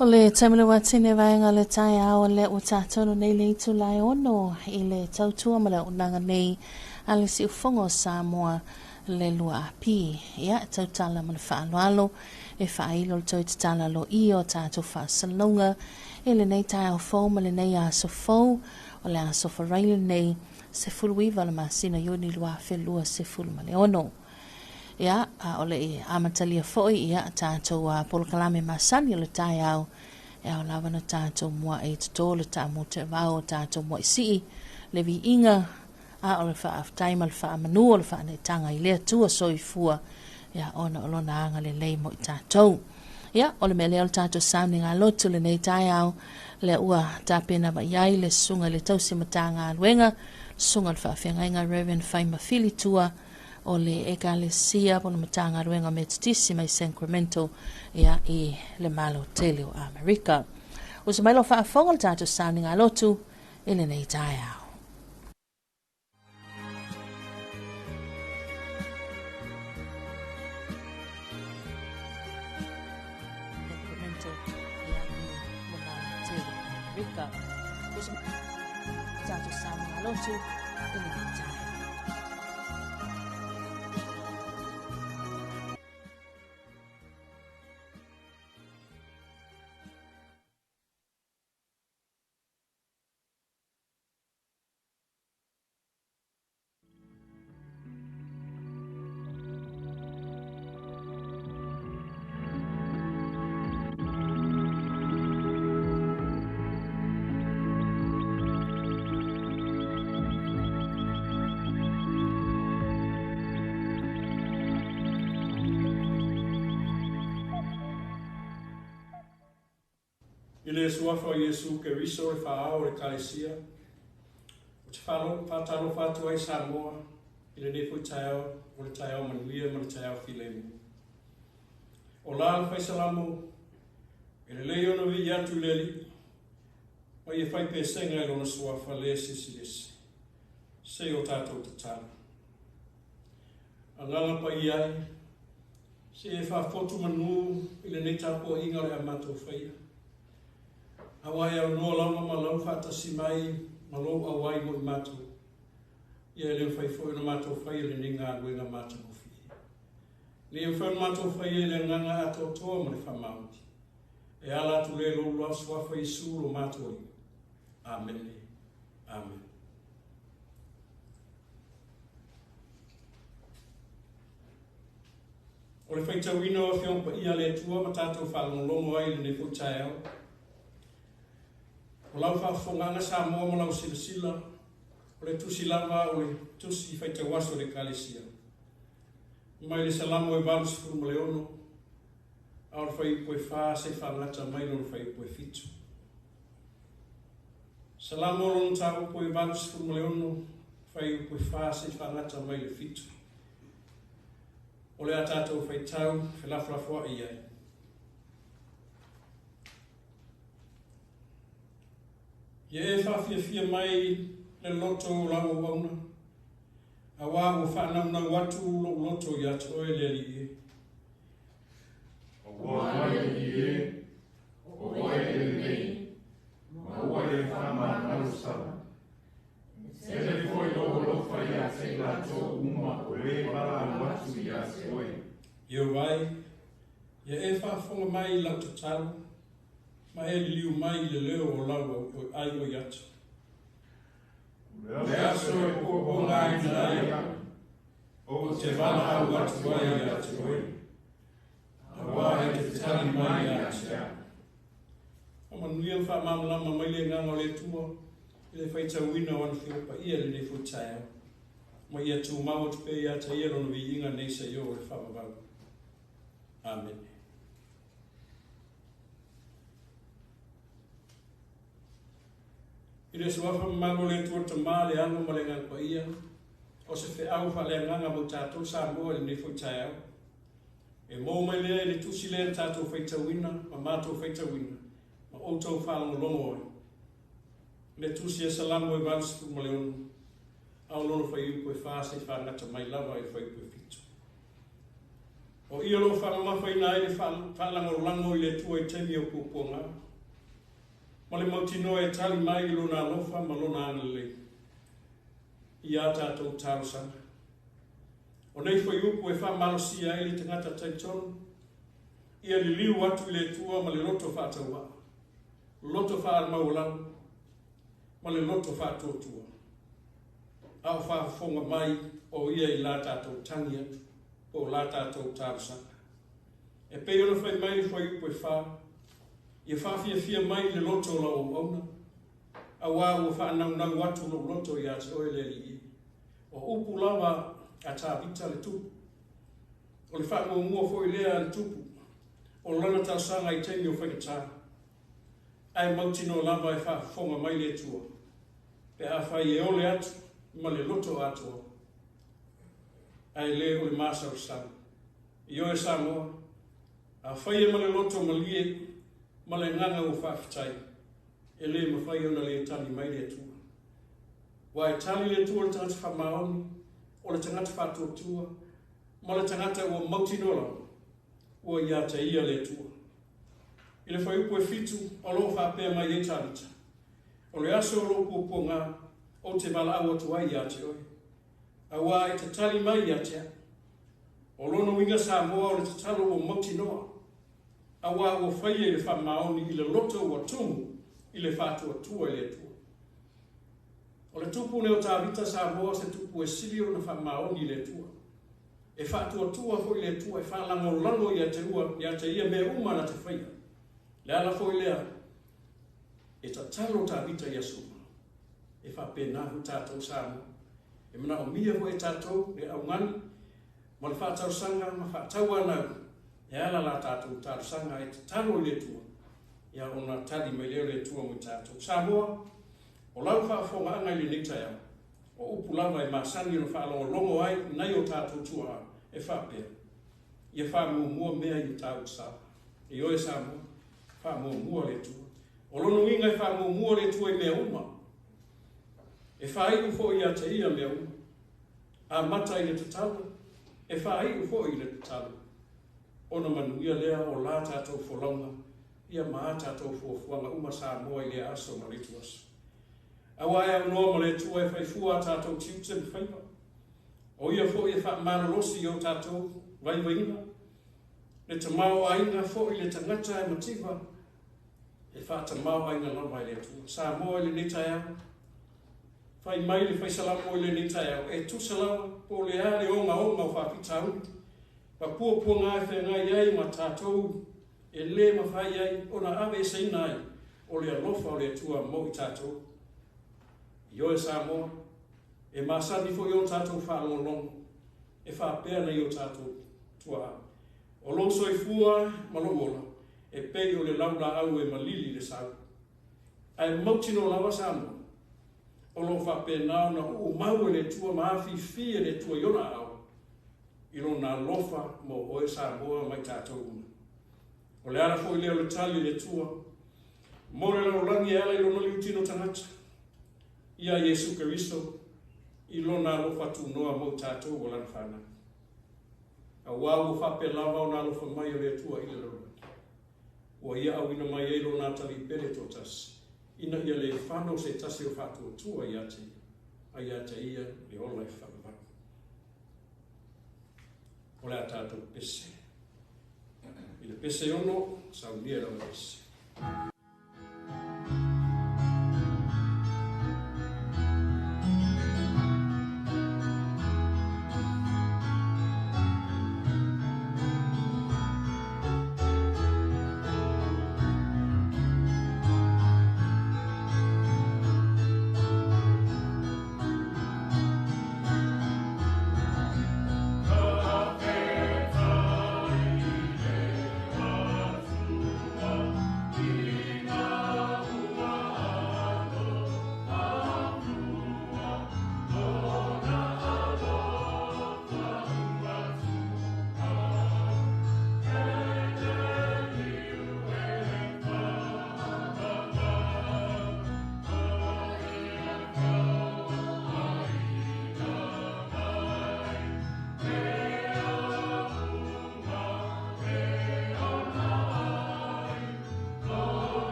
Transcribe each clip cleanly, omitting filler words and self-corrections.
O le taimi le watine vaega le taeao lea ua tatonu nei le itula e 6 i le tautua ma le auaunaga nei a le Siufogo o Samoa le 2AP. Ia, tautala ma le faaaloalo e faailo le toe tatala loia o tatou faasalalauga i lenei taeao fou ma lenei aso fou o le aso Faraile nei 19 o le masina Iuni 2026. Ia, a o le i amatalia foi ia tatou polokalame masani o le taeao, e ao lava na tatou mua'i toto le taamu teevao o tatou mua'i sii, le viiga, a o le faafetai ma le faamanu o le faaneetaga i le Atua soifua, ia ona o lona agalelei mo i tatou. Ia, o le mea lea o le tatou sauniga lotu lenei taeao, lea ua tapena mai ai le susuga i le tausi Matagaluega, susuga i le faafeagaiga Reverend Faima Filitua, o le Ekalesia po o le Matagaluega Metotisi mai Sacramento, ia, i le Malo tele o Amerika. Uso mai lau faafofoga le tatou sauniga lotu i lenei taeao. Sacramento, ia, i le Malo tele o Amerika. Uso tatou sauniga lotu i lenei taeao. I le Suafa o Iesu Keriso le faaao o le Ekalesia, ou te faatalofa atu ai Samoa i lenei foi taeao o le taeao manuia ma le taeao filemu. O la le faisalamo, e lelei ona vii atu i le Alii, ma ia fai pesega i lona suafa le silisiliese. Se i o tatou tatalo. Agaga Paia e, se e faafotu manu i lenei tapuaiga o le a matou faia. Aua e aunoa lava ma lau faatasi mai ma lou auai mo i matou. Ia e le mafai foi ona matou faia lenei galuega matagofie. Ina ia mafai ona matou faia i le agaga atoatoa ma le faamaoni. E ala atu lea i lou suafa Iesu lo matou Alii. Amene. Amene. O le faitauina o Afioga Paia a le Atua ma tatou faalogologo ai i lenei foi taeao. O lau faafofogaaga Samoa ma lau silasila, o le tusi lava o le tusi faitauaso a le Ekalesia. Mai le Salamo e 86, a o le fuaiupu e 4 se i faagata mai lona fuaiupu e 7. Salamo lona mataupu e 86, fuaiupu e 4 se i faagata mai le 7. O le a tatou faitau felafolafoai ai. Ia e faafiafia mai le loto o lau auauna, auā ua faanaunau atu lou loto ia te oe le Alii e. Aua le Alii e, o oe e lelei, ma ua e faamanalosala. E tele foi lou alofa ia te i latou uma o e valaau atu ia te oe. Ieova e, ia e faafofoga mai i lau tatalo, ma e liliu mai i le leo o lau aioi atu. O le aso e poopogaina ai au, ou te valaau atu ai ia te oe, auā e te tali mai ia te au. Faamanuia ma faamalamalama mai le agaga o le Atua i le faitauina o ana feo paia i lenei foi taeao, ma ia tumau atu pea ia te ia lona viiga nei seia oo i le faavavau. Amene. I le suafa mamalu o le Atua Tama, le Alo ma le Agaga Paia, o se feau faaleagaga mo tatou Samoa i lenei foi taeao. E mou mai lea i le tusi lea na tatou faitauina ma matou faitauina ma outou faalogologo ai. Le tusi a Salamo e 86, a o lona fuaiupu e 4 seia faagata mai lava i le fuaiupu e 7. O ia o loo faamamafaina ai le faalagolago i le Atua i taimi o puapuaga, ma le mautinoa e tali mai i Lona alofa ma Lona agalelei ia tatou talosaga. O nei fuaiupu e faamalosia ai le tagata talitonu, ia liliu atu i le Atua ma le loto faatauvaa, loto faalamaualalo ma le loto faatuatua, a o faafofoga mai o ia i la tatou tagi atu po o la tatou talosaga. E pei ona fai mai le fuaiupu e 4, ia faafiafia mai le loto o lau auauna, auā ua faanaunau atu lou loto ia te oe le Alii. O upu lava a Tavita le tupu. O le faamuamua foi lea a le tupu, o lana talosaga i taimi o faigata. Ae mautinoa lava e faafofoga mai le Atua, pe afai e ole atu ma le loto atoa, ae le o le masalosalo. Ioe Samoa, afai e ma le loto malie ma le agaga ua faafetai, e le mafai ona le tali mai le Atua. Ua e tali le Atua i le tagata faamaoni, o le tagata faatuatua, ma le tagata ua mautinoa lava, ua ia te ia le Atua. I le fuaiupu e 7, o loo faapea mai ai Tavita, o le aso o lou puapuaga, ou te valaau atu ai ia te oe, auā e te tali mai ia te au. O lona uiga Samoa o le tatalo ua mautinoa, auā ua faia i le faamaoni i le loto ua tumu i le faatuatua i le Atua. O le tupu lea o Tavita Samoa o se tupu e sili ona faamaoni i le Atua. E faatuatua foi le Atua e faalagolago ia te ua ia te ia mea uma na te faia. Le ala foi lea e tatalo Tavita i aso uma. E faapena foi tatou Samoa. E manaomia foi e tatou le augani ma le faatalosaga ma faatauanau e ala la tatou talosaga e tatalo i le Atua, ia ona tali mai lea o le Atua mo i tatou. Samoa, o lau faafofogaaga i lenei taeao, o upu lava e masani ona faalogologo ai nai o tatou tuaa e faapea, ia faamuamua mea i Matautu-sa. Ioe Samoa, faamuamua le Atua. O lona uiga e faamuamua le Atua i mea uma. E faaiu foi ia te ia mea uma. Amata i le tatalo, e faaiu foi i le tatalo. Ona manuia lea o la tatou folauga, ia ma a tatou fuafuaga uma Samoa i lea aso ma le itu aso. Auā e aunoa ma le Atua e faifua a tatou tiute ma faiva. O ia foi e faamalolosi i o tatou vaivaiga, le tamaoaiga foi le tagata e mativa, e faatamaoaiga lava e le Atua. Samoa i lenei taeao, fai mai le faisalamo i lenei taeao, e tusa lava po o le a le ogaoga o faafitauli, ma puapuaga e feagai ai ma tatou e le mafai ai ona aveeseina ai o le alofa o le Atua mo i tatou. Ioe Samoa, e masani foi o tatou faalogologo, e faapea nai o tatou tuaa. O lou soifua ma lou ola, e pei o le laulaau e malili le sau. Ae mautinoa lava Samoa, o loo faapena ona uumau e le Atua ma afifi e le Atua i ona aao, i lona alofa mo oe Samoa ma i tatou uma. O le ala foi lea o le tali o le Atua, mo le lalolagi e ala i lona liutino tagata, ia Iesu Keriso, i lona alofa tunoa mo i tatou o lana whanau. Auā ua faapea lava ona alofa mai o le Atua i le lalolagi. Ua ia auina mai ai lona atalii pele toatasi, ina ia le fano se tasi o faatuatua ia te ia, a ia te ia le ola e faavavau. O le a tatou pese. I le pese 6, saunia e lava pese. Thank you.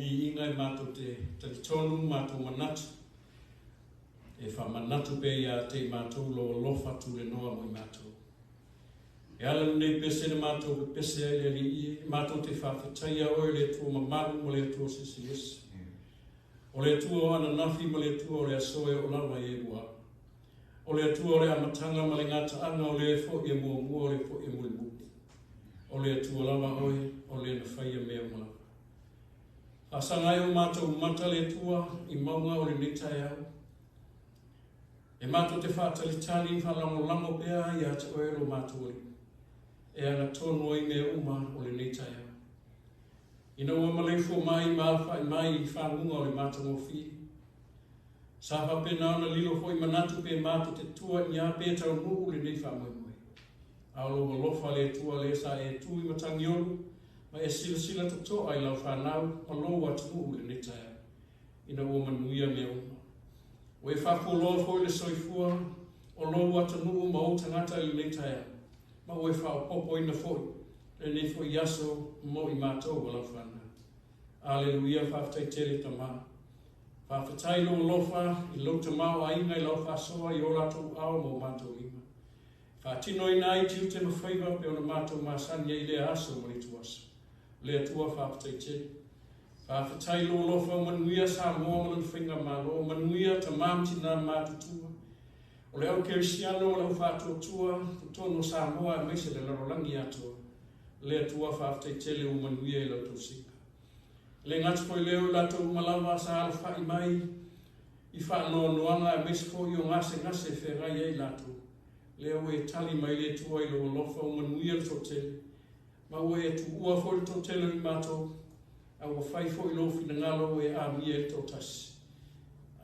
viiga e matou te talitonu ma matou manatu, e faamanatu pea ia te i matou lou alofa tulenoa mo i matou. E ala lenei pese na matou pepese ai le Alii e, matou te faafetaia oe le Atua mamalu ma le Atua silisili ese. O le Atua o ananafi ma le Atua o le aso e oo lava i e ua. O le Atua o le amataga ma le gataaga, o le foi e muamua, o le foi e mulimuli. O le Atua lava oe, o le na faia mea uma lava. Faasaga ai o matou mata le Atua i mauga o lenei taeao. E matou te faatalitali ma faalagolago pea ia te oe lo matou Alii, e agatonu ai mea uma o lenei taeao. Ina ua maleifua mai ma alafai mai i faguga o le matagofie, sa faapena ona lilo foi manatu pe matou te tua i ni a pe taunuu lenei faamoemoe. A o lou alofa le Atua lea sa e tu i matagiolu ma e silasila totoa i lau fanau ma lou atunuu i lenei taeao, ina ua manuia mea uma. Ua e faafualoa foi le soifua o lou atunuu ma ou tagata i lenei taeao, ma ua e faaopoopoina foi lenei foi aso mo i matou o lau fanau. Aleluia, faafetai tele Tamā. Faafetai lou alofa i lou tamaoaiga i lau faasoa i o latou ao ma o matou lima. Faatinoina ai tiute ma faiva pe ona matou masani ai i lea aso ma le ituaso. Le Atua faafetai tele. Faafetai lou alofa ua manuia Samoa ma lona faigamalo, manuia tamā ma tinā matutua. O le au kerisiano ma le au faatuatua, totonu o Samoa aemaise le lalolagi atoa. Le Atua faafetai tele ua manuia i lau tausiga. Le gata foi lea o i latou uma lava sa alafai mai i faanoanoaga aemaise foi o gasegase e feagai ai latou. Lea ua e tali mai le Atua i lou alofa ua manuia le toatele, ma ua e tuua foi le toatele o i matou, a ua fai foi lou finagalo ua e amia ai le toatasi.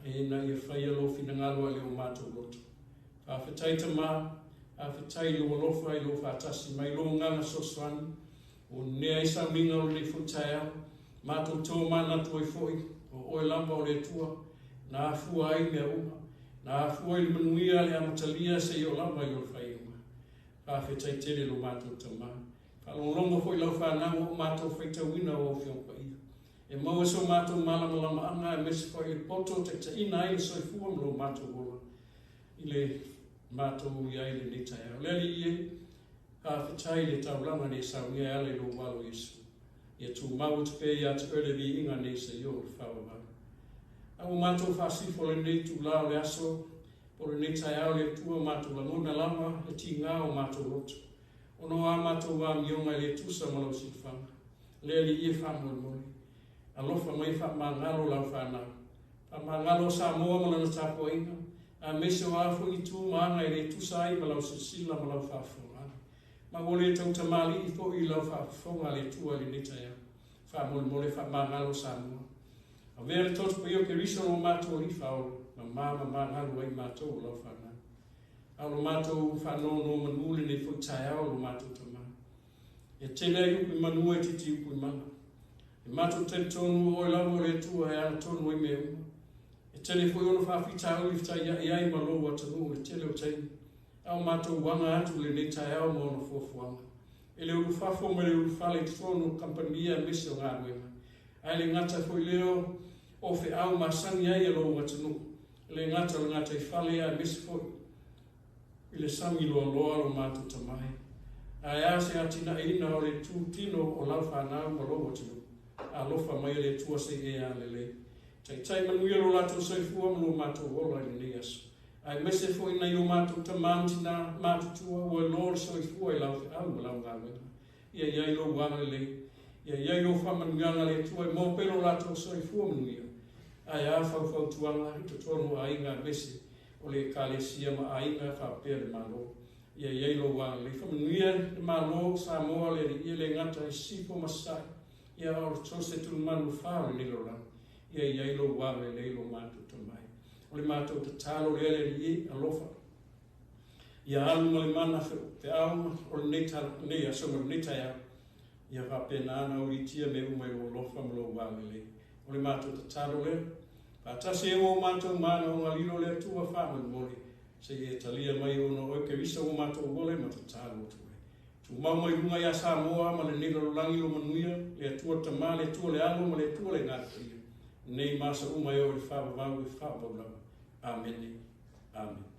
Ina ia faia lou finagalo ae le o matou loto. Faafetai Tamā, faafetai i lou alofa i lou faatasi mai lou agaga fesoasoani, ua nunea ai sauniga o lenei foi taeao, matou tomanatu ai foi, o oe lava o le Atua, na afua ai mea uma, na afua i le manuia le amatalia seia oo lava i lona faaiuga. Faafetai tele lo matou Tamā. Faalogologo foi lau fanau ua o matou faitauina o Afioga Paia. E maua so matou malamalamaaga aemaise foi le poto taitaiina ai le soifua ma lo matou ola i le matou i ai lenei taeao. Le Alii e, faafetai i le taulaga nei saunia e ala i lou alo Iesu. Ia tumau atu pea ia te oe le viiga nei seia oo i le faavavau. A ua matou faasifo lenei itulā o le aso, po o lenei taeao le Atua, matou lagona lava le tigā o matou loto, ona o a matou amioga e le tusa ma lau silafaga. Le Alii e faamolemole, alofa mai faamagalo lau fanau. Faamagalo Samoa ma lana tapuaiga, aemaise o a foi itu ma aga e le tusa ai ma lau silasila ma lau faafofoga. Ma ua le tautamalii foi i lau faafofoga le Atua i lenei taeao. Faamolemole faamagalo Samoa. Avea le toto paia o Keriso lo matou Alii Faaola, mamā ma magalo ai matou o lau fanau. A o lo matou faanonomanu lenei foi taeao lo matou Tamā. E tele ai upu i manu e itiiti upu i mala. E matou talitonu o oe lava o le Atua e agatonu ai mea uma. E tele foi ona faafitauli fetaiai ai ma lou atunuu i le tele o taimi, a o matou aga atu lenei taeao ma ona fuafuaga. E le ulufafo ma le ulufale i totonu o kamupani aemaise o galuega. Ae le gata foi lea o feau masani ai e lou atunuu, e le gata o le gataifale aemaise foi i le sami loaloa lo matou Tamā e. Ae a se atinaeina o le itutino o lau fanau ma lou atunuu. Alofa mai e le Atua se i e agalelei. Taitai manuia lo latou soifua ma lo matou ola i lenei aso. Aemaise foi nai o matou tamā ma tinā matutua ua iloa le soifua i lau feau ma lau galuega. Ia i ai lou agalelei. Ia i ai lou faamanuiaga le Atua e maua pea lo latou soifua manuia. Ae a faufautuaga i totonu o aiga aemaise o le ekalesia ma aiga faapea le Malo. Ia i ai lou agalelei. Faamanuia le Malo o Samoa le Alii e le gata i Sisifo ma Sasae, ia a o so o se tulimanu fa o lenei lalolagi. Ia i ai lou agalelei lo matou Tamā e. O le matou tatalo lea le Alii e, alofa. Ia alu ma le mana feau o lenei aso ma lenei taeao. Ia faapena ona auliitia mea uma i lou alofa ma lou agalelei. O le matou tatalo lea. Faatasi ai ma o matou manaoga lilo le Atua faamolemole, se i e talia mai ona o oe Keriso ua matou ole ma tatalo atu ai. Tumau mai luga ia Samoa ma lenei lalolagi lo manuia, le Atua le Tama, le Atua le Alo ma le Atua le Agaga Paia, nei ma aso uma e oo i le faavavau e faavavau lava. Amene. Amene.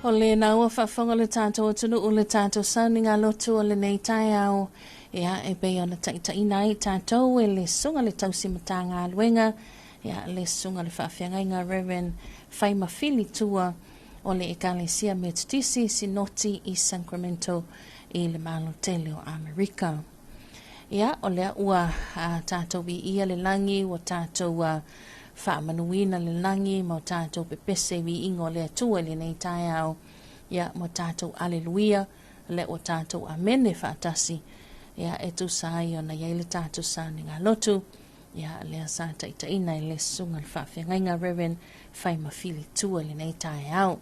O lena ua faafofoga le tatou atunuu le tatou sauniga lotu o lenei taeao, ia e pei ona taitaiina ai tatou e le Susuga le Tausi Matagaluega, ia le Susuga le Faafeagaiga Reverend Faimafili Tua o le Ekalesia Metotisi Sinoti i Sacramento i le Malo tele o Amerika. Ia, o lea ua tatou viia le lagi, ua tatou faamanuina le lagi ma o tatou pepese i viiga o le Atua i lenei taeao. Ia, ma o tatou aleluia, lea ua tatou amene faatasi, ia, e tusa ai ona i ai le tatou sauniga lotu, ia, lea sa taitaiina e le Susuga le Faafeagaiga Reverend Faimafili Tua i lenei taeao.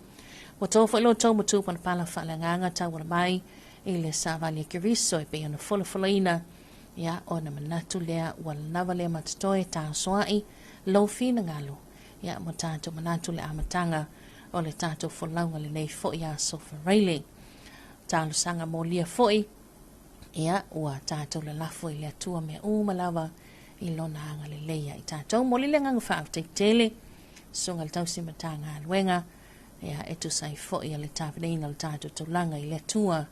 Ua to foi lo outou matu palapala faaleagaga tauala mai i le savali a Keriso e pei ona folafolaina, ia ona manatu lea ua lava lea ma totoe taosoai lou finagalo, ia ma tatou manatu le amataga o le tatou folauga lenei foi aso Faraile. Talosaga molia foi, ia ua tatou lalafo i le Atua mea uma lava i lona agalelei ia i tatou. Moli le agaga faafetai tele, Susuga le Tausi Matagaluega, ia e tusa ai foi o le tapenaina o le tatou taulaga i le Atua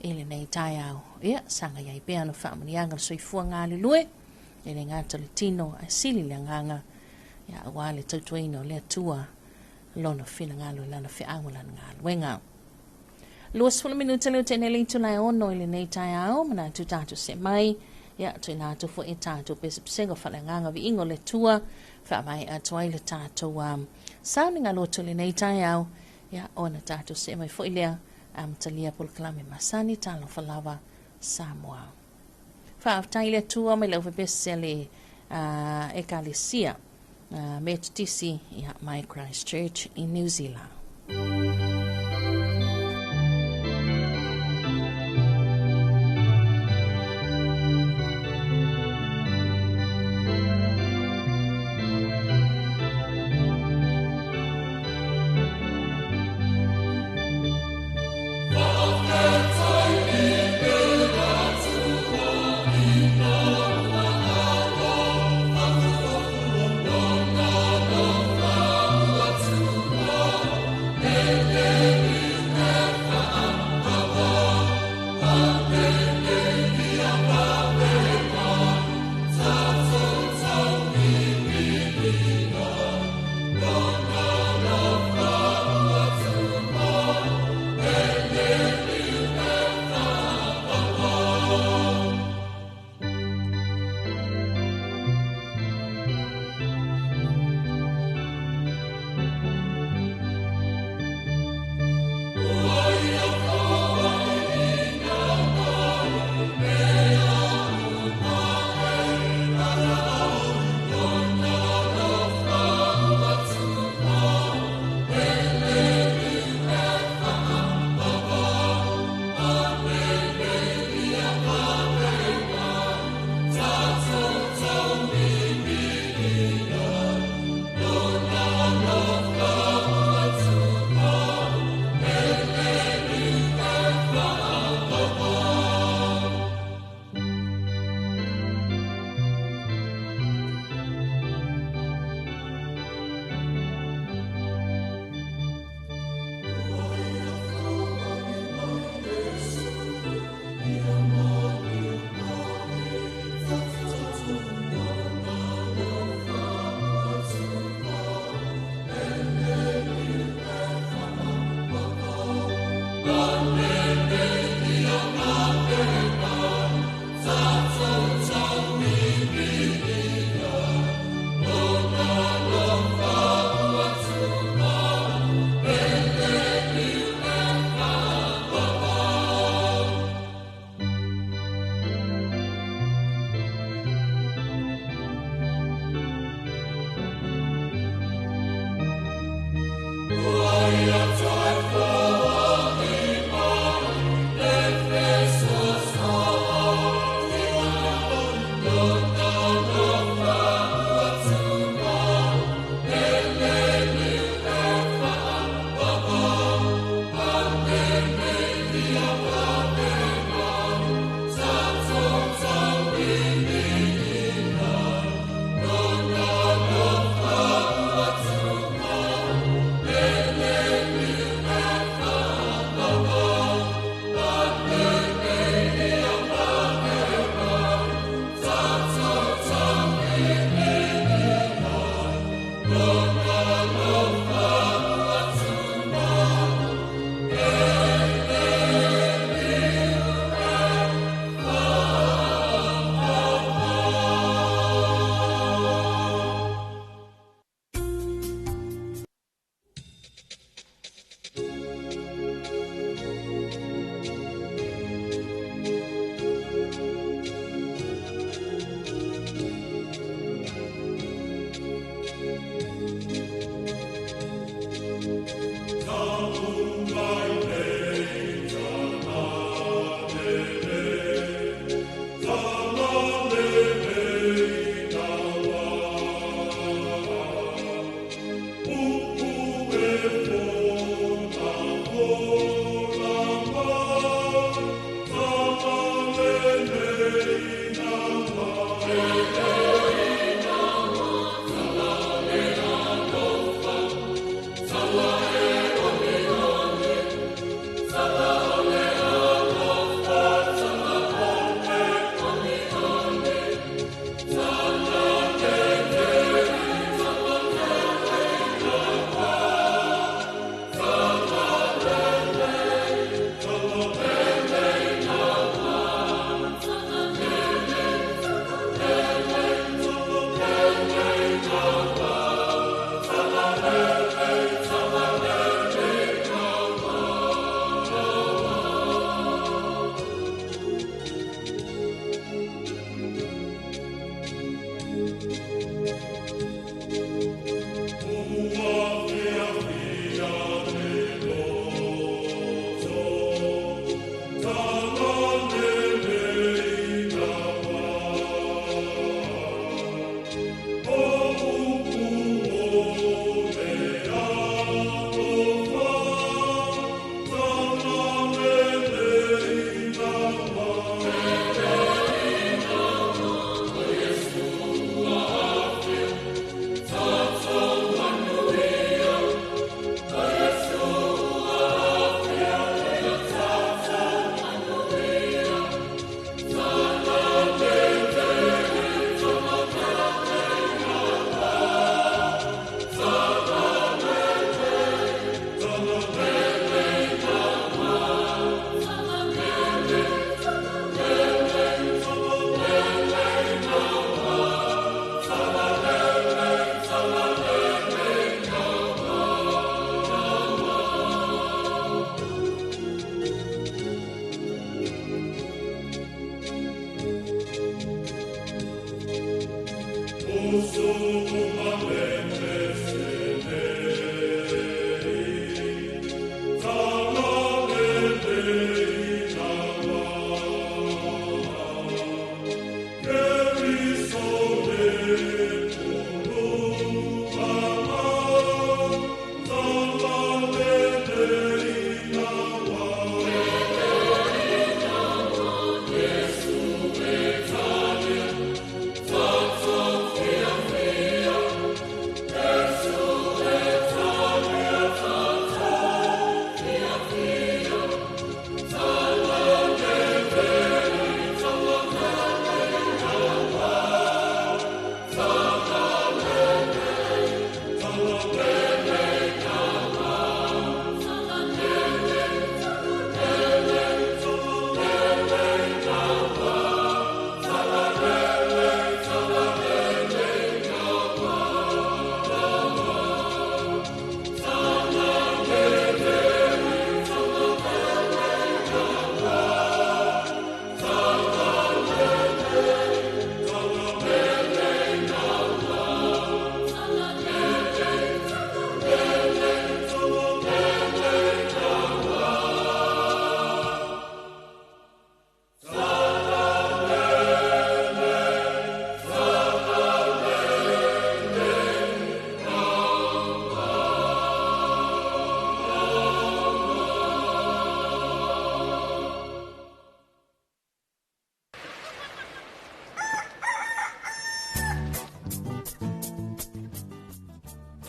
i lenei taeao. Ia, sagai ai pea ona faamanuiaga o le soifua galulue, e le gata o le tino ae sili le agaga, ia aua le tautuaina o le Atua lona finagalo i lana feau ma lana galuega. 20 minute le tene le itula e 6 i lenei taeao, manatu tatou se mai, ia tuuina atu foi e tatou pesepesega o faaleagaga viiga o le Atua, faavae atu ai le tatou sauniga lotu i lenei taeao, ia ona tatou see mai foi lea amatalia polokalame masani talofa lava Samoa. Faafetai i le Atua mai le aufepese a le Ekalesia Metotisi ia mai Christchurch i New Zealand.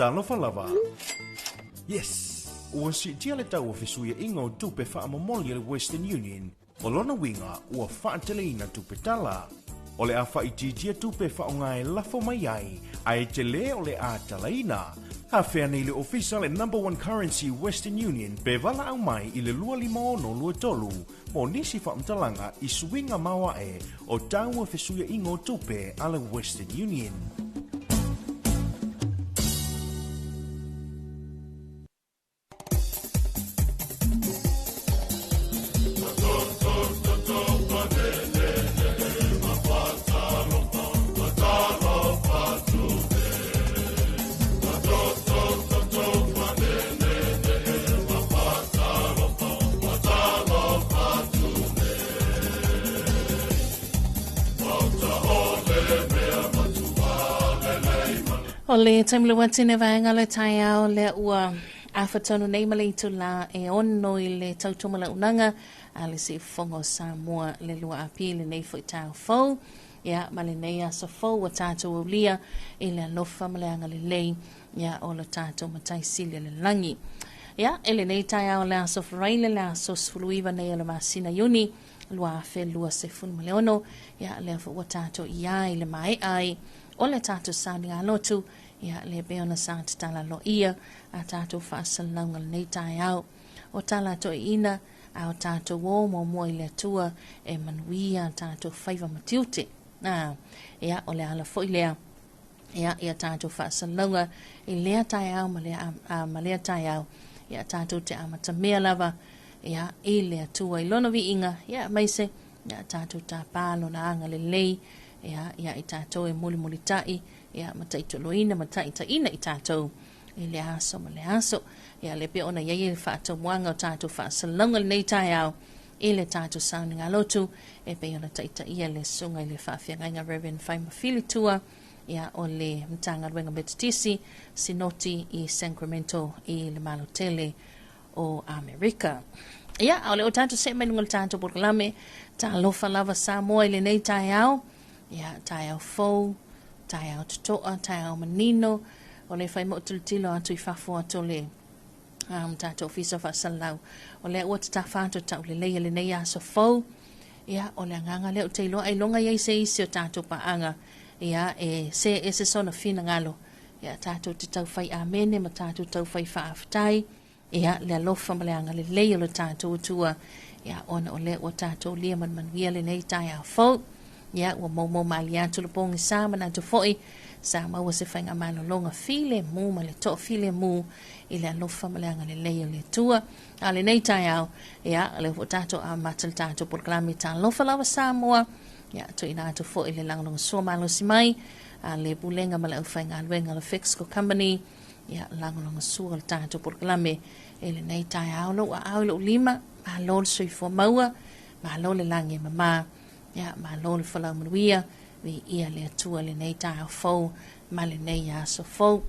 Talofa lava. Yes! Ua siitia le tau o fesuiaiga o tupe faamomoli a le Western Union. O lona uiga, ua faateleina tupe tala. O le a faaitiitia tupe e faaaoga e lafo mai ai, ae tele o le a talaina. Afea nei le ofisa le Number One Currency Western Union pe valaau mai i le 25623 mo nisi faamatalaga i suiga maoae o tau o fesuiaiga o tupe a le Western Union. O le taimi le watine vaega le taeao lea ua afa tonu nei ma le itulā e 6 i le tautua malaunaga a le Siufofoga o Samoa le 2AP lenei foi taeao fou. Ia, ma lenei aso fou ua tatou aulia i le alofa ma le agalelei ia o lo tatou Matai Sili o le lagi. Ia, e lenei taeao le aso Faraile le aso 19 nei o le masina Iuni 2026, ia lea foi ua tatou i ai le maea ai o le tatou sauniga lotu, ia lea pei ona sa tatala aloaia a tatou faasalalauga lenei taeao. O tala toeaiina a o tatou o muamua i le Atua e manuia a tatou faiva ma tiute. A, ia, o le ala foi lea, ia, ia tatou faasalalauga i lea taeao ma lea, a, ma lea taeao, ia tatou te amatamea lava, ia, i le Atua i lona viiga, ia, aemaise, ia, tatou tapa lona agalelei, ia, ia i tatou e mulimulitai, ia, ma taitoloina ma taitaiina i tatou i le aso ma le aso. Ia, le pei ona i ai le faataumuaga o tatou faasalalauga lenei taeao i le tatou sauniga lotu e pei ona taitaia le susuga i le faafeagaiga Reverend Faima Filitua, ia, o le Matagaluega Metotisi Sinoti i Sacramento i le Malo Tele o Amerika. Ia, a o le o tatou see mai luga o le tatou polokalame, talofa lava Samoa i lenei taeao, ia, taeao fou, taeao totoa, taeao manino, o le fai mo tilotilo atu i fafo atu o le tatou ofisa faasalalau. O lea ua tatafa atu taulelei e lenei aso fou. Ia, o le agaga lea ou te iloa ailoga i ai se isi o tatou paaga, ia, e se ese sona finagalo. Ia, tatou te taufai amene ma tatou taufai faafetai. Ia, le alofa ma le agalelei o le tatou Atua, ia, ona o lea ua tatou lia manumanuia lenei taeao fou. Ia, ua moumou malie atu le pogisa manatu foi, sa maua se faigamalologa filemu ma le toafilemu i le alofa ma le agalelei o le Atua. A o lenei taeao, ia, o lea foi tatou amata le tatou polokalame Talofa Lava Samoa, ia, tuuina atu foi le lagolagosua malosi mai a le Pulega ma le aufaigaluega o le Fexco Company, ia, lagolagosua le tatou polokalame i lenei taeao. Lou aao i lou lima, malo le soifua maua, malo le lagi e mama, ia, malo le folau manuia, viia le Atua i lenei taeao fou ma lenei aso fou.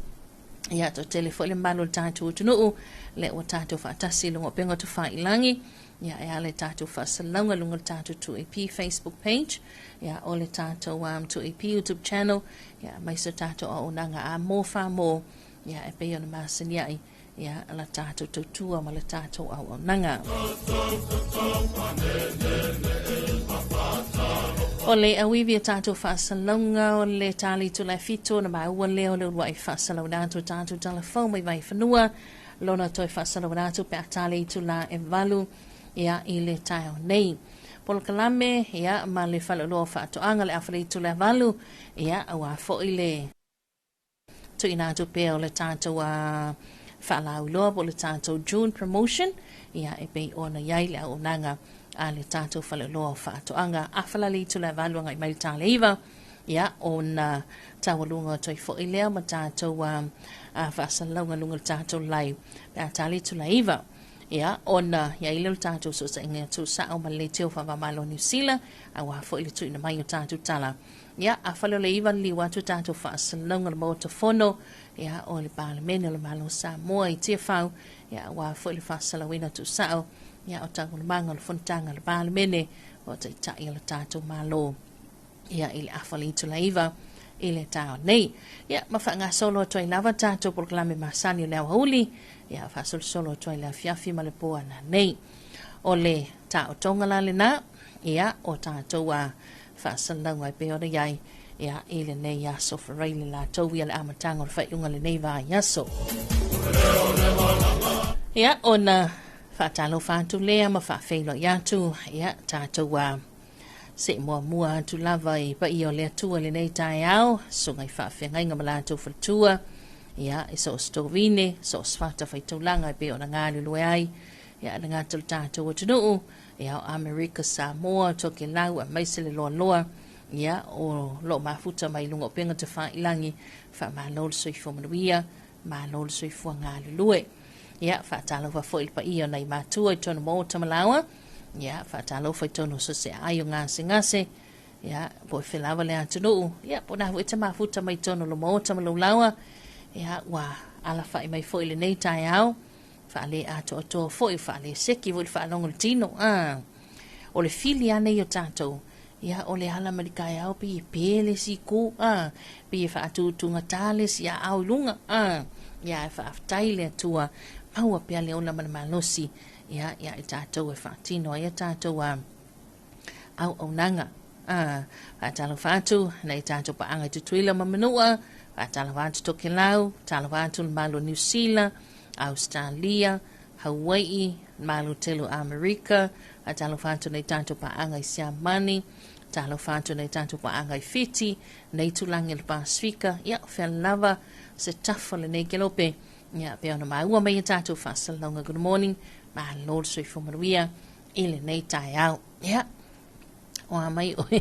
Ia, toatele foi le mamalu o le tatou atunuu, lea ua tatou faatasi i luga o upega tafailagi, ia, e ala i tatou faasalalauga i luga o le tatou 2AP Facebook page, ia, o le tatou 2AP YouTube channel, ia, aemaise o tatou auaunaga a mo wha mo, ia, e pei ona masani ai, ia, la tatou tautua ma le tatou auaunaga. O le auivi a tatou faasalalauga o le tali itula e 7 ona maua lea o le uluai faasalauina atu o tatou tala fou mai Vaifanua, lona toe faasalauina atu pe a tali itula e 8, ia, i le taeao nei. Polokalame, ia, ma le faleoloa o faatoaga le afa le itula e 8, ia, aua foi le tuuina atu pea o le tatou faalauiloa po o le tatou June promotion, ia, e pei ona i ai le auaunaga a le tatou faleoloa o faatoaga afa le itula e 8 agai mai le tale 9, ia, ona taualuga o toe foi lea ma tatou faasalalauga luga o le tatou live pe a tali itula 9, ia, ona i ai lea o le tatou soosaiga tuusao ma le leitio faavamalo Niu Sila, aua foi le tuuina mai o tatou tala. Ia, afale o le 9 liliu atu tatou faasalalauga le Maota Fono, ia, o le Palemene o le Malo o Samoa i Tiafau, ia, aua foi le faasalauina tuusao, ia, o taualumaga o le fonotaga a le Palemene o taitai o le tatou Malo, ia, i le afa le itula 9, i le taeao nei. Ia, ma faagasolo atu ai lava tatou polokalame masani o le aoauli, ia faasolosolo atu ai le afiafi ma le po ananei. O le taotoga la lena, ia, o tatou a faasalalauga e pei ona i ai, ia, i lenei aso Faraile latou ia le amataga o le faaiuga o lenei vaiaso. Ia, ona faatalofa atu lea ma faafeiloai atu, ia, tatou a se i muamua atu lava i paia o le Atua i lenei taeao, susuga i faafeagaiga ma latou faletua, ia, i so o se tovine, so o se fatafaitaulaga e pei ona galulue ai, ia, le gata o le tatou atunuu, ia, o Amerika, Samoa, Tokelau, aemaise le loaloa, ia, o lo o mafuta mai luga o upega tafailagi, faamalo le soifua manuia, malo le soifua galulue. Ia, faatalofa foi i le paia o nai matua i totonu maota ma laoa, ia, faatalofa i totonu o so o se aai o gasegase, ia, po o fea lava le atunuu, ia, po o na foi e te mafuta mai totonu o lo maota ma lou laoa, ia, ua alafai mai foi i lenei taeao, faaleatoatoa foi, faaleseki foi le faalogo i le tino, a. O le fili lava nei o tatou, ia, o le ala mai le taeao pei e pe le isi itu, a, pei e faatutugata le isi aao i luga, a, ia, ae faafetai i le Atua, maua pea le ola ma le malosi, ia, ia i tatou e faatino ai a tatou a, auaunaga. A, faatalofa atu nai tatou paaga i Tutuila ma Manua, faatalofa atu Tokelau, faatalofa atu le Malo o Niu Sila, Ausetalia, Hawai'i, Malo tele o Amerika, faatalofa atu nai tatou paaga i Siamani, faatalofa atu nai tatou paaga i Fiti, nei tulaga i le Pasefika, ia, o fea lava se tafa o lenei kelope, ia, pei ona maua mai a tatou faasalalauga. Good morning, malo le soifua manuia i lenei taeao. Ia, o a mai oe.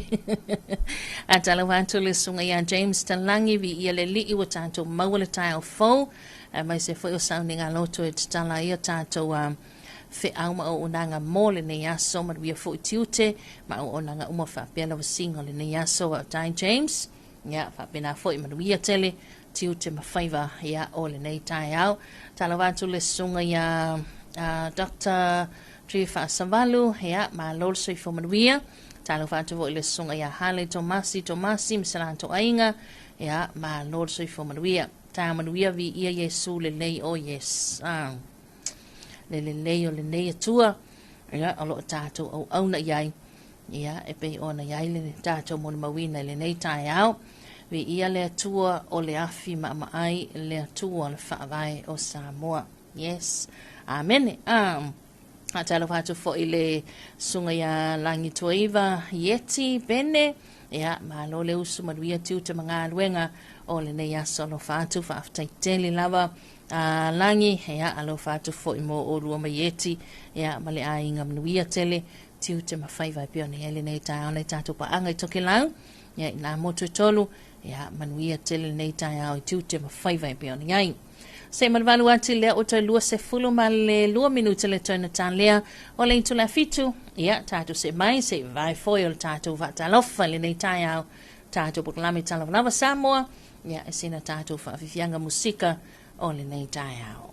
Faatalofa atu le susuga ia James Talangi, viia le Alii ua tatou maua le taeao fou, aemaise foi o sauniga loto e tatala ai a tatou feau ma auaunaga mo lenei aso, manuia foi tiute ma auaunaga uma faapea lavasiga o lenei aso. Faafetai James. Ia, faapena foi manuia tele tiute ma faiva ia o lenei taeao. Talofa atu le susuga ia Dr. Tree Faasavalu, ia, malo le soifua manuia. Talofa atu foi le susuga ia Hale Tomasi Tomasi ma se latou aiga, ia, malo le soifua manuia. Ta manuia viia Iesu lelei, oh yes. Ah. Le lelei o lenei Atua, ia, o lo o tatou auauna i ai. Ia, e pei ona i ai le tatou molimauina i lenei taeao, viia le Atua o le afi maamaai, le Atua o le Faavae o Samoa. Yes. Amene. Ah. Faatalofa atu foi i le susuga ia Lagituaiva Ieti Bene. Ia, malo le usu manuia tiute ma galuega o lenei aso. Alofa atu, faafetai tele lava a Lagi. Ia, alofa atu foi mo oulua ma Ieti. Ia, ma le aiga manuia tele tiute ma faiva e pei ona i ai lenei taeao nai tatou paaga i Tokelau, ia i nā motu e tolu, ia manuia tele lenei taeao i tiute ma faiva e pei ona i ai. Se ma le valu atu lea ua toe 22 minute le toe na talea o le itula e fitu, ia tatou see mai se i vavae foi o le tatou faatalofa i lenei taeao, tatou polokalame Talavalava Samoa, ia e sina tatou faafiafiaga musika o lenei taeao.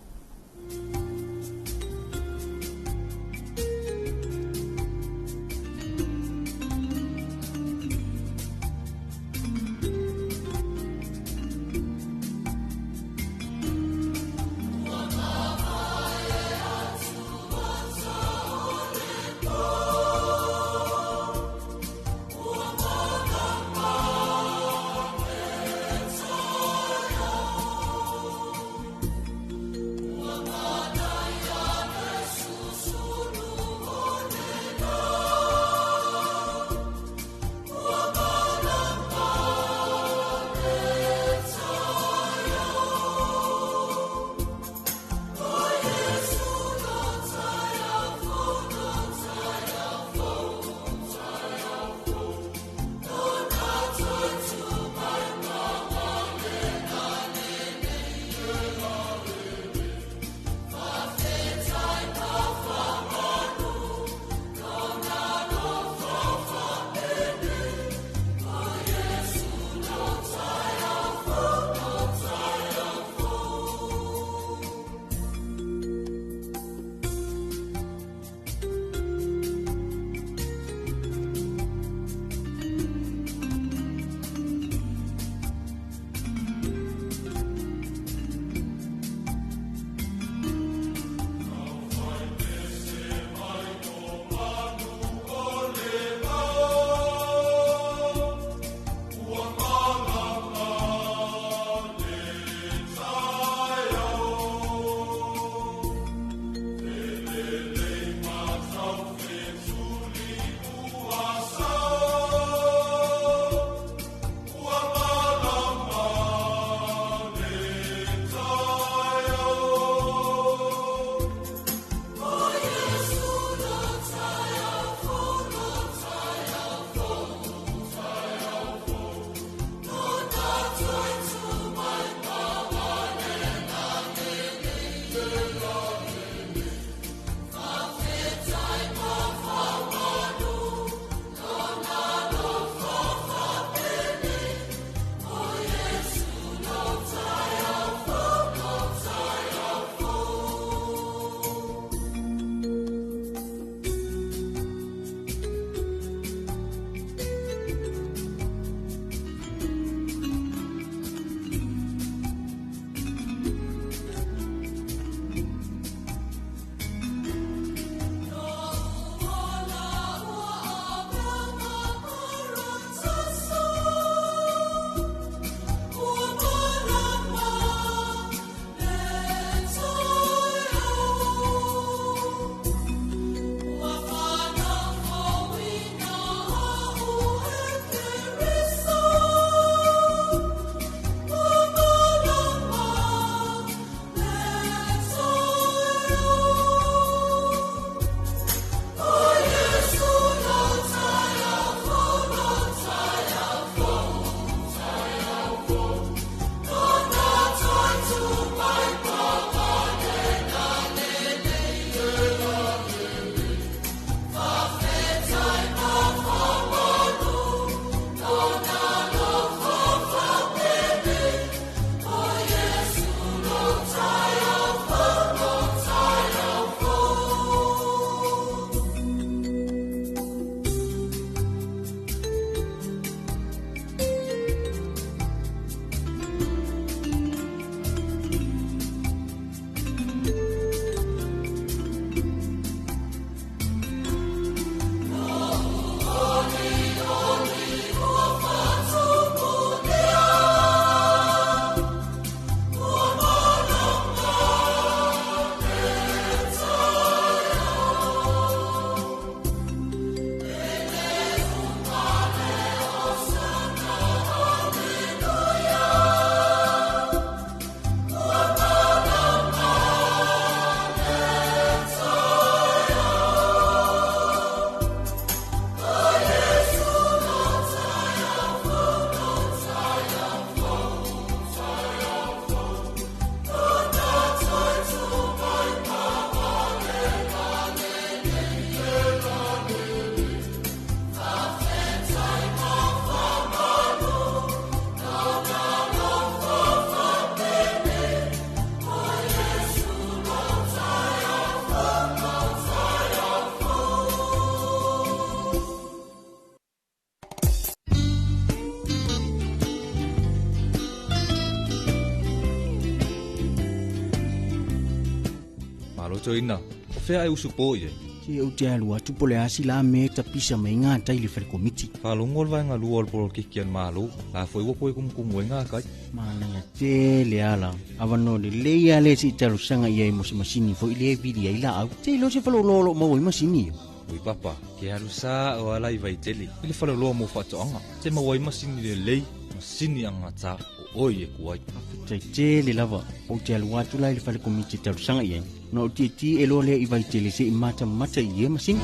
Malo toeaina, o fea e usupo i ai? Se ou te alu atu po o le a sila mea e tapisa mai gatai i le fale komiti. Faalogo le vaega lua o le polokiki a le Malo, la foi ua toe kumukumu ai gatai. Manaia tele ala. Avanoa lelei lava lea se i talosaga i ai mo se masini foi lea e vili ai laau. Se iloa se faleoloa o lo o maua ai masini ia. Ui papa, ke alu sao lava la i Vaitele i le faleoloa mo faatoaga, te maua ai masini lelei, masini agata o oe e ku ai. Faafetai tele lava, ou te alu atu la i le fale komiti e talosaga i ai, ona ou tietie loa lea i Vaitele se i matamata i ia masini.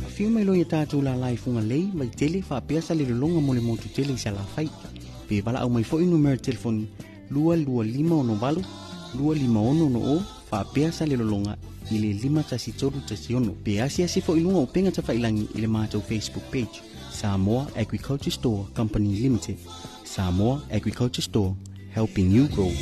Afio mai loa ia tatou lala i Fugalei, Vaitele, faapea Salelologa mo le motu tele i Salafai. Pe valaau mai foi numera telefoni 22568 25660 faapea Salelologa i le 51316 pe asiasi foi i luga o upega tafailagi i le matou Facebook page Samoa Agriculture Store Company Limited. Samoa Agriculture Store, helping you grow.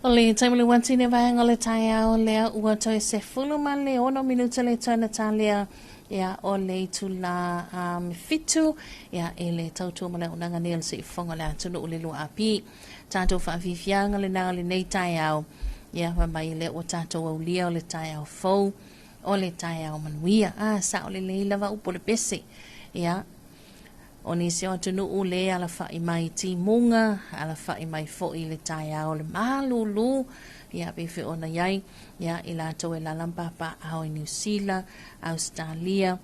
O le taimi le uati le vaega o le taeao lea ua toe 16 minuta le toe na talea ia o le itula 7 ia e le tautua ma le auaunaga nei o le Siufofoga o le Atunuu le 2AP. Tatou faafiafiaga lena o lenei taeao ia fai mai lea ua tatou aulia o le taeao fou o le taeao manuia. A sao lelei lava upu o le pese. Ia o nisi o atunuu le alafa'i mai timuga, alafa'i mai foi i le taeao o le malūlū, ia pei foi ona i ai, ia i latou e alaala ma papaaao i Niu Sila, Ausetalia,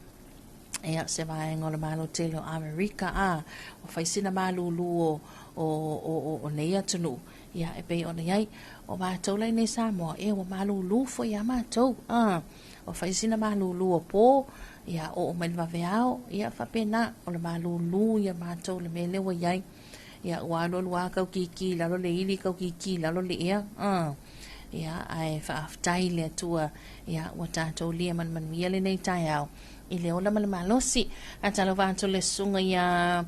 ia se vaega o le Malo tele o Amerika, a ua fai sina malūlū o, o, o, o, o nei atunuu, ia e pei ona i ai, o matou la i nei Samoa, ia ua malūlū foi iā matou, a ua fai sina malūlū o pō, ia oo mai le vaveao, ia faapena, o le malūlū ia matou le mea lea ua i ai. Ia ua alualu lava kau kiki i lalo le ili, kau kiki i lalo le ea. Ia, ae faafetai i le Atua, ia ua tatou lia manumanuia lenei taeao i le ola ma le malosi. Faatalofa atu le susuga ia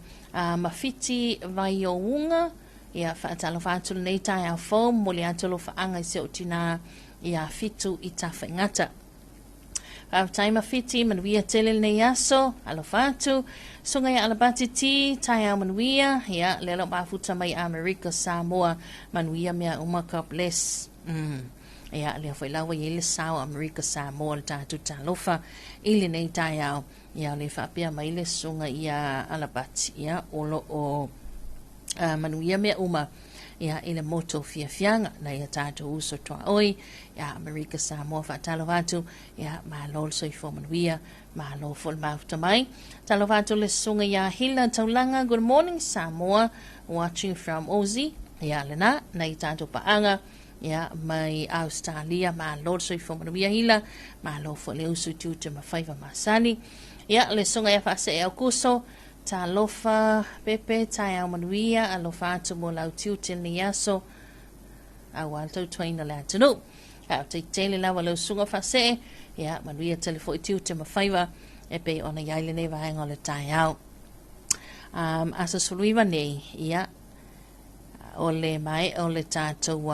Mafiti Vaiouga, ia faatalofa atu lenei taeao fou, momoli atu alofaaga i si ou tinā ia Fitu i Tafaigata. Faafetai Mafiti, manuia tele lenei aso, alofa atu. Susuga ia Alapati T, taeao manuia, ia, lea lau mafuta mai Amerika, Samoa, manuia mea uma, God bless. Ia, lea foi la ua i ai le sao Amerika, Samoa, le tatou talofa i lenei taeao. Ia, o le faapea mai le susuga ia Alapati, ia, o lo o manuia mea uma ia i le motu o fiafiaga nai a tatou uso tuaoi ia Amerika Samoa faatalofa atu ia malo le soifua manuia malo foi le mafuta mai talofa atu le susuga ia Hila Taulaga good morning Samoa watching from Aussie ia lena nai tatou paaga ia mai Australia malo le soifua manuia Hila malo foi le usu i tiute ma faiva masani ia le susuga ia Faasee Aukuso Talofa Pepe, taeao manuia, alofa atu mo lau tiute lenei aso, aua le tautuaina o le atunuu. Faafetai tele lava lau susuga Faasee, ia manuia tele foi tiute ma faiva e pei ona i ai lenei vaega o le taeao. Aso 19 nei, ia, o le maea o le tatou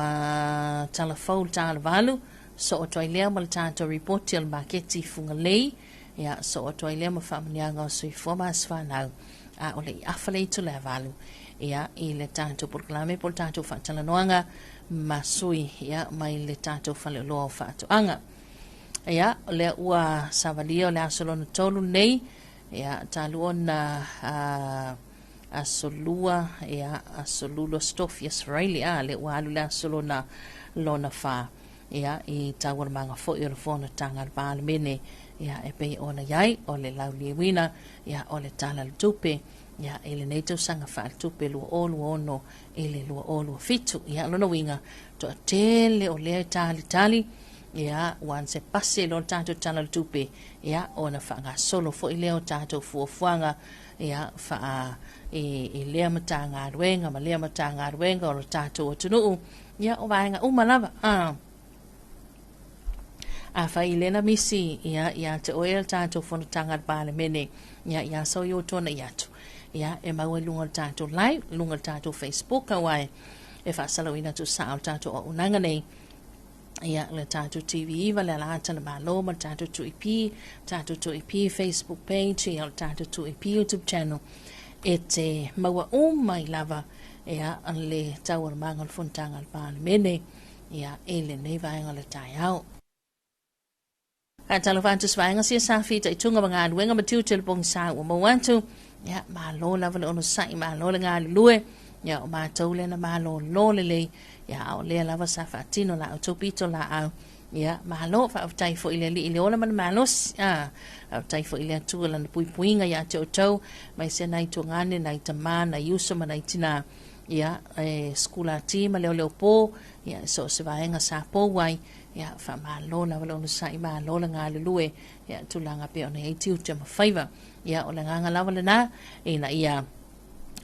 tala fou le tala valu, soo atu ai lea ma le tatou ripoti o le maketi Fugalei, Ia, soo atu ai lea ma faamanuiaga o soifua ma aso fanau, a o le i afa le itu le 8, ia, i le tatou polokalame po o le tatou faatalanoaga ma sui, ia, mai le tatou faleoloa o faatoaga. Ia, o lea ua savalia o le aso lona tolu nei, ia, talu ona aso lua, ia, aso lulu, aso tofi, aso Faraile, a, lea ua alu le aso lona, lona fa. Ia, i taualumaga foi o le fonotaga a le Palemene, ia, e pei ona i ai o le lauliliuina, ia, o le Tala o le Tupe, ia, i lenei tausaga faaletupe 2026 i le 2027. Ia, o lona uiga, toatele o lea e talitali, ia, once e pasi loa le tatou Tala o le Tupe, ia, ona faagasolo foi lea o tatou fuafuaga, ia, faa, i lea Matagaluega ma lea Matagaluega o le tatou atunuu, Ia, o vaega uma lava. A. Afai i lena misi, ia, ia te oe le tatou fonotaga a le Palemene, ia, ia sau i o tona i atu. Ia, e maua i luga o le tatou live, luga o le tatou Facebook, aua e, e faasalauina tuusao le tatou auaunaga nei. Ia, le tatou TV iva, le alata le Malo ma le tatou 2EP, tatou 2EP Facebook page, ia, le tatou 2EP YouTube channel. e te maua uma ai lava ia le taualumaga o le fonotaga a le Palemene ia i lenei vaega o le taeao. Faatalofa atu se vaega sia sa fitaituga ma galuega ma tiute o le pogisa ua maua atu. Ia, malo lava le onosai, malo le galulue. Ia, o matou lea na malolo lelei. Ia, a o lea lava sa faatino la outou pito laau. Ia, malo, faafetai foi i le Alii i le ola ma le malosi. A, faafetai foi i le Atua lana puipuiga ia te outou, mai se nai tuagane, nai tamā, nai uso ma nai tinā. Ia, e sikulati ma leoleopō, ia, so o se vaega sa pou ai. Ia, faamalo lava le onosai, malo le galulue, ia, tulaga pei ona i ai tiute ma faiva. Ia, o le agaga lava lena, ina ia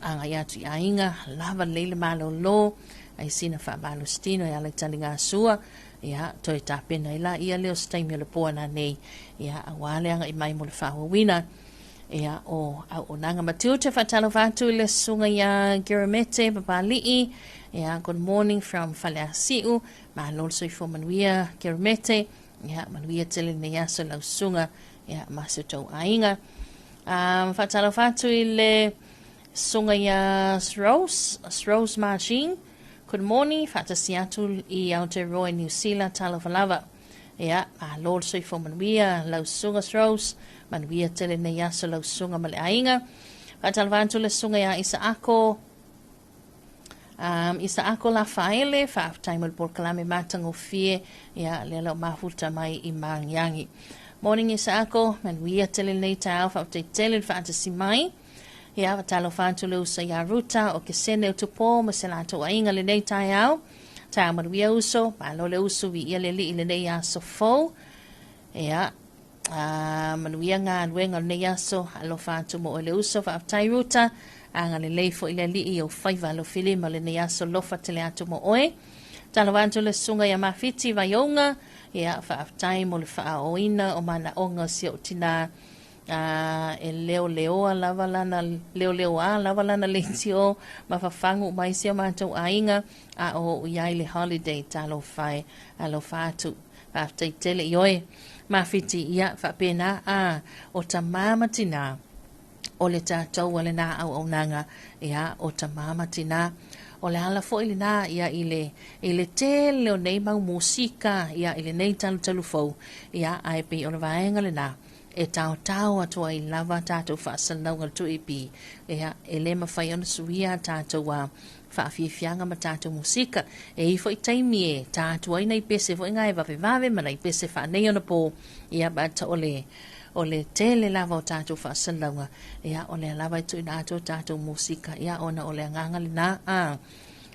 agai atu i aiga, lava lelei le malolo, ai sina faamalositino e ala i taligasua, ia, toe tapena ai laia lea o se taimi o le po nanei, ia, aua le agai mai mo le faaauauina, ia, o auaunaga ma tiute. Faatalofa atu i le susuga ia Giramete Papali'i, ia, good morning from Faleasiu, malo le soifua manuia Giramete, ia, manuia tele lenei aso i lau susuga, ia, ma si o tou aiga. Faatalofa atu i le susuga ia Rose, Rose Margine, good morning, faatasi atu i Aotearoa i Niu Sila, talofa lava. Ia, malo le soifua manuia lau susuga Rose, manuia tele lenei aso lau susuga ma le aiga. Faatalofa atu le susuga ia Isaako, Isaako Lafaele, faafetai mo le polokalame matagofie, ia, lea la o mafuta mai i Magiagi. Morning Isaako, manuia tele lenei taeao, faafetai tele le faatasi mai. Ia, faatalofa atu le uso ia Ruta o Kesene o Tupō ma se latou aiga lenei taeao. Taeao manuia uso, malo le usu viia le Alii i lenei aso fou. Ia, manuia galuega o lenei aso, alofa atu mo oe le uso, faafetai Ruta, agalelei foi le Alii i ou faiva alofilima o lenei aso, lofa tele atu mo oe. Talofa atu le susuga ia Mafiti Vaiouga, ia, faafetai mo le faaooina o manaoga o si ou tinā, e leoleoa lava lana, leoleoā lava lana leitio ma fafagu uma ai si o matou aiga, a o ou i ai i le holiday, talofa e, alofa atu. Faafetai tele i oe, Mafiti, ia, faapena, a, o tamā ma tinā, o le tatou a lenā auaunaga, ia, o tamā ma tinā, o le ala foi lenā, ia, i le, i le tele o nei mau musika, ia, i lenei talutalu fou, ia, ae pei o le vaega lenā, e taotao atu ai lava tatou faasalalauga le 2AP, ia, e le mafai ona suia a tatou a faafiafiaga ma tatou musika. E i ai foi taimi e tā atu ai nai pese foi ngā e vavevave ma nai pese faaneionapo, ia, but o le, o le tele lava o tatou faasalalauga, ia, o lea lava e tuuina atu o tatou musika, ia, ona o le agaga lenā, a,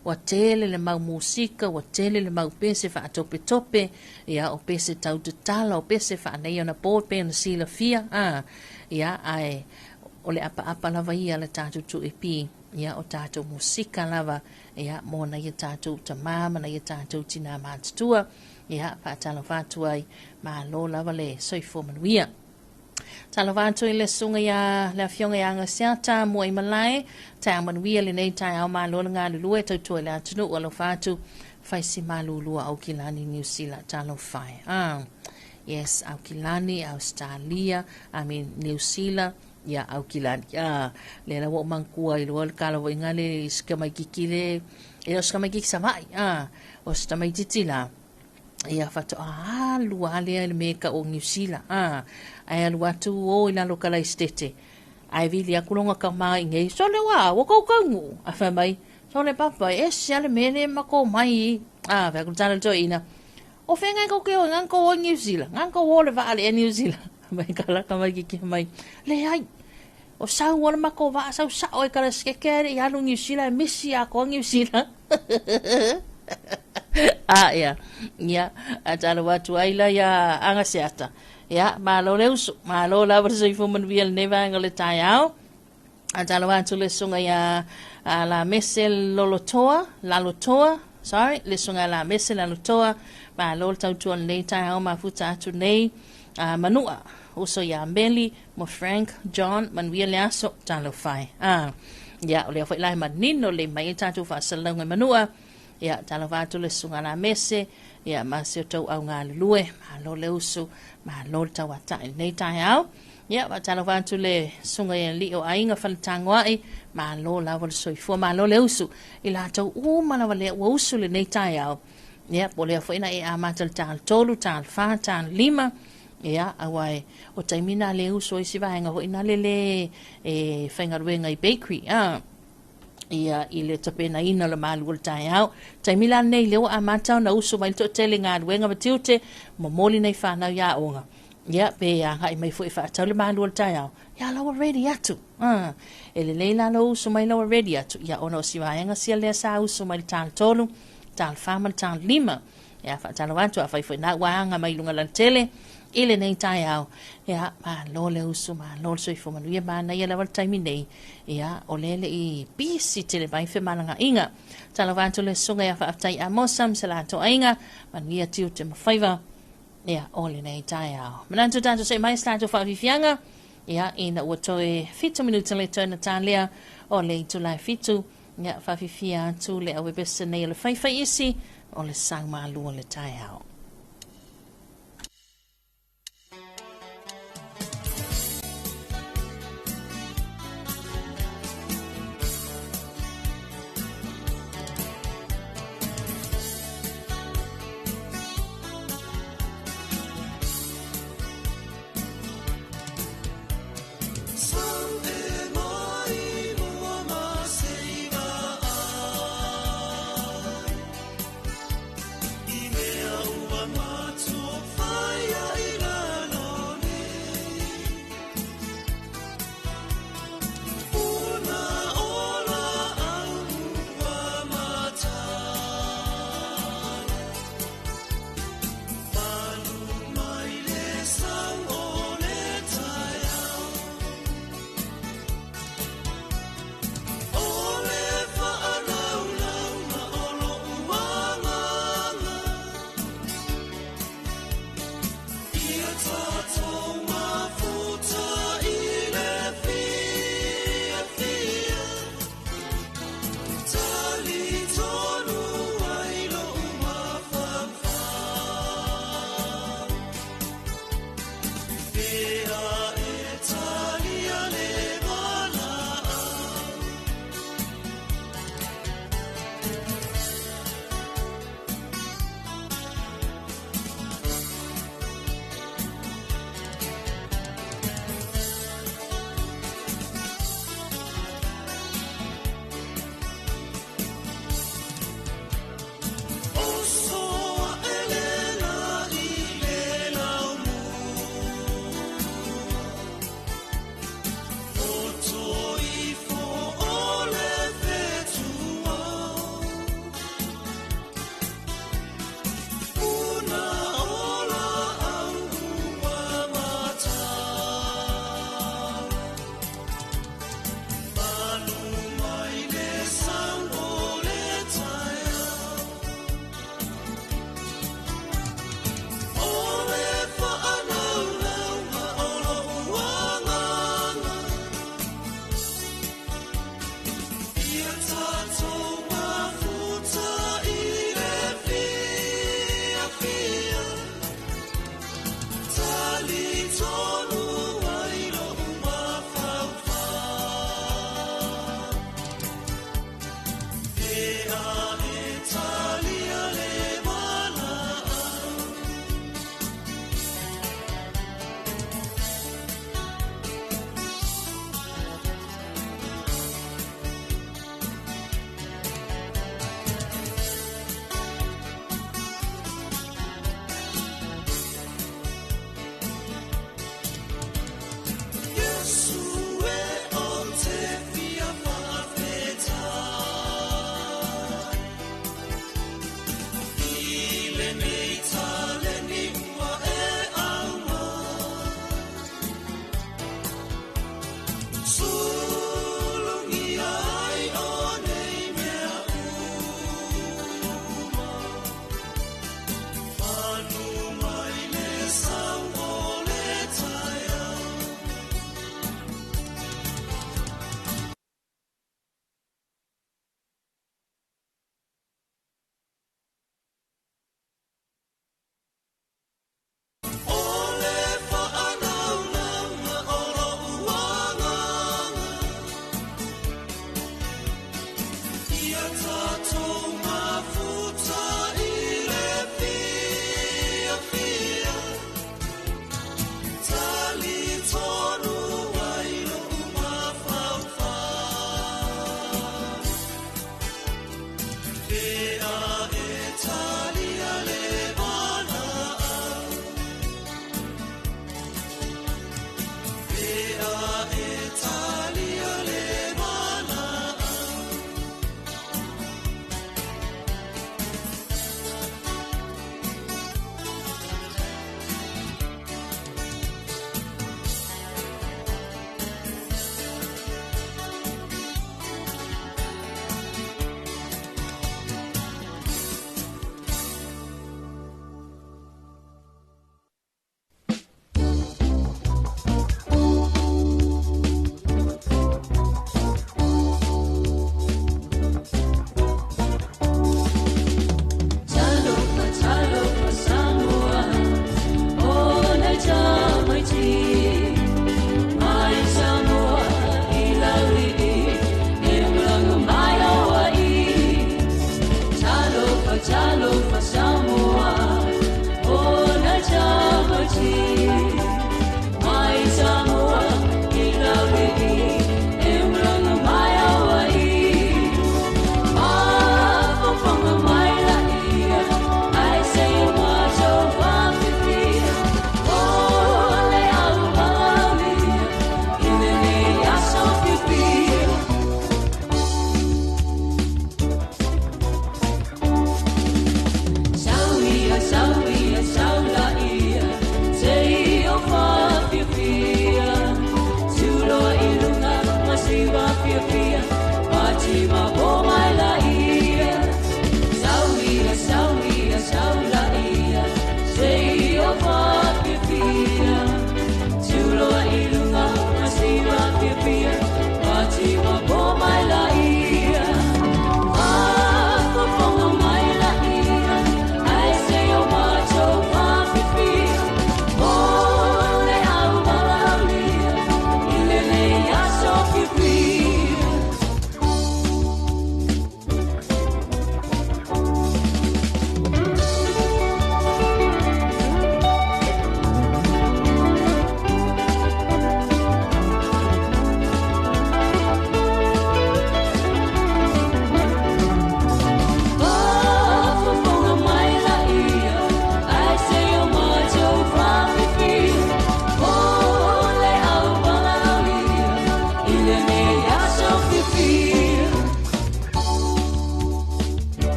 ua tele le mau musika, ua tele le mau pese faatopetope, ia, o pese tau tatala, o pese faaneionapo pei ona silafia, a, ia, ae o le apaapa lava ia a le tatou 2AP, ia, o tatou musika lava, ia, mo nai a tatou tamā ma nai a tatou tinā matutua, ia, faatalofa atu ai, malo lava le soifua manuia. Talofa atu i le susuga ia le Afioga ia Agaseata Muaimalae, taeao manuia lenei taeao, malo le galulue, tautua i le atunuu, alofa atu, faisi malulua Aukilani, Niu Sila, talofa e. Ah, yes, Aukilani, Australia, I mean, Niu Sila, ia, Aukilani. Ah, lea la ua ou manatua ai loa le kalawaiga le i si tamaititi le, e le o se tamaititi Savaii, ah, o se tamaititi la, ia faatoa alu lava lea i le mea e tau o Niu Sila, a, ae alu atu o i lalo o Kalaisitete, ae vili atu lona tama i inei, sole ua, ua tou taunuu? Ae fai mai, sole papa, e ese lava le mea lea e matou omai ai. A, fai atu le tala i le toeaina, o fea na tou te o ai, na tou o i Niu Sila, na tou o i le vaa le Air New Zealand. Mai kala tamaititi mai, leai, o sau lava le matou vaa, sau sao i Kalaisitete ae le i alu i Niu Sila, e misi atoa Niu Sila. A ia, ia, a talo atu ai la ia Agaseata. Ia, malo le uso, malo lava le soifua manuia i lenei vaega o le taeao. A talo atu le susuga ia a Lamese Lolotoa, Lalotoa, sorry, le susuga ia Lamese Lalotoa, malo le tautua i lenei taeao mafuta atu nei a Manua, uso ia Meli ma Frank John, manuia le aso, talofa e. A, ia, o lea foi la e manino lelei mai ai tatou faasalalauga i Manua, ia, talofa atu le susuga Lamese, ia, ma si o tou au galulue, malo le usu, malo le tauatai i lenei taeao. Ia, faatalofa atu le susuga i alii o aiga Faletagoai, malo lava le soifua, malo le usu i latou uma lava lea ua usu i lenei taeao. Ia, po o lea foi na e amata i le ta 3, ta 4, ta 5, ia, aua e, o taimi na le usu ai si vaega foi na le le e faigaluega i bakery, a ia i le tapenaina o le malu o le taeao. Taimi la lenei lea ua amata ona usu mai le toatele i galuega ma tiute, momoli nai fanau i aoga. Ia, pe agai mai foi e faatau le malu o le taeao, ia la ua ready atu. E lelei la lou usu mai la ua ready atu, ia ona o si vaega sia lea sa usu mai le ta 3, ta 4 ma le ta 5. Ia, faatalofa atu, afai foi na ua aga mai luga lautele i lenei taeao. Ia, malo le usu, malo le soifua manuia, manaia lava le taimi nei. Ia, o lea le i pisi tele mai femalagaaiga. Talofa atu le susuga ia Faafetai Amosa ma se latou aiga, manuia tiute ma faiva. Ia, o lenei taeao. Manatu tatou see mai se tatou faafiafiaga. Ia, ina ua toe 7 minuta le toe na talea o le itula e 7. Ia, faafifia atu le auepese nei o le faifaiisi o le saumalu o le taeao.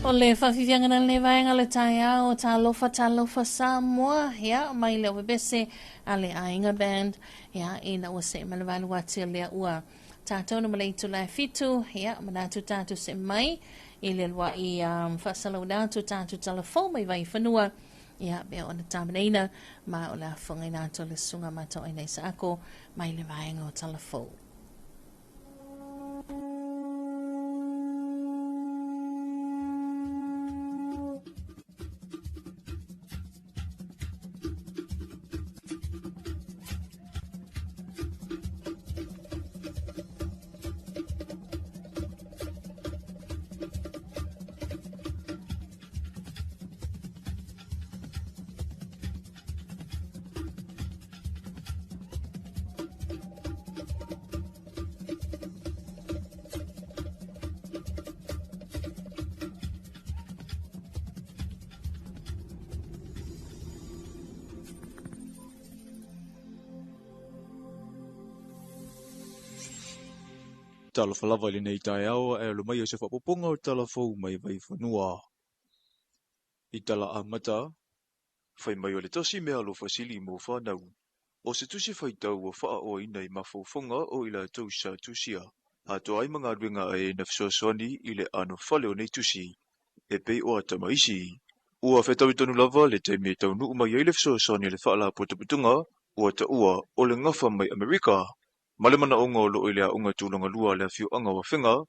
O le faafiafiaga na lenei vaega le taeao, talofa talofa Samoa, ia mai le ovebese a le Aiga Band, ia ina ua see mai le valu ati lea ua tatou na ma le itula e 7, ia manatu tatou see mai i le lua'i faasalauina atu tatou talafou mai Vaifanua, ia pea ona tamenaina ma o le afogaina atu o le susuga matauaina i Saako mai le vaega o talafou. Talofa lava i lenei taeao e alo mai o se faapopoga o talafou mai Vaifanua. I tala amata, fai mai o le tasi mea alofa sili mo whanau. O se tusi whaitau ua whaaoaina i mafaufonga o i latou sa tusia. Atoa ai magaluega a e na fesoasoani i le ano fale o nei tusi. E pei o atama isi. Ua whetaui tonu lava le taimi e taunuu mai ai le fesoasoani le whaalapotopotoga ua taua o le gafa mai Amerika. Ma le manaoga o loo i le aoga tulaga lua le afioaga o Afega,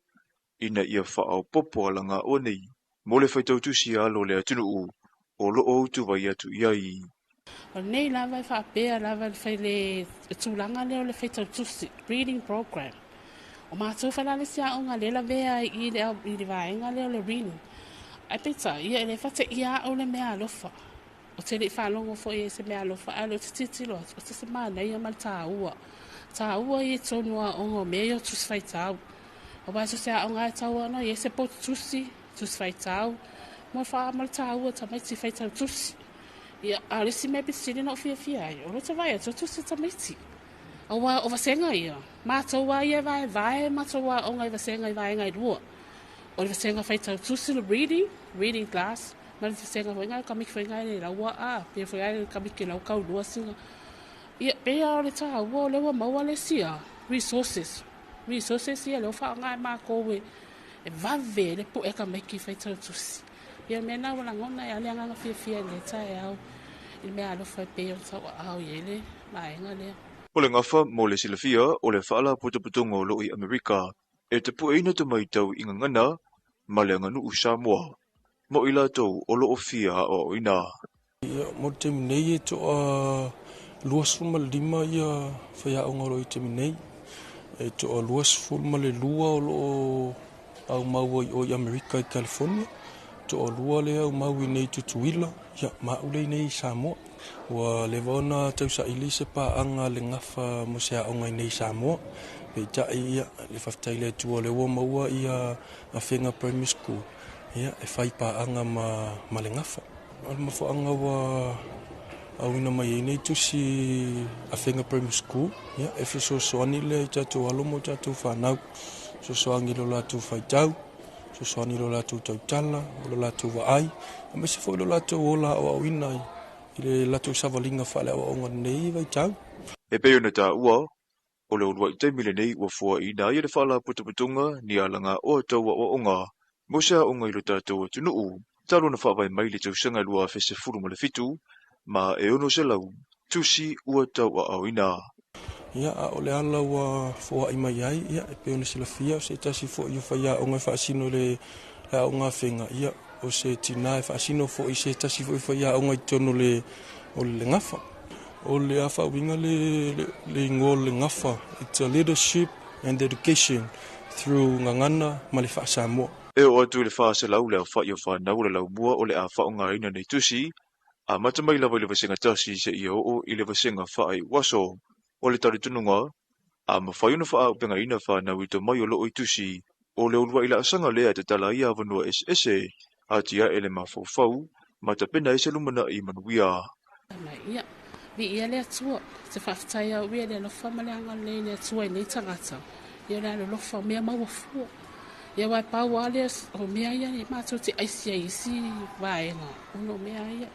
ina ia faaopoopo alagaoa nei mo le faitau tusi a alo o le atunuu o loo utuvai atu i ai. O lenei lava e faapea lava le fai le tulaga lea o le faitau tusi, reading program. O matou foi la le isi aoga lea e lavea ai i le, i le vaega lea o le reading. Ae peitai, ia e le faateia au le meaalofa. Ou te le i faalogo foi i se meaalofa, ae o lea ou te tilotilo atu, o se manaia ma le taua. Taua ia i totonu o aoga o mea ia o tusi faitau. Aua so o se aoga lava e tatau lava ona i ai se potu tusi, tusi faitau, mo le taua o tamaiti faitau tusi. Ia, a o le isi mea pito sili ona ou fiafia ai, o lea ou te vaai atu o tusi a tamaiti. Aua o vasega ia, matou lava ia e vaevae matou aoga i vasega i vaega e lua. O le vasega faitau tusi, le reading, reading class, ma le vasega foi lena tamaiti foi lena e laua a, pe foi lea tamaiti lau taulua sina. Ia, pei lava o le taua o lea ua maua le isi a resources. Resources ia lea ua faaaoga e matou e vave ai le pue tamaiti faitau tusi. Ia o le mea lena ua lagona ai lava le agaga fiafia i lenei taeao i le meaalofa e pei ona tauaao i ai le vaega lea. O le gafa mo le silafia o le Faalapotopotoga o lo o i Amerika e tapueina tamaitau i gagana ma le aganuu Samoa mo i latou o lo o fia aoaoina. Ia, mo le taimi nei e toa 25 ia faiaoga o lo o i le taimi nei. E toa 22 o lo o aumau ai o i Amerika i California. Toa lua lea aumau i nei i Tutuila, ia, ma au lea i nei i Samoa. Ua leva ona tausaili se paaga a le gafa mo se aoga i nei i Samoa. Peitai, ia, le faafetai i le Atua o lea ua maua ia Afega Primary School, ia, e fai paaga ma, ma le gafa. O le mafuaaga ua auina mai ai nei tusi Afega Primary School, ia, e fesoasoani lea i tatou alo ma tatou fanau. Fesoasoani i lo latou faitau, fesoasoani i lo latou tautala, o lo latou vaai, aemaise foi lo latou ola aoaoina i le latou savaliga faaleaoaoga i lenei vaitau. E pei ona taua, o le uluai taimi lenei ua foaiina ai e le Faalapotopotoga ni alagaoa tau aoaoga mo se aoga i lo tatou atunuu talu ona faavae mai i le tausaga 2017 ma e 600 tusi ua tauaaoina. Ia, a o le ala ua foai mai ai, ia, e pei ona silafia, o se tasi foi o faiaoga e faasino i le aoga Afega, ia, o se tinā e faasino foi i se tasi foi o faiaoga i totonu o le, o le Gafa. O le a faauiga le, le, le igoa o le Gafa, it's a leadership and education through gagana ma le faa-Samoa. E oo atu i le 400 le aofai o fanau o le laumua o le a faaaogaina nei tusi, amata mai lava i le vasega tasi seia oo i le vasega faaiuaso. O le talitonuga, a mafai ona faaaupegaina fanau i tomai o lo o i tusi, o le uluai laasaga lea e tatala ai avanoa eseese, atiae le mafaufau ma tapena ai se lumanai manuia. Ia, viia le Atua, te faafetai au ia le alofa ma le agalelei le Atua i nei tagata. Ia o le alolofa o mea maua fua. Ia aua e pau lava lea o mea ia e matou te aisi ai i isi vaega ona o mea ia.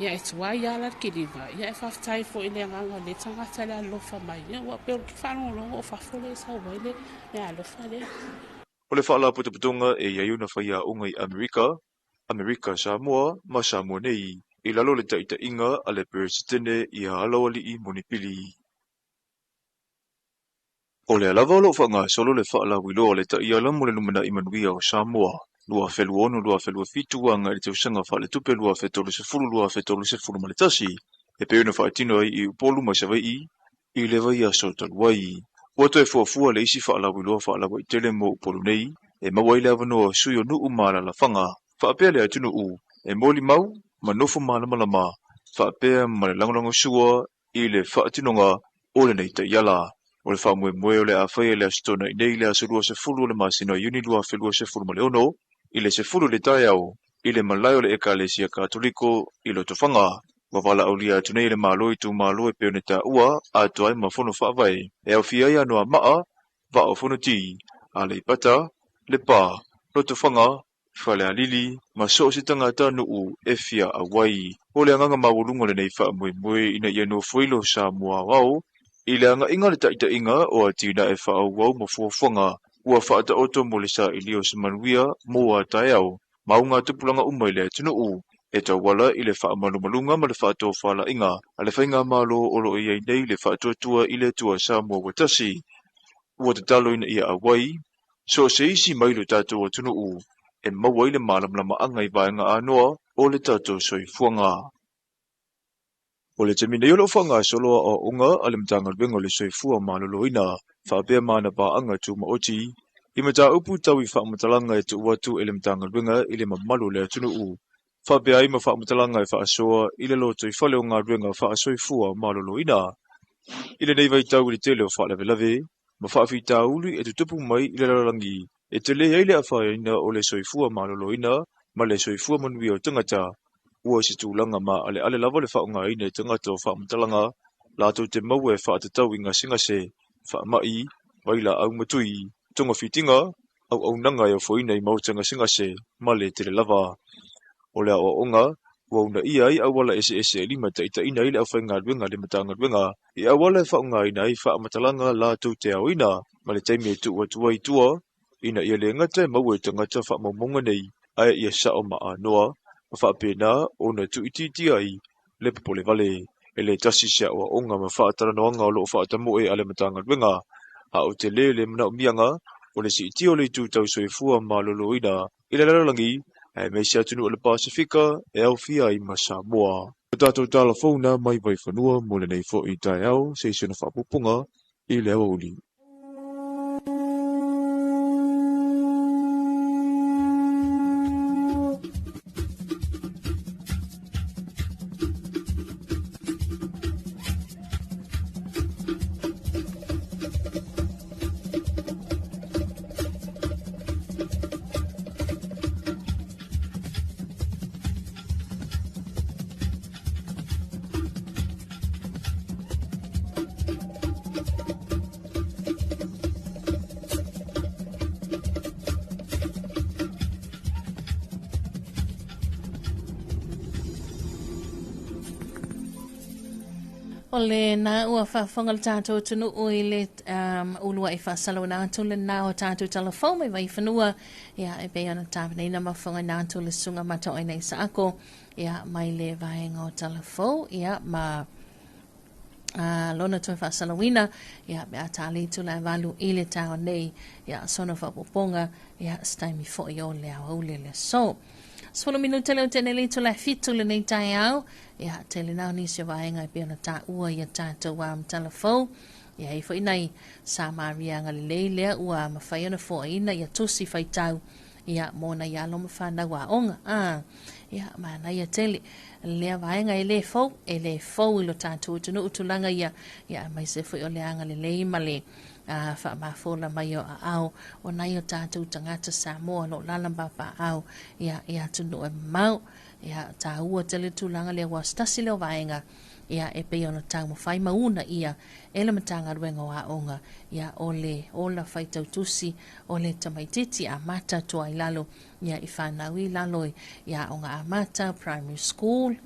Ia e tuai lava la le kiliva, ia e faafetai foi i le agaga o lenei tagata i le alolofa mai. Ia ua pei o le faalogologo o fafo lea e sau ai le meaalofa lea. O le Faalapotopotoga e i ai ona faiaoga i Amerika, Amerika Samoa ma Samoa nei, i lalo o le taitaiga a le Peresetene ia Aloalii Monipili. O lea lava o lo o faagasolo le faalauiloa o le Taiala mo le Lumanai Manuia o Samoa 2026-2027 agai i le tausaga faaletupe 2030-2031 e pei ona faatino ai i Upolu ma Savaii i le vaiaso talu ai. Ua toe fuafua le isi faalauiloa faalauaitele mo Upolu nei e maua ai le avanoa o sui o nuu ma alaalafaga faapea le atunuu e molimau ma nofo malamalama faapea ma le lagolagosua i le faatinoga o lenei taiala. O le faamoemoe o le a faia i le Aso Toonai nei i le aso 20 o le masina o Iuni 2026 i le 10 i le taeao i le malae o le Ekalesia Katoliko i Lotofaga. Ua valaaulia atu nei e le Malo i itumalo e pei ona taua atoa ai ma fono faavae e aofia ai Anoamaa, Vaa o Fonoti, Aleipata, Lepa, Lotofaga, Falealili ma so o se tagatanuu e fia auai. O le agaga maualuga o lenei faamoemoe ina ia nofoilo Samoa aoao i le agaiga o le taitaiga o atinae faaauau ma fuafuaga ua faataoto mo le sailia o se manuia mo a taeao ma augatupulaga uma i le atunuu e tauala i le faamalumaluga ma le faatofalaiga a le faigamalo o lo o i ai nei le Faatuatua i le Atua Samoa ua Tasi. Ua tatalo ina ia auai so o se isi mai lo tatou atunuu e maua ai le malamalamaaga i vaega anoa o le tatou soifuaga. O le taimi nei o lo o faagasolo aoaoga a le Matagaluega o le Soifua Maloloina faapea ma ana paaga tumaoti i mataupu tau i faamatalaga e tuu atu e le Matagaluega i le mamalu o le atunuu, faapea ai ma faamatalaga e faasoa i le lotoifale o galuega faasoifua maloloina. I lenei vaitau i le tele o faalavelave ma faafitauli e tutupu mai i le lalolagi e tele ai le afaina o le soifua maloloina ma le soifua manuia o tagata, ua se tulaga maaleale lava le faaaogaina e tagata o faamatalaga latou te maua e faatatau i gasegase, faamai, vailaau matui, togafitiga, auaunaga e ofoina i maota gasegase ma le tele lava. O le aoaoga ua uunaia ai auala eseese e limataitaiina ai le aufaigaluega a le Matagaluega i auala e faaaogaina ai faamatalaga latou te aoina ma le taimi e tuu atu ai i tua ina ia le gata e maua e tagata faamaumauga nei ae ia sao ma anoa ma faapena ona tuuitiitia ai le popolevale. E le tasi se aoaoga ma faatalanoaga o lo o faatamoe a le Matagaluega, a o tele le manaomiaga o le siitia o le itu tau soifua maloloina i le lalolagi aemaise atunuu o le Pasefika e aofia ai ma Samoa. O tatou tala fou na mai Vaifanua mo lenei foi taeao se i sina faapupuga i le aoauli. O lena ua faafofoga le tatou atunuu i le uluai faasalauina atu lena o tatou talafou mai Vaifanua, ia e pei ona tapenaina ma fofogaina atu le susuga Mataoaina Isaako, ia mai le vaega o talafou, ia ma lona toe faasalauina, ia pe a tali itula e 8 i le taeao nei, ia sona faaopoopoga, ia se taimi foi o le aoauli le aso. 10 minute leo tene le itula e 7 lenei taeao, ia tele na o nisi o vaega e pei ona taua ia tatou talafou. Ia i foi nai Samaria agalelei lea ua mafai ona foaina ia tusi faitau ia mo nai alo ma fanau aoga. Ia manaia tele lea vaega e le fou, e le fou i lo tatou atunuu tulaga ia, ia aemaise foi o le agalelei ma le faamafola mai o aao o nai o tatou tagata Samoa o lo o lala ma papaau ia i atunuu e mamao. Ia taua tele tulaga lea ua se tasi lea o vaega ia e pei ona taumafai ma una ia e le Matagaluega o Aoga ia o le ola faitautusi o le tamaitiiti amata atu ai lalo ia i fanau i lalo i aoga amata primary school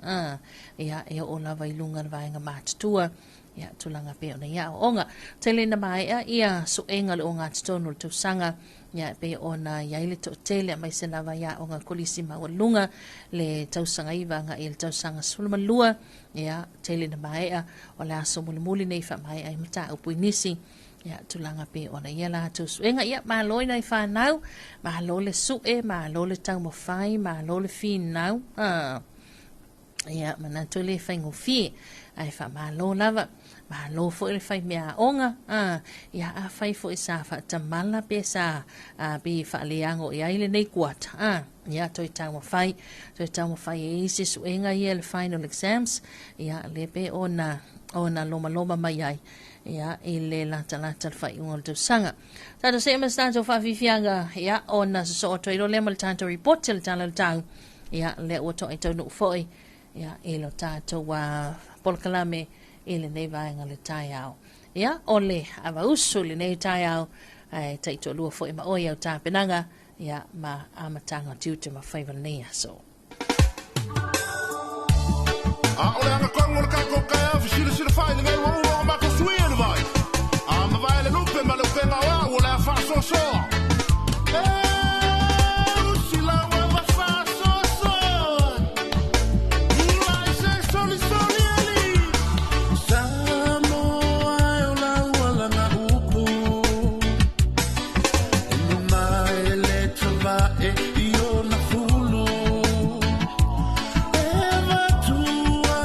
ia e oo lava i luga le vaega matutua ia tulaga pei ona ia aoaoga. Tele ina maea ia suega le ogatotonu o le tausaga ia e pei ona iai le toatele aemaise lava i aoga kolisi maualuluga le tausaga 9 agai i le tausaga 12 ia tele ina maea o le aso mulimuli nei faamaea ai mataupu i nisi ia tulaga pei ona ia latou suega. Ia malo i nai fanau, malo le sue, malo le taumafai, malo le finau. Ia manatu le faigofie ae faamalo lava, malo foi le fai mea aoga. Ia afai foi sa faatamala pe sa pe faaleago i ai lenei kuata, ia toe taumafai, toe taumafai e isi suega ia le final exams ia le pe ona ona lomaloma mai ai ia i le latalata le faaiuga o le tausaga. Tatou see ma se tatou faafiafiaga ia ona sosoo atu ai loa lea ma le tatou report le tala o le tau ia lea ua toai taunuu foi ia i lo tatou polokalame i lenei vaega le taeao. Ia o le avausu lenei taeao ae taitoalua foi ma oe au tapenaga ia ma amataga o tiute ma faiva lenei aso. A o le agatonu o le tatou taeao fesilisili fai lenei ua uma ona matou suia le vai. A mavae le lupe ma le upega o au o le a faasoasoa. E usi lau ava faasoasoa. Ulai se solisoli ali. Samoa e o lau alaga upu. E luma e le tavae i ona fulu. E vatua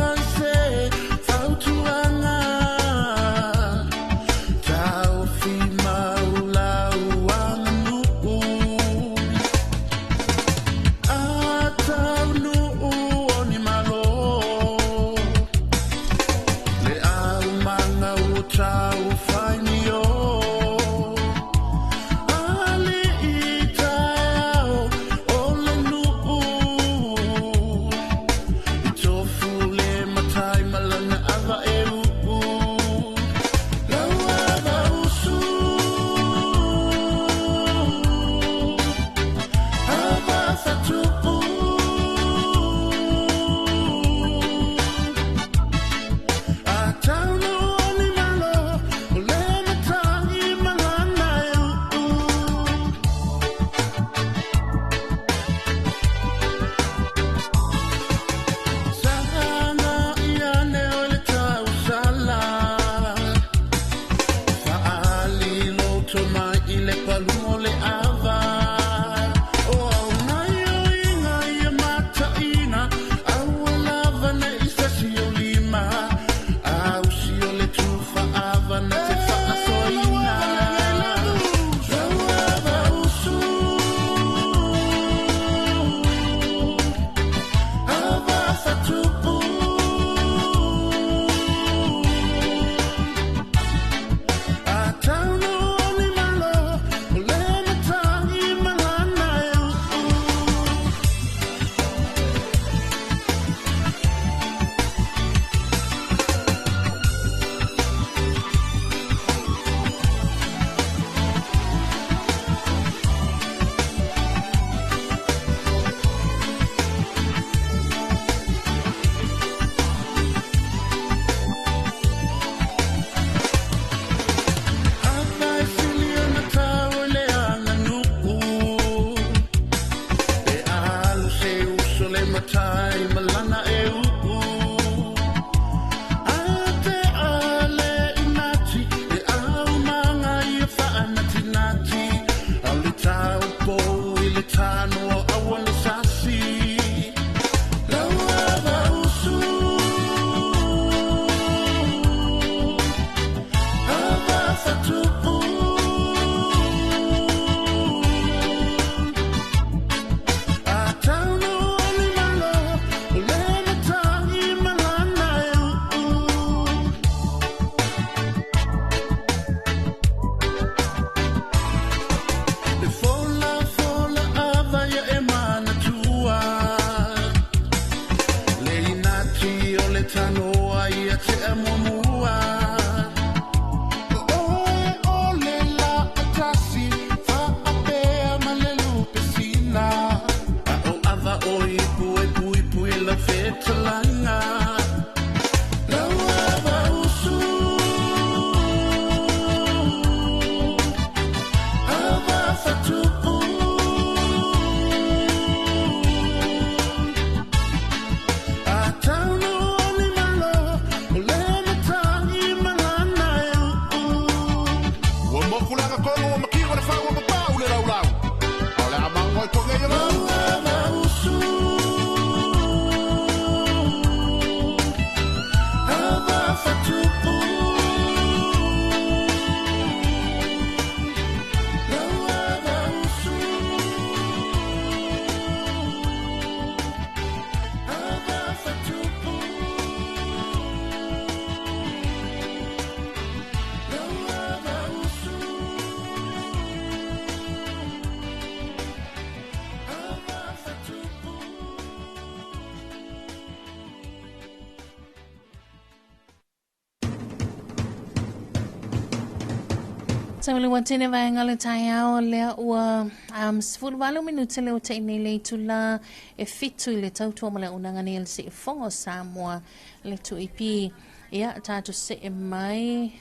Sa le watene vaega le taeao lea ua 18 minute le o te nei le itula e 7 i le tautua ma le auaunaga nei a le Siufogo o Samoa le 2EP. Ia, tatou see mai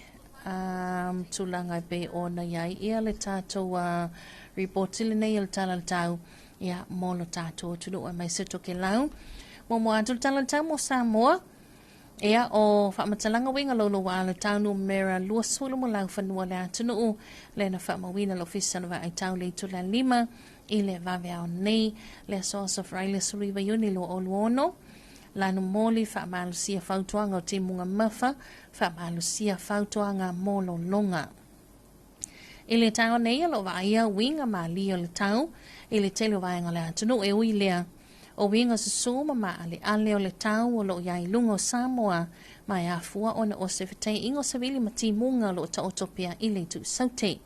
tulaga e pei ona i ai ia le tatou ripoti lenei o le Tala o le Tau ia mo lo tatou atunuu aemaise Tokelau. Muamua atu le Tala o le Tau mo Samoa. Ia, o faamatalaga uiga louloua le tau numera 20 mo laufanua o le atunuu, lea na faamauina le Ofisa o le Vaai Tau le itula 5 i le vaveao nei, le aso Aso Faraile 19 Iuni 2026. Lanu moli faamalosia fautuaga o timuga mafa, faamalosia fautuaga mo lologa. I le taeao nei o lo o vaaia uiga malie o le tau i le tele o vaega o le atunuu e ui lea o uiga susū ma maaleale o le tau o lo o i ai i luga o Samoa ma e afua ona o se fetaiiga o savili ma timuga o lo o taoto pea i le itu saute.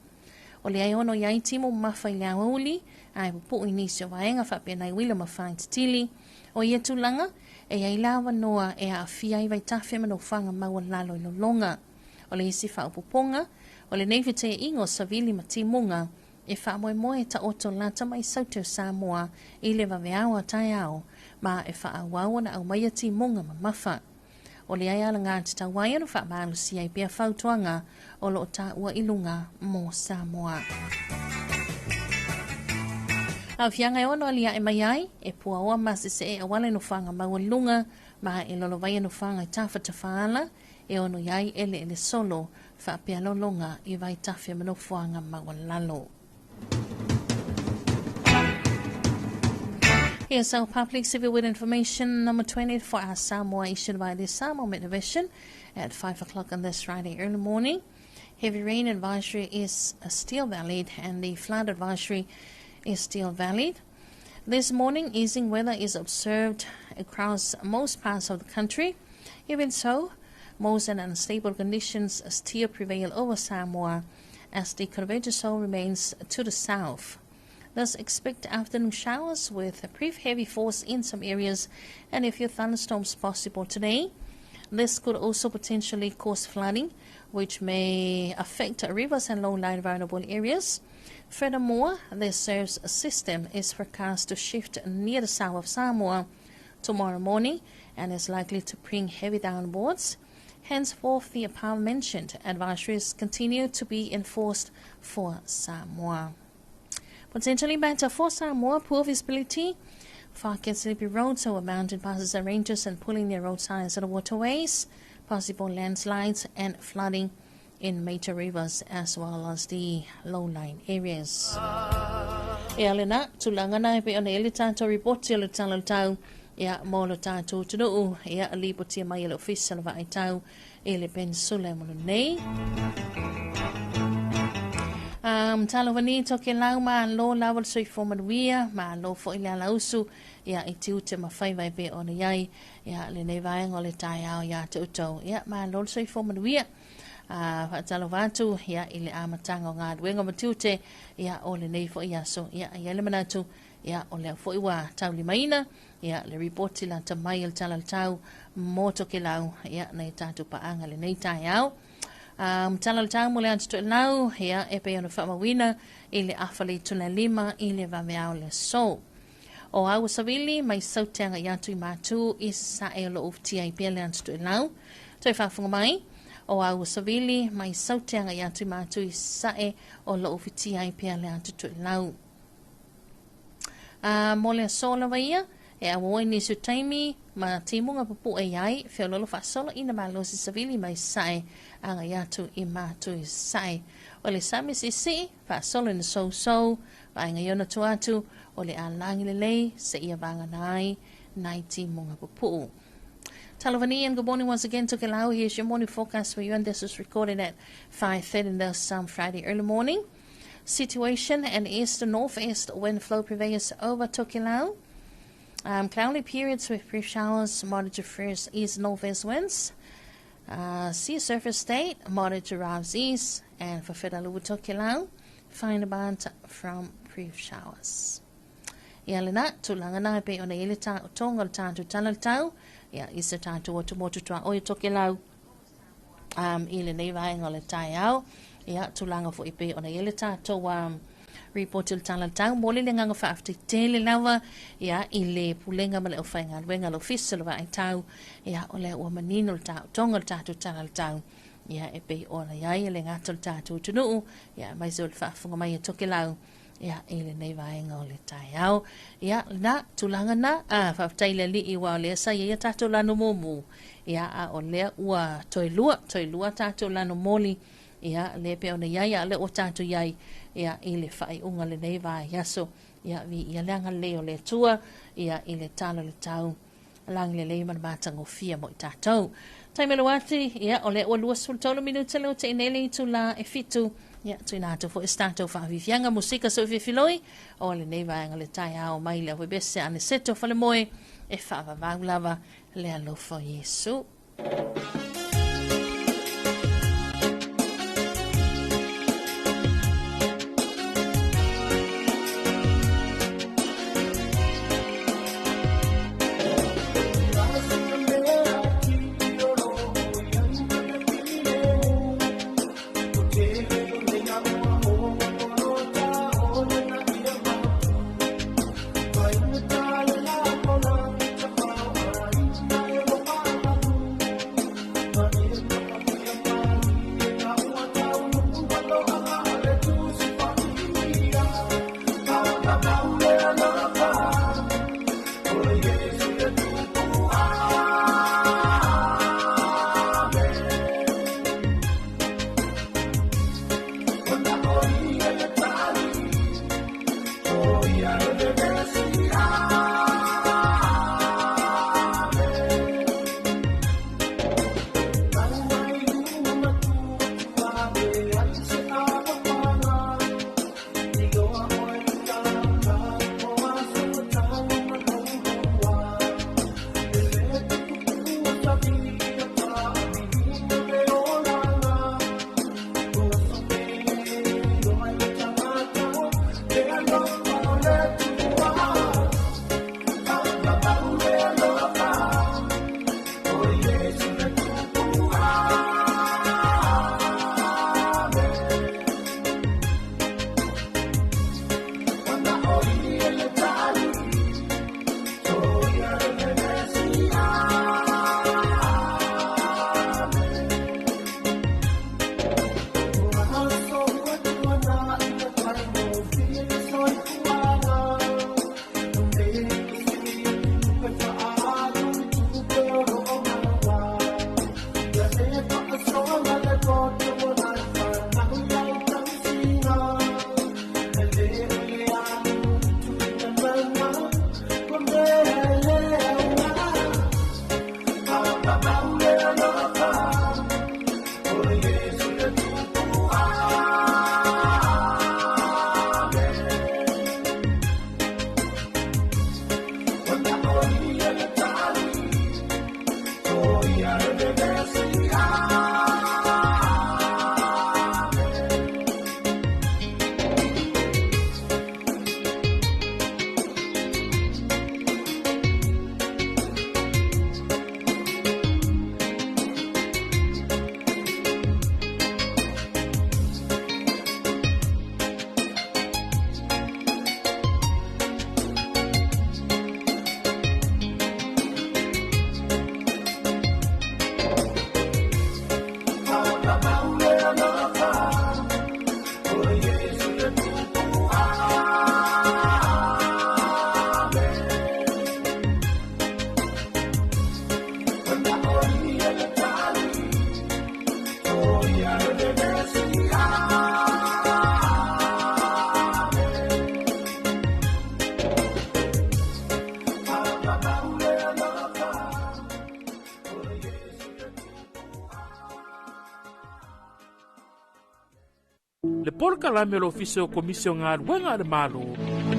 O lea e ono i ai timu mafa i le aoauli ae pupuu i nisi o vaega faapea nai uila ma faititili. O ia tulaga, e i ai le avanoa e aafia ai vaitafe ma nofoaga maualalo i lologa. O le isi faaopoopoga, o lenei fetaiiga o savili ma timuga e faamoemoe e taoto lata mai saute o Samoa i le vaveao a taeao ma e faaauau ona aumaia timuga mamafa. O lea e alagatatau ai ona faamalosia ai pea fautuaga o lo o taua i luga mo Samoa. Aafiaga e ono aliae mai ai, e puaoa ma sesee auala i nofoaga maualuluga ma e lolovaia nofoaga i tafatafaala e ono i ai eleele solo faapea lologa i vaitafe ma nofoaga maualalo. Here's our public civil with information number 20 for our Samoa issued by the Samoa MetVision at 5 o'clock on this Friday early morning. Heavy rain advisory is still valid and the flood advisory is still valid. This morning, easing weather is observed across most parts of the country. Even so, most and unstable conditions still prevail over Samoa as the convergence zone remains to the south. Thus, expect afternoon showers with brief heavy force in some areas and a few thunderstorms possible today. This could also potentially cause flooding, which may affect rivers and low-lying vulnerable areas. Furthermore, the surf system is forecast to shift near the south of Samoa tomorrow morning and is likely to bring heavy downpours. Henceforth, the above-mentioned advisories continue to be enforced for Samoa. Potentially better for Samoa, poor visibility, fog and sleepy roads over mountain passes and ranges and pulling near roadsides and waterways, possible landslides and flooding in major rivers as well as the low-lying areas. Ia lena, tulaga na e pei ona i ai le tatou ripoti o le Tala o le Tau ia mo lo tatou atunuu ia lipotia mai e le Ofisa o le Vaai Tau i le Peninsula mo lenei. Talofa ni Tokelau, malo lava le soifua manuia, malo foi le alausu ia i tiute ma faiva e pei ona i ai ia lenei vaega o le taeao ia te outou. Ia malo le soifua manuia. Faatalofa atu ia i le amataga o galuega ma tiute ia o lenei foi aso. Ia e i ai le manatu ia o lea foi ua taulimaina ia le ripoti lata mai o le Tala o le Tau mo Tokelau ia nai tatou paaga lenei taeao. Tala o le Tau mo le Atu Toelau ia e pei ona faamauina i le afa le itula 5 i le vaveao le aso. O au savili mai saute agai atu i Matu i sasae o lo o ufitia ai pea le Atu Toelau. Toe faafofoga mai, o au savili mai saute agai atu i Matu i sasae o lo o ufitia ai pea le Atu Toelau. Mo le aso lava ia, e auau ai nisi o taimi ma timuga pupue i ai, feoloolo faasolo ina malosi savili mai sasae agai atu i Matu i sasae. O le sami siisii, faasolo ina sousou, vaega i ona tua atu, o le alagi lelei seia vagana ai nai timuga pupuu. Talofa ni and good morning once again Tokelau. Here's your morning forecast for you, and this is recorded at 5:30 this Friday early morning. Situation and east to northeast wind flow prevails over Tokelau. Cloudy periods with brief showers, moderate to fresh east northeast winds. Sea surface state, moderate to rough east, and for Fedalua Tokelau, fine band from brief showers. Ia lena, tulaga na e pei ona i ai le taotoga o le tatou tala o le tau, ia i se tatou atumotu tuaoi o Tokelau i lenei vaega o le taeao. Ia, tulaga foi pei ona i ai le tatou ripoti o le Tala o le Tau. Momoli le agaga faafetai tele lava ia i le Pulega ma le aufaigaluega a le Ofisa o le Vaai Tau, ia o lea ua manino le taotoga o le tatou Tala o le Tau, ia e pei ona i ai e le gata o le tatou atunuu, ia aemaise o le faafofoga mai a Tokelau, ia i lenei vaega o le taeao. Ia lena tulaga na, a faafetai i le Alii aua o lea sa i ai a tatou lanu mumu, ia a o lea ua toe lua, toe lua tatou lanu moli, ia lea pei ona i ai, a o lea ua tatou i ai ia i le faaiuga o lenei vaiaso. Ia viia le agalelei o le Atua ia i le tala o le tau lagi lelei ma le matagofie mo i tatou. Taimi o le ati, ia, o lea ua 23 minute lea ua tei nei le itula e 7, ia, tuina atu foi se tatou faafiafiaga musika soifefiloi o lenei vaega o le taeao mai le Awebese Aniseto Falemoe e faavavau lava le alofa o Iesu. Le polokalame o le Ofisa o Komisi o Galuega a le Malo.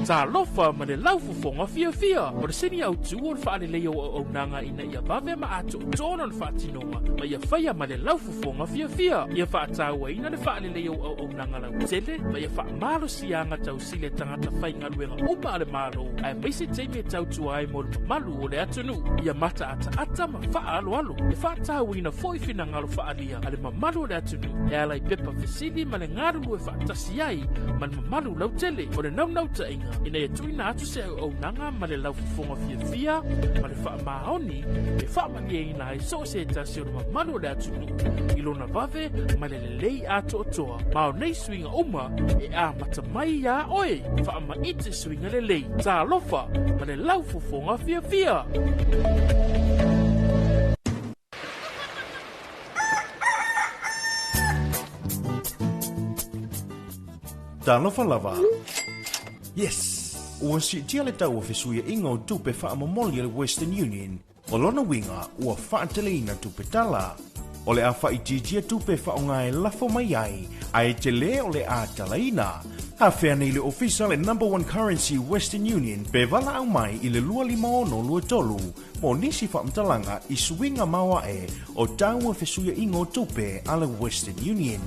Talofa ma le laufofoga fiafia. O le sini autu o le faaleleia o auaunaga ina ia vave ma atoatoa lona faatinoga ma ia faia ma le laufofoga fiafia. Ia faatauaina le faaleleia o auaunaga lautele ma ia faamalosiaga tausili a tagata faigaluega uma a le Malo aemaise taimi e tautua ai mo le mamalu o le atunuu. Ia mataataata ma faaaloalo. E faatauaina foi finagalo faaalia a le mamalu o le atunuu e ala i pepa fesili ma le galulue faatasi ai ma le mamalu lautele. O le naunautaiga ina ia tuuina atu se auaunaga ma le laufofoga fiafia ma le faamaoni e faamalieina ai so o se tasi o le mamalu o le atunuu i lona vave ma le lelei atoatoa. Ma o nei suiga uma e amata mai iā oe. Faamaite suiga lelei. Talofa ma le laufofoga fiafia. Talofa lava. Yes! Ua siitia le tau o fesuiaiga o tupe faamomoli a le Western Union. O lona uiga, ua faateleina tupe tala. O le a faaitiitia tupe e faaaoga e lafo mai ai, ae tele o le a talaina. Afea nei le ofisa le Number One Currency Western Union pe valaau mai i le 25623 mo nisi faamatalaga i suiga maoae o tau o fesuiaiga o tupe a le Western Union.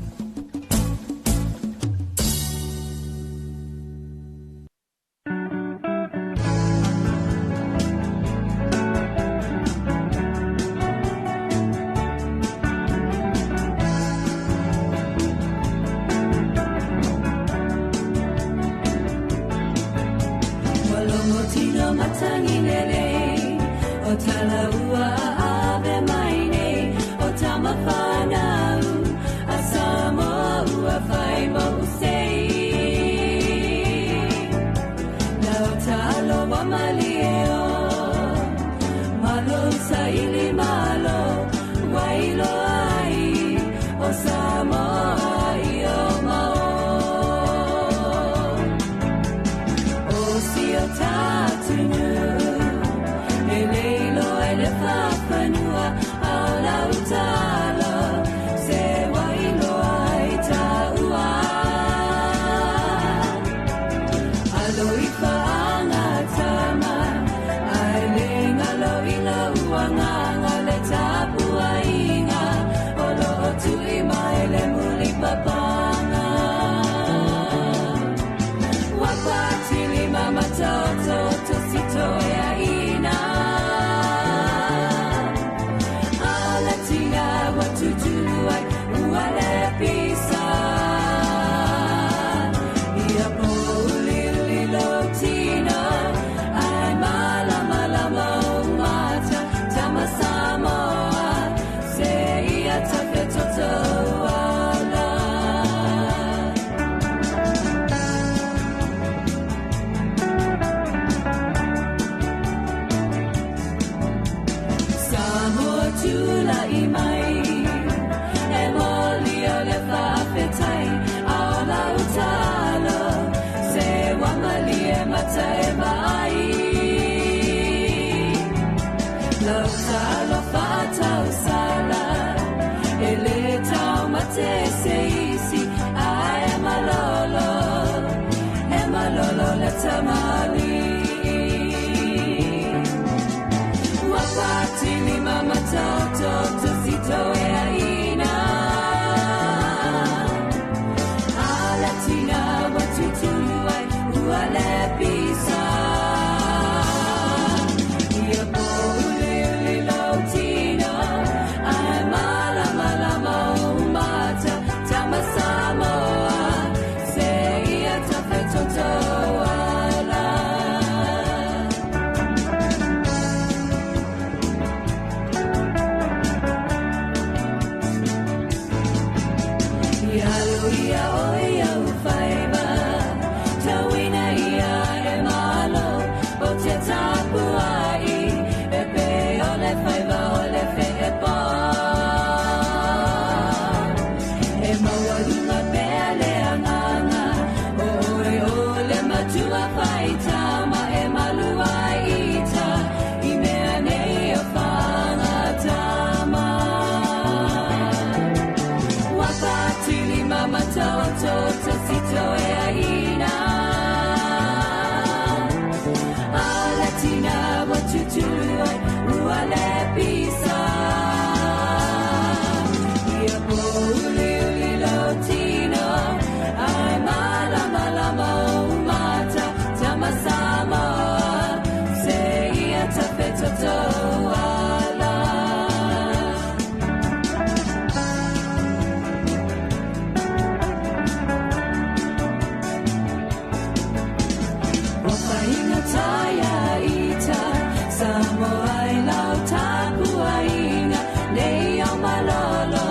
malolo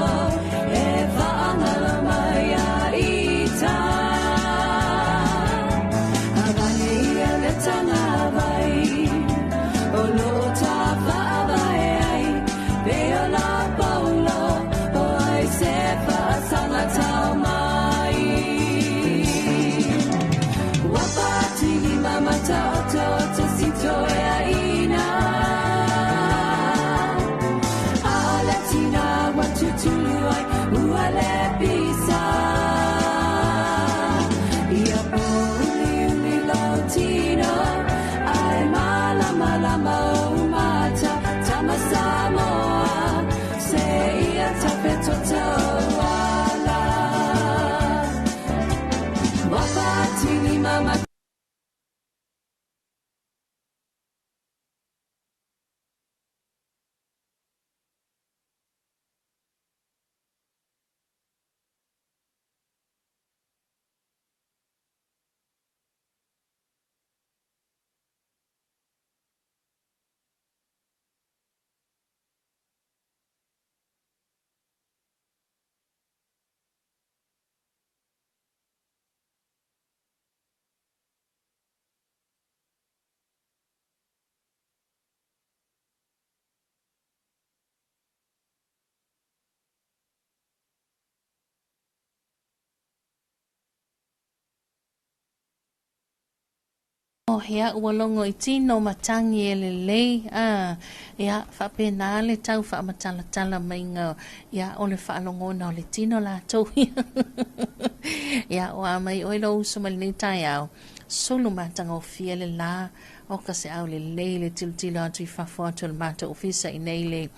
e whaangalo mai a ita. Avane ia le tanga vai, o lo ta whaavae ai, pe o la paulo, o ai se whaasanga tau mai. Wapatili mamata o te o te sito e a ina. A le tina wa tutulu ai, ua le pisa. Ia pōuli uli lo tino, ai malama lama o mata, tama Samoa, se ia tapeto tauala. Wapatili mama. O hea ua logo i tino matangi e lelei, a, ia, faapena le tau faamatalatala maiga, ia, o le faalogona o le tino latou ia. Ia, o a mai oe lou uso mai lenei taeao, sulu matagofie le la, o ka se au lelei le tilotilo atu i fafo atu o le matou ofisa i nei le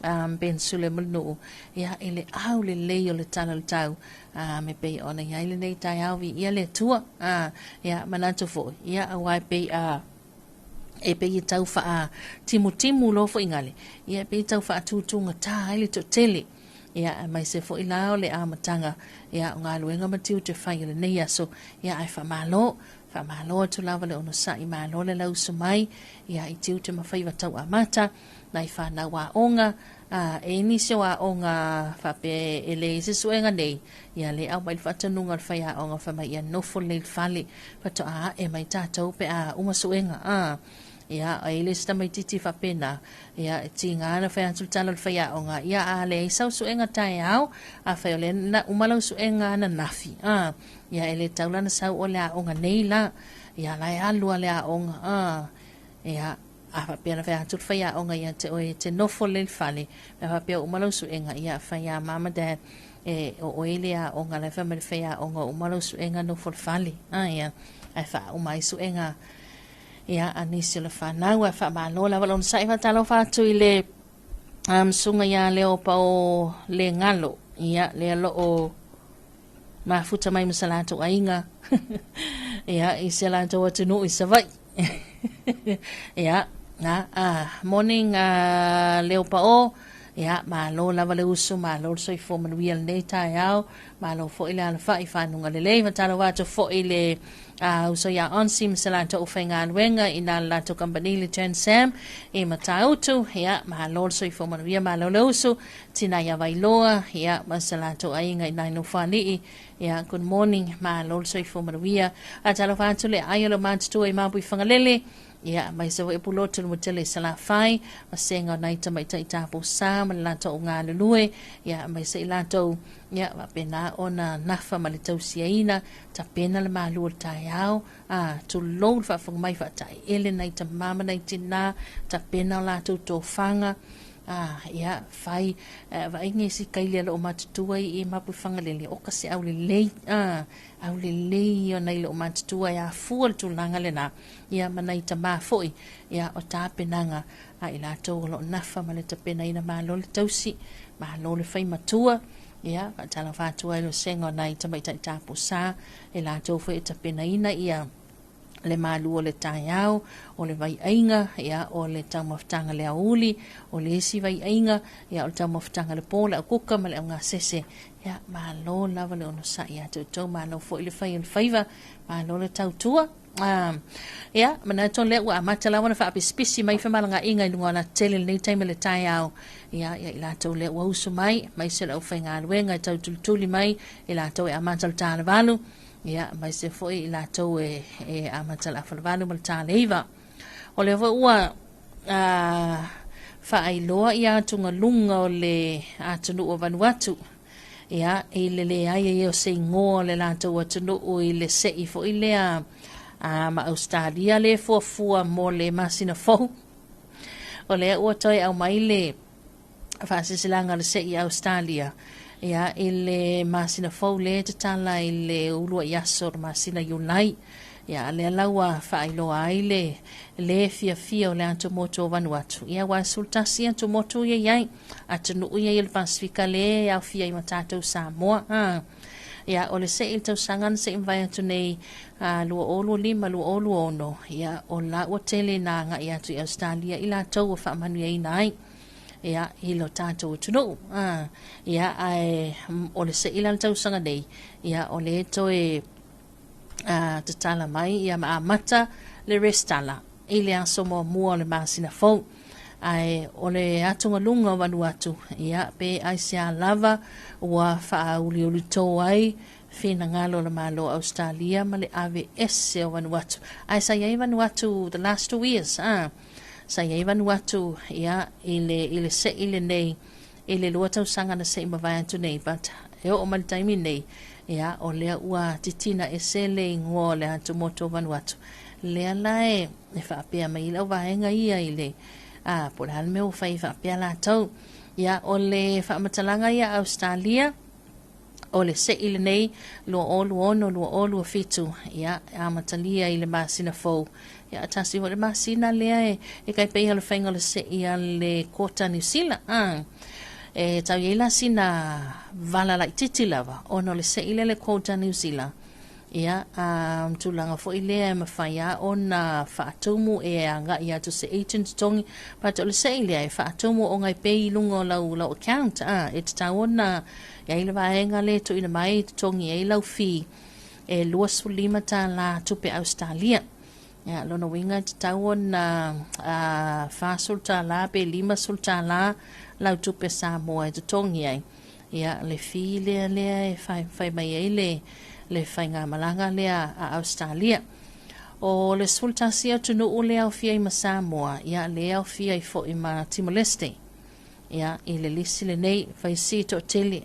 um, Ben Sule ma le nuu, ia, i le au lelei o le tala o le tau, a, me pei ona i ai lenei taeao viia le Atua, a, ia, manatu foi, ia, auā e pei a, e pei e tau faatimutimu loa foi gale, ia, e pei e tau faatutūgatā ai le toatele, ia, aemaise foi la o le amataga, ia, o galuega ma tiute fai o lenei aso, ia, ae faamalo, faamalo atu lava le onosai, malo le lausu mai, ia, i tiute ma faiva tauamata, nai fanau aoga, a, e i nisi o aoga faapea e leai se suega nei, ia le aumai le faatonuga o le faiaoga fai mai ia nofo lelei i le fale, faatoa ae mai tatou pe a uma suega, a. Ia, e i ai le isi tamaitiiti faapena, ia, e tiga ona fai atu le tala o le faiaoga, ia, a leai sau suega taeao, afai o lea na uma lau suega ananafi, a, ia, e le tatau la ona sau oe i le aoga nei la, ia, la e alu lava le aoga, a, ia, A faapea na fai atu le faiaoga ia te oe e te nofo lelei i le fale, pe a faapea ua uma lau suega, ia fai a mama dad e o oe le aoga la e fai mai le faiaoga ua uma lau suega nofo i le fale. A ia, ae faauma ai suega ia a nisi o le fanau. Ae faamalo lava le onosai faatalofa atu i le susuga ia Leopa o Legalo, ia lea loo mafuta mai ma sa latou aiga ia i se latou atunuu i Savaii. Ia, na, morning Leopao, ia, malo lava le usu, malo le soifua manuia lenei taeao, malo foi le alafai fanuga lelei. Faatalofa atu foi i le uso ia Onsi ma se latou faigaluega i na le latou kamupani le Turn Sam i Matautu, ia, malo le soifua manuia, malo le usu, tina ia Vailoa, ia, ma se latou aiga i nai Nofoalii, ia, good morning, malo le soifua manuia. Faatalofa atu le aai o le matutua i Mapuifagalele, ia, aemaise foi Pulotu le Mutele i Salafai, vasega o nai tamaitai tapu sa ma le latou galulue, ia, aemaise i latou, ia, faapena ona nafa ma le tausiaina, tapena le malu o le taeao, a, tulou le faafofoga mai faataeele nai tama ma nai tina, tapena o latou tofaga, a, ia, fai, vaai isi kaili a loo matutua i Mapuifagalele, oka se aulelei, a, aulelei ia nai loo matutua e afua le tulaga lena, ia ma nai tamā foi, ia, o tapenaga a i latou o loo nafa ma le tapenaina malo le tausi, malo le fai matua, ia, faatalofa atu ai le vasega o nai tamaitai tapusa, e latou foi e tapenaina ia le malu o le taeao, o le vaiaiga, ia, o le taumafataga le aoauli, o le isi vaiaiga, ia, o le taumafataga le po, le aukuka ma le augasese. Ia, malo lava le onosai ia te outou, malo foi le fai o le faiva, malo le tautua. Ia, manatu lea ua amata lava ona faapisipisi mai femalagaaiga i luga o alatetele i lenei taimi o le taeao. Ia, ia i latou lea ua usu mai, aemaise o le aufaigaluega e tau tulituli mai i latou e amata le ta le 8, ia, aemaise foi i latou e amata le afa le 8 ma le ta le 9. O lea foi ua faailoa ia atugaluga o le atunuu o Vanuatu, ia, i le leai ai o se igoa o le latou atunuu i le se'i foi lea ma Ausetalia le fuafua mo le masina fou. O lea ua toe aumai le faasilasilaga a le se'i Ausetalia, ia, i le masina fou lea e tatala i le uluai aso o le masina Iulai. Ia, a lea la ua faailoa ai le lē fiafia o le atumotu o Vanuatu, ia, aua e 11 atumotu ia i ai, atunuu ia i le Pasefika lē e aofia ai ma tatou Samoa. Ia, o le se'i i le tausaga na se'i mavae atu nei, 2025, 2026, ia, o la ua tele ina agai atu i Ausetalia i latou ua faamanuiaina ai, ia, i lo tatou atunuu. Ia, ae o le se'i la le tausaga nei, ia, o lea e toe tatala mai, ia, ma amata le resitala i le aso muamua o le masina fou. Ae o le atugaluga o Vanuatu, ia, pe aisea lava ua faauliulito ai finagalo o le Malo o Ausetalia ma le ave ese o Vanuatu. Ae sa i ai Vanuatu the last 2 years, sa i ai Vanuatu, ia, i le se'i lenei, i le 2 tausaga na se'i mavae atu nei, but e oo mai le taimi nei, ia, o lea ua titina ese le igoa o le atumotu o Vanuatu. Lea la e faapea mai lau vaega ia i le, po o le a le mea ua fai faapea latou. Ia, o le faamatalaga ia Ausetalia, o le se'i lenei 2026, 2027, ia, amatalia i le masina fou. Ia, tasi foi le masina lea e kai pei o le faiga o le se'i a le Kota Niu Sila. E tau i ai la sina vala laitiiti lava, ona o le se'i lea le Kota Niu Sila. Ia, tulaga foi lea e mafai lava ona faatumu e agai atu se agent totogi. But o le se'i lea e faatumu ona e pay i luga o lau account. E tatau ona i ai le vaega lea e tuuina mai e totogi ai lau fee e $25 tupe Ausetalia. Ia, lona uiga e tatau ona $40 pe $50 lau tupe Samoa e totogi ai. Ia, le fee lea e fai mai ai le faigamalaga lea a Ausetalia. O le 11 atunuu lea aofia ai ma Samoa, ia, lea aofia ai foi ma Timor-Leste. Ia, i le lisi lenei, faisi toatele,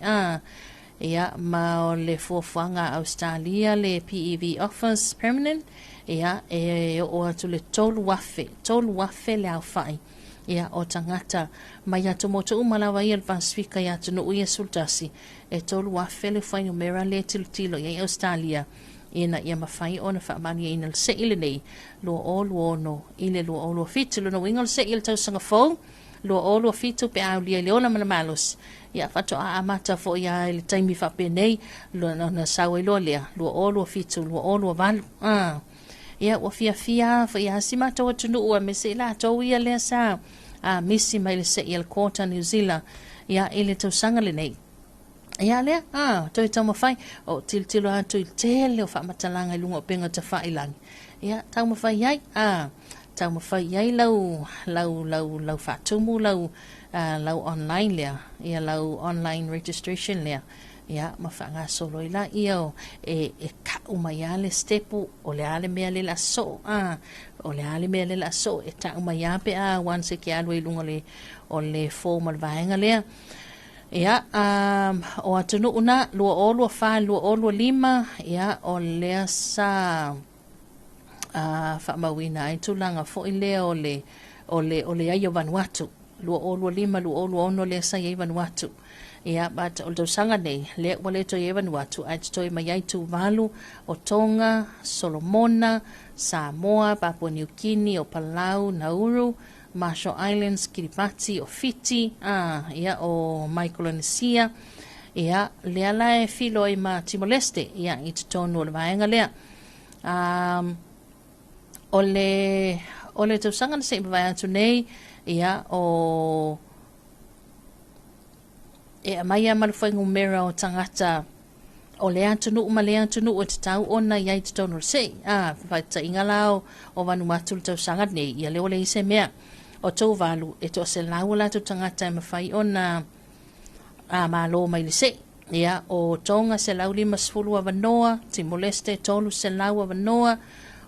ia, ma o le fuafuaga a Ausetalia le PEV Office Permanent, ia, e oo atu le 3,000, 3,000 le aofai, ia, o tagata mai atumotu uma lava ia le Pasefika i atunuu ia 11, e 3,000 le fuainumera lea tilotilo i ai Ausetalia, ina ia mafai ona faamanuiaina le se'i lenei 2026 i le 2027. Lona uiga o le se'i o le tausaga fou 2027 pe aulia i le ola ma le malosi. Ia, faatoa amata foi lava i le taimi faapenei, ona sau ai loa lea 2027, 2028. Ia, ua fiafia foi lava si matou atunuu aemaise i latou ia lea sa misi mai le se'i a le Kota Niu Sila, ia, i le tausaga lenei. Ia lea, toe taumafai, o tilotilo atu i le tele o faamatalaga i luga o upega tafailagi. Ia, taumafai ai, taumafai ai lau, lau, lau, lau faatumu, lau, lau online lea, ia, lau online registration lea, ia, ma faagasolo ai la, ia, o, e ka'u mai lava le stepu, o le a le mea le la soo, o le a le mea le la soo, e ta'u mai lava pe a once e ke alu ai i luga o le form o le vaega lea. Ia, o atunuu na, 2024, 2025, ia, o lea sa faamauina ai tulaga foi lea o le ai o Vanuatu. 2025, 2026 lea sa i ai Vanuatu. Ia, but o le tausaga nei, lea ua le toe i ai Vanuatu, ae totoe mai ai Tuvalu, o Tonga, Solomona, Samoa, Papua New Guinea, o Palau, Nauru, Marshall Islands, Kiribati, o Fiti, ia, o Micronesia, ia, lea la e filo ai ma Timor-Leste, ia, i totonu o le vaega lea. O le tausaga na se'i mavae atu nei, ia, o e aumai lava ma le fuainumera o tagata O le atunuu ma le atunuu e tatau ona i ai i totonu o le se'i. A, faataitaiga la o Vanuatu i le tausaga lenei, ia lea ua leai se mea. O Tuvalu, e toaselau o latou tagata e mafai ona malo mai le se'i. Ia, o Tonga 150 avanoa, Timor-Leste 300 avanoa,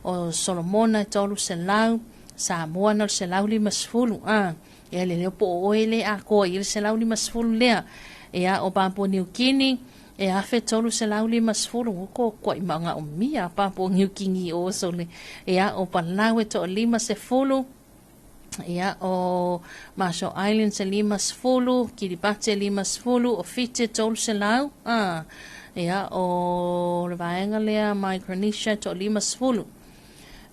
o Solomona e 300, Samoa na o le 150. A, ia le leo po o oe le atoa i le 150 lea. Ia, o Papua New Guinea, e 1350, ua kokoa'i maga'omia Papua New Guinea o sole. Ia, o Palau e toa-50, ia, o Marshall Islands e 50, Kiribati e 50, o Fiti e 300, a, ia, o le vaega lea Micronesia e toa-50.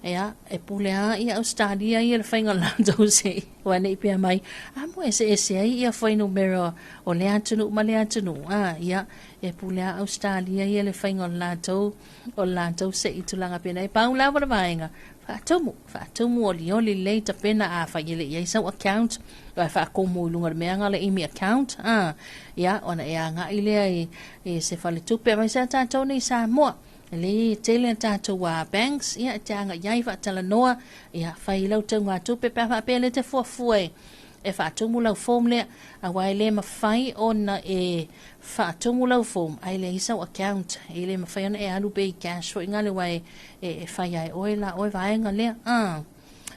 Ia, e pule lava ia Ausetalia ia i le faiga o le latou se'i, aua ne i pea mai, a mo eseese ai ia fuainumera o lea atunuu ma lea atunuu, a, ia, e pule lava Ausetalia ia i le faiga o le latou se'i i tulaga pena. E pau lava le vaega, faatumu, faatumu olioli lelei tapena afai e le i ai sau account, ae faatumu i luga o le mea le imi account, a, ia, ona e agai lea i se faletupe, aemaise a tatou nei i Samoa. Le tele a tatou banks, ia, e te agai ai faatalanoa, ia, fai lau taugatupe pe a faapea le te fuafua e faatumu lau form lea, aua e le mafai ona e faatumu lau form ae leai sau account. E le mafai ona e alu pe i cash foi ngale wa e fai ai oe la oe vaega lea. Ah.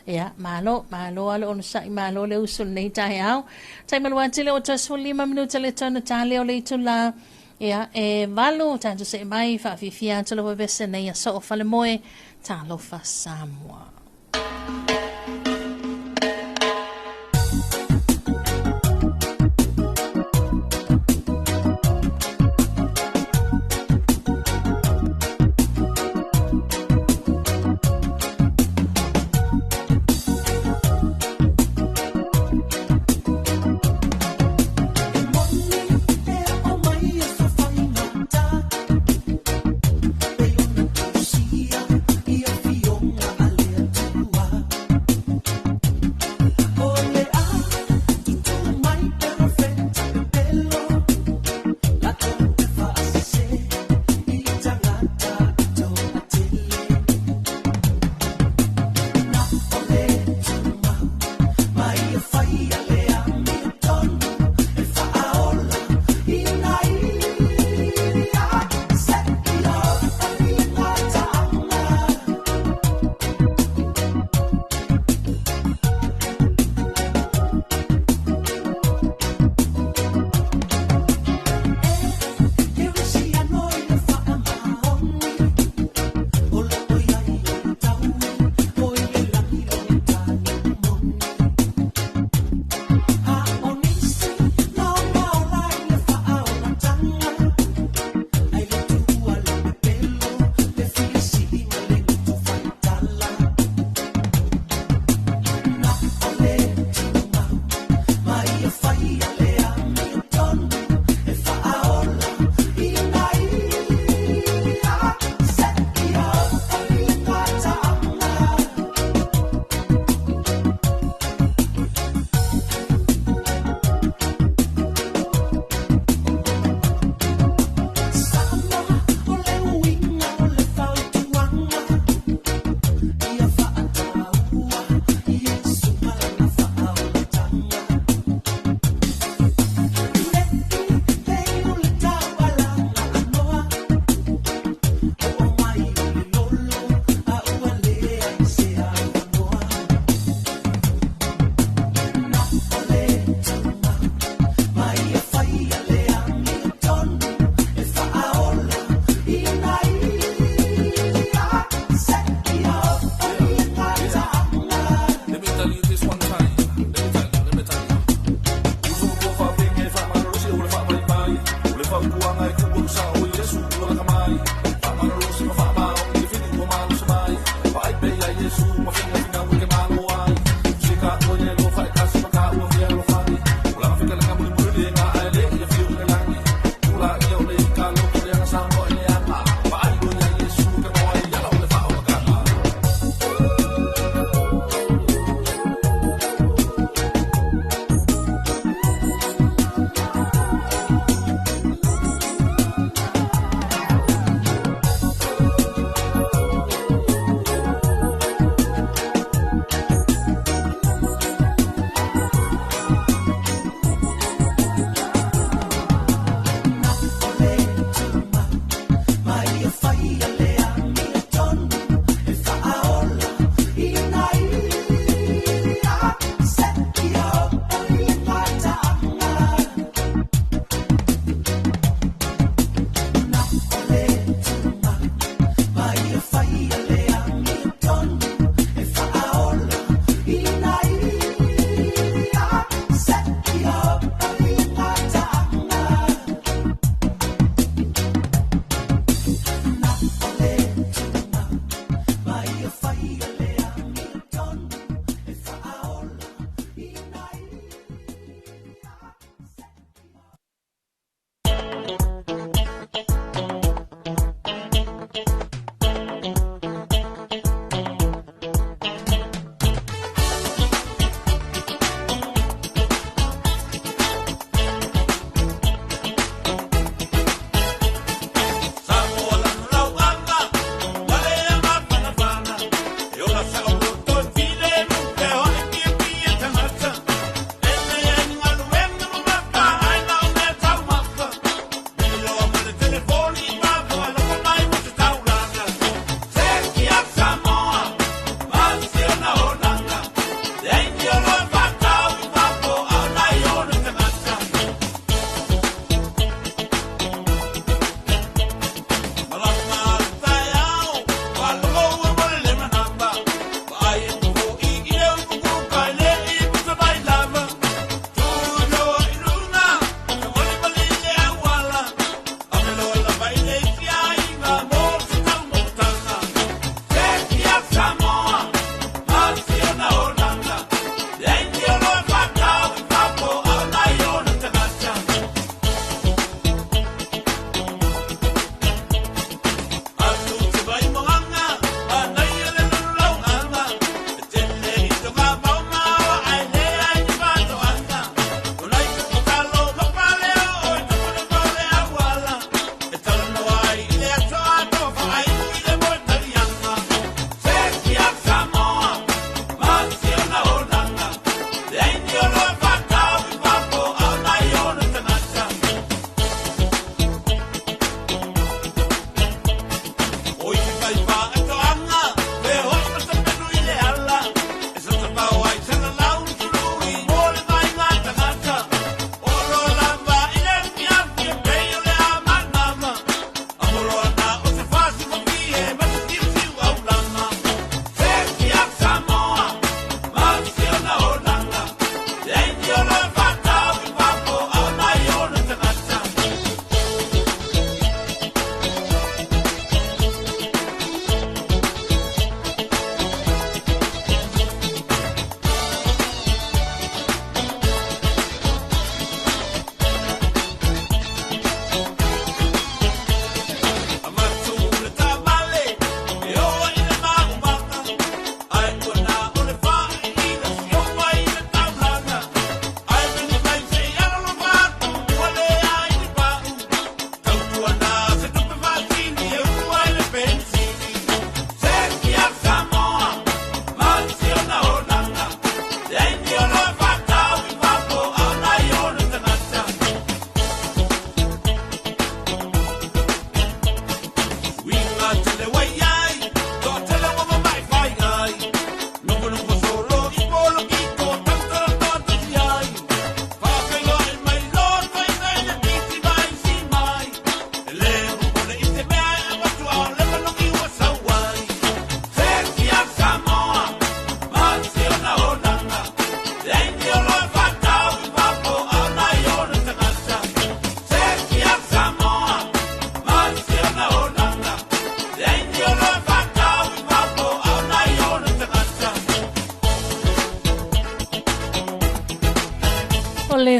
Ia, malo, malo ale ono sa'i, malo le usu lenei taeao. Taimalu atu le o 35 minuta le tona tale o le itula. Ia, e 8 tatou se'e mai faafiafia atu lava vese nei a soo falemoe, Talofa Samoa. Ia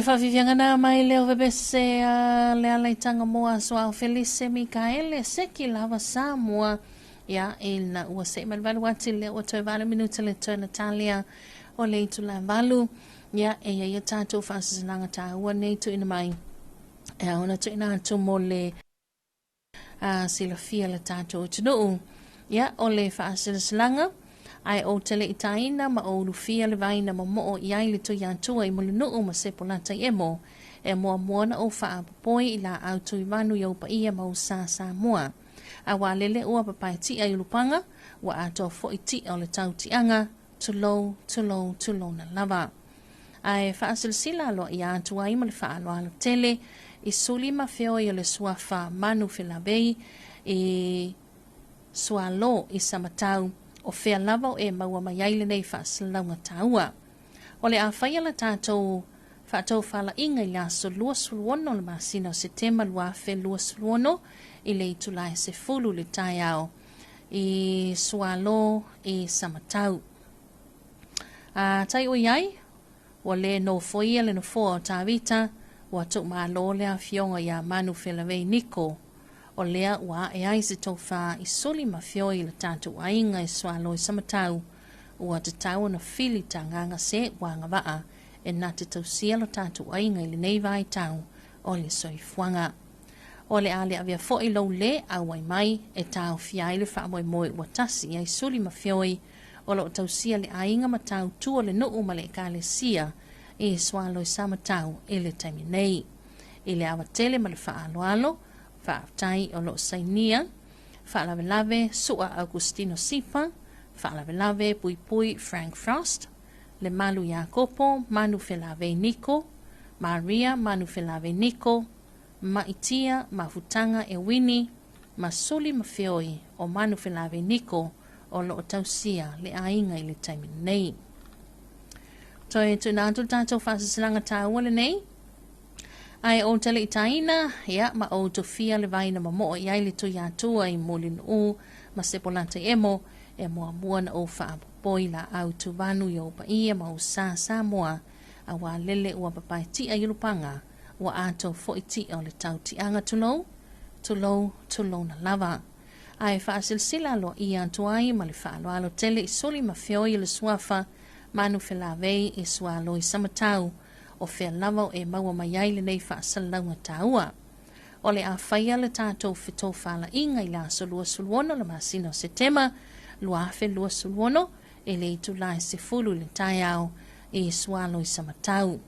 faafiafiaga na mai le ovebese a le alaitaga mo aso ao Felise Mikaele Seki lava Samoa ia ina ua seʻi mai le valu ati lea ua toe 8 minuta le toe Natalia o le itula 8 ia e ia ia tatou faasilasilaga taua nei tuuina mai e ao ona tuuina atu mo le a silafia le tatou atunuu. Ia, o le faasilasilaga, ae ou te le i taina ma ou ulufia le vai na momoo i ai le Tuiatua i Mulinuu ma Sepolata i Emo, e muamua ona ou faaapopoi i laau tuivanu i ou paia ma ou sa Samoa. Aua lele ua papae tia i Ulupaga, ua atoa foi tia o le tautiaga, tulou, tulou, tulouna lava. Ae faasilasila aloaia atu ai ma le faaaloalo tele i suli ma feoi o le suafa Manu Felavei i Sualo i Samatau, o fea lava o e maua mai ai lenei faasalalauga taua. O le a faia la tatou faatofalaiga i le aso 26 o le masina o Setema 2026 i le itula e 10 i le taeao i Sualo i Samatau. A tai o i ai, ua lē nofoia le nofoa o Tavita, ua tuumalo le afioga iā Manu Felavei Niko, o lea ua ae ai se tofā i suli ma feoi i le tatou aiga i Sualo i Samatau, ua tatau ona fili tagaga se ua agavaa e na te tausia lo tatou aiga i lenei vaitau o le soifuaga. O le a le avea foi lou lē auai mai e taofia ai le faamoemoe ua tasi i ai suli ma feoi o lo o tausia le aiga ma tautua le nuu ma le ekalesia i Sualo i Samatau i le taimi nei. I le ava tele ma le faaaloalo, faafetai o lo o sainia, faalavelave Su'a Augustino Sipa, faalavelave Puipui Frank Frost, Lemalu Iakopo Manu Felavei Niko, Maria Manu Felavei Niko, Ma'itia Mafutaga Ewini, ma Suli ma Feoi o Manu Felavei Niko o lo o tausia le aiga i le taimi nei. Toe tuuina atu le tatou faasilasilaga taua lenei, ae ou te le i taina, ia, ma ou tofia le vai na momoo i ai le Tuiatua i Mulinuu ma Sepolata i Emo, e muamua na ou faapopoi laau tuvanu i ou paia ma ou sa Samoa, auā lele ua papae tia i Ulupaga, ua atoa foi tia o le tautiaga tulou, tulou, tulouna lava. Ae faasilasila aloaia atu ai ma le faaaloalo tele i suli ma feoi o le suafa Manu Felavei i Sualo i Samatau, o fea lava o e maua mai ai lenei faasalalauga taua. O le a faia le tatou fetofalaiga i le aso 26 o le masina o Setema 2026 i le itula e 10 i le taeao i Sualo i Samatau.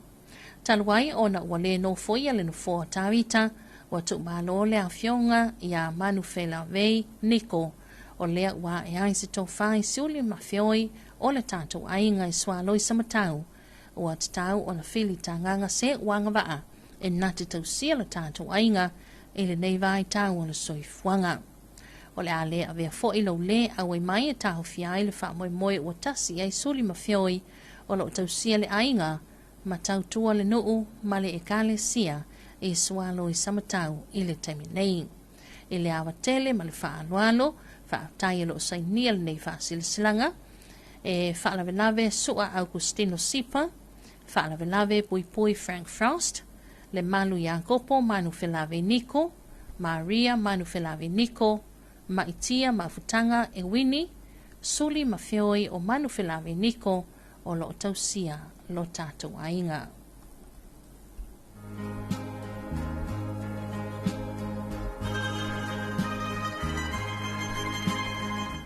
Talu ai ona ua lē nofoia le nofoa o Tavita, ua tuumalo le afioga iā Manu Felavei Niko, o lea ua ae ai se tofā i siuli ma feoi o le tatou aiga i Sualo i Samatau. Ua tatau ona fili tagaga se ua agavaa e na te tausia le tatou aiga i lenei vaitau o le soifuaga. O le a lē avea foi lou lē auai mai e taofia ai le faamoemoe ua tasi i ai suli ma feoi o lo o tausia le aiga ma tautua le nuu ma le ekalesia i Sualo i Samatau i le taimi nei. I le ava tele ma le faaaloalo, faafetai o lo o sainia lenei faasilasilaga e faalavelave Su'a Augustino Sipa, faalavelave Puipui Frank Frost, Lemalu Iakopo Manu Felave Niko, Maria Manu Felave Niko, Ma'itia Mafutaga Ewini, Suli ma Feoi o Manu Felave Niko o lo o tausia lo tatou aiga.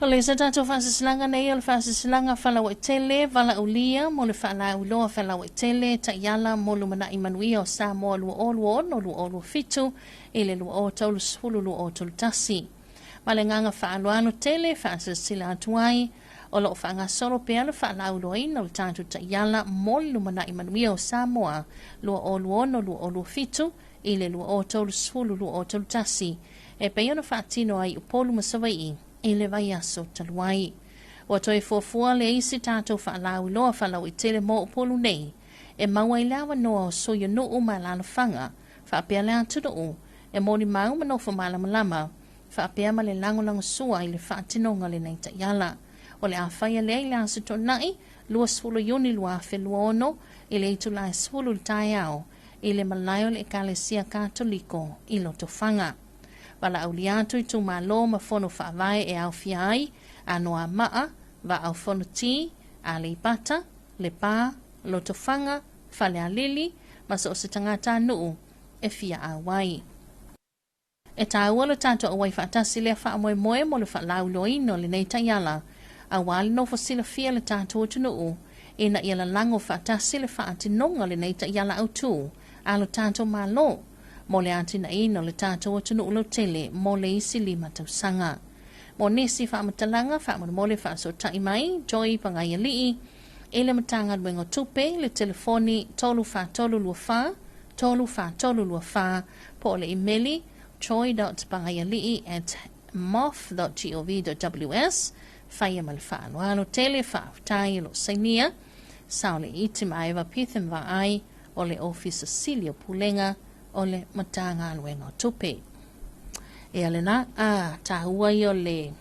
O le se tatou faasilasilaga nei o le faasilasilaga falauaitele valaaulia mo le faalauiloa falauaitele taiala mo lumanai manuia o Samoa 2026 2027 i le 2030 2031. Ma le agaga faaaloalo tele faasilasila atu ai o lo o faagasolo pea le faalauiloaina o le tatou taiala mo le lumanai manuia o Samoa 2026 2027 i le 2030 2031 e pei ona faatino ai i Upolu ma Savaii i le vaiaso talu ai. Ua toe fuafua le isi tatou faalauiloa faalauaitele mo Upolu nei e maua ai le avanoa o sui o nuu ma alaalafaga faapea le atunuu e molimau ma nofo malamalama faapea ma le lagolagosua i le faatinoga o lenei taiala. O le a faia lea i le Aso Toonai, 20 Iuni 2026 i le itula e 10 i le taeao i le malae o le Ekalesia Katoliko i Lotofaga. Valaaulia atu itumalo ma fono faavae e aofia ai, Anoamaa, Vaa o Fonoti, Aleipata, Lepa, Lotofaga, Falealili ma so o se tagatanuu e fia auai. E tāua lo tātou auai faatasi lea faamoemoe mo le faalauiloaina o lenei taiala, auā le nofo silafia le tātou atunuu, ina ia lalago faatasi le faatinoga o lenei taiala autū a lo tātou Malo mo le atinaeina o le tātou atunuu lautele mo le isi 5 tausaga. Mo nisi faamatalaga, faamolemole faasootai mai Joy Pagaialii i le Matagaluega o Tupe i le telefoni 34324 34324 po o le imeli joy.pagaialii@mof.gov.ws. Faia ma le faaaloalo tele. Faafetai o lo o sainia Saoleiti Maeva Pitham Vaai o le Ofisa Sili o Pulega o le Matagaluega o Tupe. Ia lena, a tāua ia o le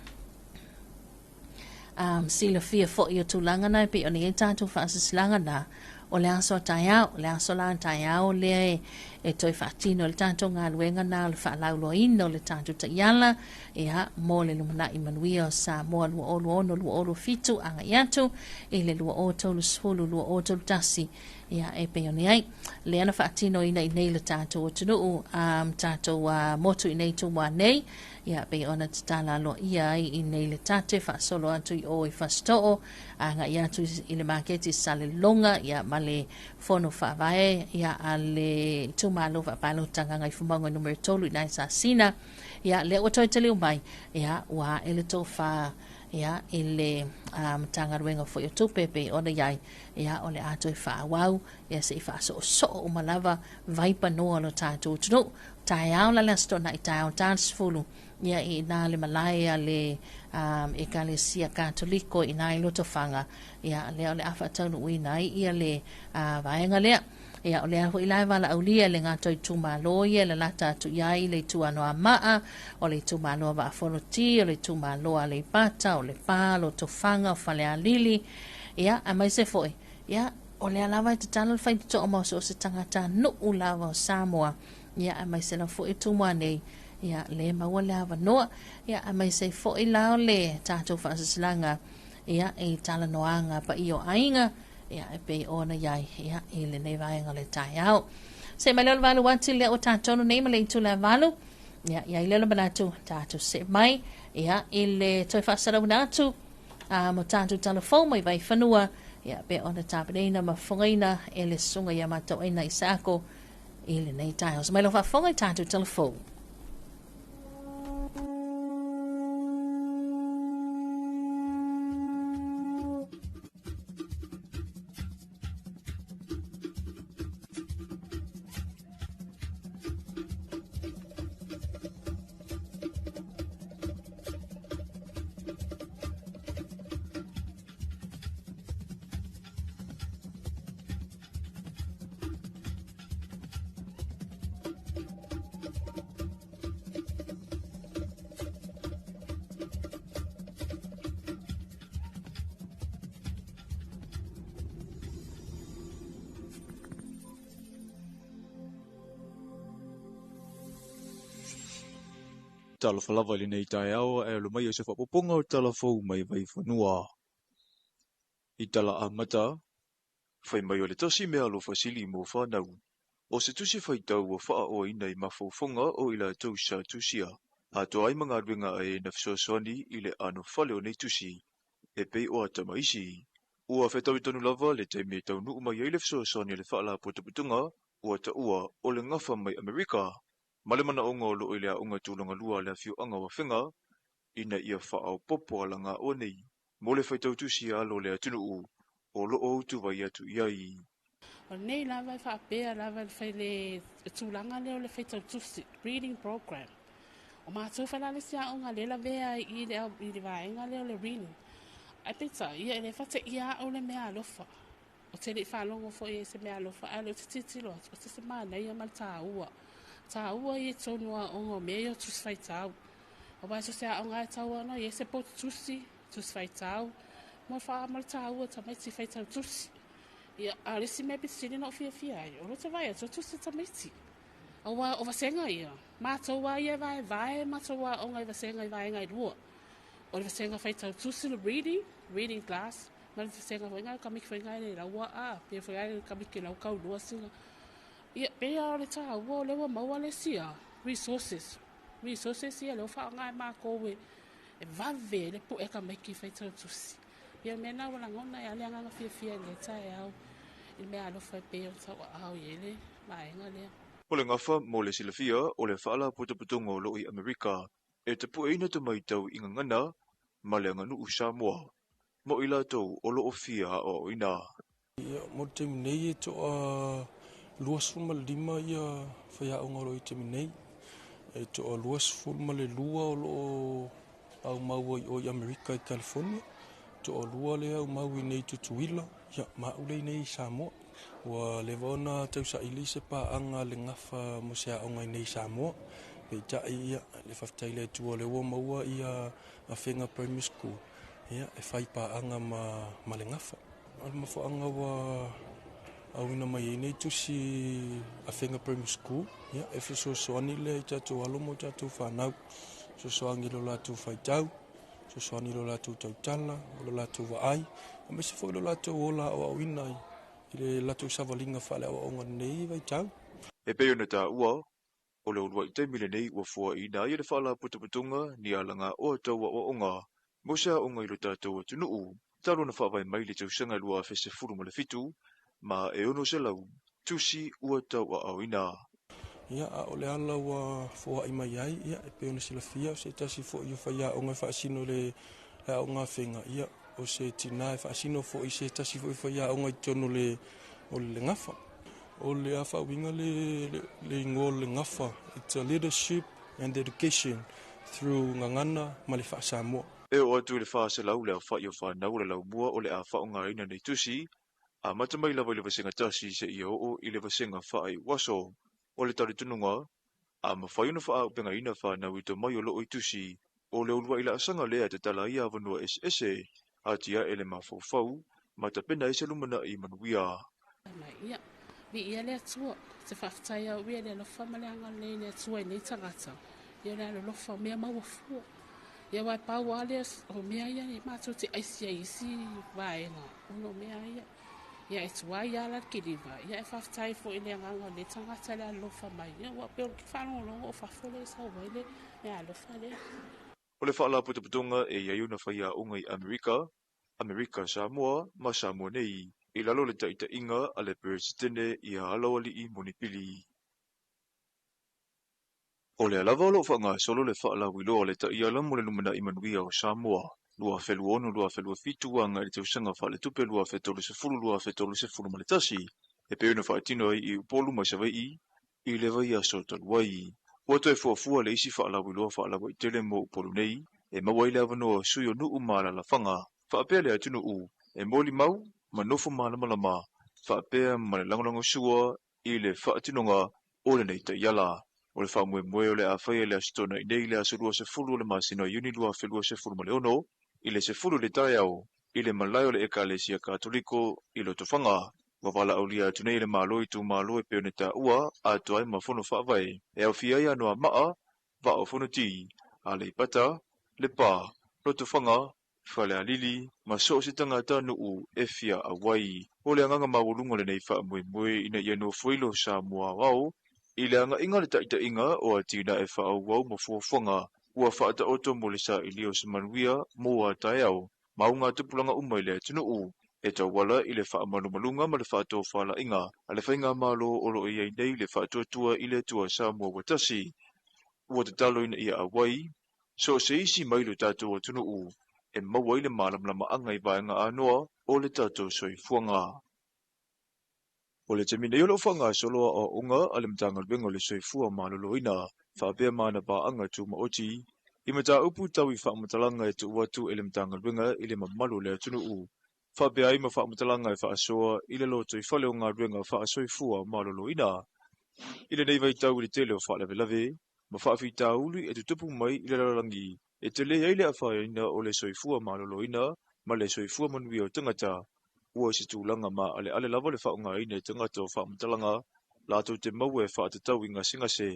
silafia foi o tulaga na e pei ona i ai tatou faasilasilaga na o le aso a taeao, o le aso la a taeao lea e toe faatino le tatou galuega na o le faalauiloaina o le tatou taiala ia mo le lumanai manuia o Samoa 2026 2027 agai atu i le 2030 2031 ia e pei ona i ai lea na faatinoina i nei le tatou atunuu tatou motu i nei Tumua nei ia pei ona tatala aloaia ai i nei le tate faasolo atu i o i Fasito'o agai atu i le maketi Salelologa ia ma le fono faavae ia a le itumalo faapalota Gagaifomauga numera 3 i nai Sasina ia lea ua toe taliu mai ia ua ae le tofa ia i le Matagaluega foi o Tupe pei ona i ai ia o le a toe faaauau ia se i faasoosoo uma lava vaipanoa o lo tatou atunuu. Taeao la le Aso Toonai taeao ta le 10 ia i ina le malae a le Ekalesia Katoliko i ina i Lotofaga ia lea o le a faataunuuina ai ia le vaega lea. Ia o lea foi la e valaaulia le gato itumalo ia e lalata atu i ai le itu Anoamaa, o le itumalo a Vaafonoti, o le itumalo a Aleipata, o Lepa, Lotofaga, o Falealili, ia aemaise foi ia o lea lava e tatalo le faitotoa ma so o se tagatanuu lava o Samoa ia aemaise lava foi Tumua nei ia le maua le avanoa ia aemaise foi la o le tatou faasilasilaga ia i talanoaga paia o aiga ia e pei ona i ai ia i lenei vaega o le taeao. Se mai lea o le 8 ati lea ua tatonu nei ma le itula e 8 ia i ai lea o le manatu tatou see mai ia i le toe faasalauina atu mo tatou talafou mai Vaifanua ia pe ona tapenaina ma fofogaina e le susuga ia Matauaina Isaako i lenei taeao. Se mai lau faafofoga i tatou talafou. Talofa lava i lenei taeao ae alo mai o se faaopoopoga o tala fou mai Vaifanua. I tala amata, fai mai o le tasi mea alofa sili mo whanau. O se tusi faitau ua faaoaina i mafaufauga o i latou sa tusia. Atoa ai ma galuega a e na fesoasoani i le anofale o nei tusi. E pei o atama isi. Ua fetaui tonu lava le taimi e taunuu mai ai le fesoasoani a le faalapotopotoga ua taua o le gafa mai Amerika. Ma le manaoga o loo i le aoga tulaga lua a le afioaga o Afega ina ia faaopoopo alagaoa nei mo le faitau tusi a alo o le atunuu o loo utuvai atu i ai. O lenei lava e faapea lava le fai le tulaga lea o le faitau tusi, reading program. O matou foi la le isi aoga lea e lavea ai i le vaega lea o le reading. Ae peitai, ia e le faateia au le mea alofa. O te le i faalogo foi i se mea alofa, ae o lea ou te tilotilo atu, o se se manaia ma le taua. Taua ia i totonu o aoga o mea ia o tusi faitau. Aua so o se aoga lava e tatau lava ona i ai se potu tusi, tusi faitau, mo le mo le taua o tamaiti faitau tusi. Ia, a o le isi mea pito sili ona ou fiafia ai, o lea ou te vaai atu o tusi tamaiti. Aua o vasega ia, matou lava ia e vaevae matou aoga i vasega i vaega e lua. O le vasega faitau tusi le reading, reading class, ma le vasega foi lena tamaiti foi lena e le laua a, pe foi lava le tamaiti la ua taulua sina. Ia, pei lava o le taua o lea ua maua le isi resources, resources ia lea ua faaaoga e matou e vave ai le pue a tamaiti faitau tusi. Ia o le mea lena ua lagona ai lava le agaga fiafia i lenei taeao i le meaalofa e pei ona tauaao i ai le vaega lea. O le gafa mo le silafia o le Faalapotopotoga o lo o i Amerika e tapueina tamaitau i gagana ma le aganuu Samoa mo i latou o lo o fia aoaoina. Ia, mo le taimi nei e toa 25 ia faiaoga o lo o i taimi nei. E toa 22 o lo o aumau ai o i Amerika i California. Toa lua lea aumau i nei Tutuila, ia, ma au lea i nei i Samoa. Ua leva ona tausaili se paaga le gafa mo se aoga i nei Samoa. Peitai, ia, le faafetai i le Atua o lea ua maua ia Afega Primary School, ia, e fai paaga ma, ma le gafa. O le mafuaaga ua auina mai ai nei tusi Afega Primary School, ia, e fesoasoani lea i tatou alo ma tatou fanau. Fesoasoani i lo latou faitau, fesoasoani i lo latou tautala, o lo latou vaai, aemaise foi lo latou ola aoaoina i le latou savaliga faaleaoaoga lenei vaitau. E pei ona taua, o le uluai taimi lenei ua fuaina ai e le Faalapotopotoga ni alagaoa tau aoaoga mo se aoga i lo tatou atunuu talu ona faavae mai le tausaga 2017 ma e 600 tusi ua tauaaoina. Ia, a o le ala ua foai mai ai, ia, e pei ona silafia, o se tasi foi o faiaoga e faasino i le aoga Afega, ia, o se tinā e faasino foi i se tasi foi o faiaoga i totonu o le, o le gafa. O le a faauiga le, le, le igoa o le gafa, it's a leadership and education through gagana ma le faa-Samoa. E oo atu i le 400 le aofai o fanau o le laumua o le a faaaogaina nei tusi, amata mai lava i le vasega tasi seia oo i le vasega faaiuaso. O le talitonuga, a mafai ona faaaupegaina fanau i tomai o lo o i tusi, o le uluai laasaga lea e tatala ai avanoa eseese, atiae le mafaufau ma tapena ai se lumanai manuia. Ia, viia le Atua, te faafetai au ia le alofa ma le agalelei le Atua i nei tagata. Ia le alolofa o mea maua fua. Ia aua e pau lava lea o mea ia e matou te aisi ai i isi vaega ona o mea ia. Ia e tuai lava la le kiliva, ia e faafetai foi i le agaga o lenei tagata le alolofa mai. Ia ua pei o le faalogologo o fafo lea e sau ai le meaalofa lea. O le Faalapotopotoga e i ai ona faiaoga i Amerika, Amerika Samoa ma Samoa nei, i lalo o le taitaiga a le Peresetene ia Aloalii Monipili. O lea lava o lo o faagasolo le faalauiloa o le Taiala mo le Lumanai Manuia o Samoa 2026-2027 agai i le tausaga faaletupe 2030-2031 e pei ona faatino ai i Upolu ma Savaii i le vaiaso talu ai. Ua toe fuafua le isi faalauiloa faalauaitele mo Upolu nei e maua ai le avanoa o sui o nuu ma alaalafaga faapea le atunuu e molimau ma nofo malamalama faapea ma le lagolagosua i le faatinoga o lenei taiala. O le faamoemoe o le a faia i le Aso Toonai nei le aso 20 o le masina o Iuni 2026 i le 10 i le taeao i le malae o le Ekalesia Katoliko i Lotofaga. Ua valaaulia atu nei e le Malo i itumalo e pei ona taua atoa ai ma fono faavae e aofia ai Anoamaa, Vaa o Fonoti, Aleipata, Lepa, Lotofaga, Falealili ma so o se tagatanuu e fia auai. O le agaga maualuga o lenei faamoemoe ina ia nofoilo Samoa aoao i le agaiga o le taitaiga o atinae faaauau ma fuafuaga ua faataoto mo le sailia o se manuia mo a taeao ma augatupulaga uma i le atunuu e tauala i le faamalumaluga ma le faatofalaiga a le faigamalo o lo o i ai nei le Faatuatua i le Atua Samoa ua Tasi. Ua tatalo ina ia auai so o se isi mai lo tatou atunuu e maua ai le malamalamaaga i vaega anoa o le tatou soifuaga. O le taimi nei o lo o faagasolo aoaoga a le Matagaluega o le Soifua Maloloina faapea ma ana paaga tumaoti i mataupu tau i faamatalaga e tuu atu e le Matagaluega i le mamalu o le atunuu faapea ai ma faamatalaga e faasoa i le lotoifale o galuega faasoifua maloloina. I lenei vaitau i le tele o faalavelave ma faafitauli e tutupu mai i le lalolagi e tele ai le afaina o le soifua maloloina ma le soifua manuia o tagata, Ua se tulaga maaleale lava le faaaogaina e tagata o faamatalaga latou te maua e faatatau i gasegase,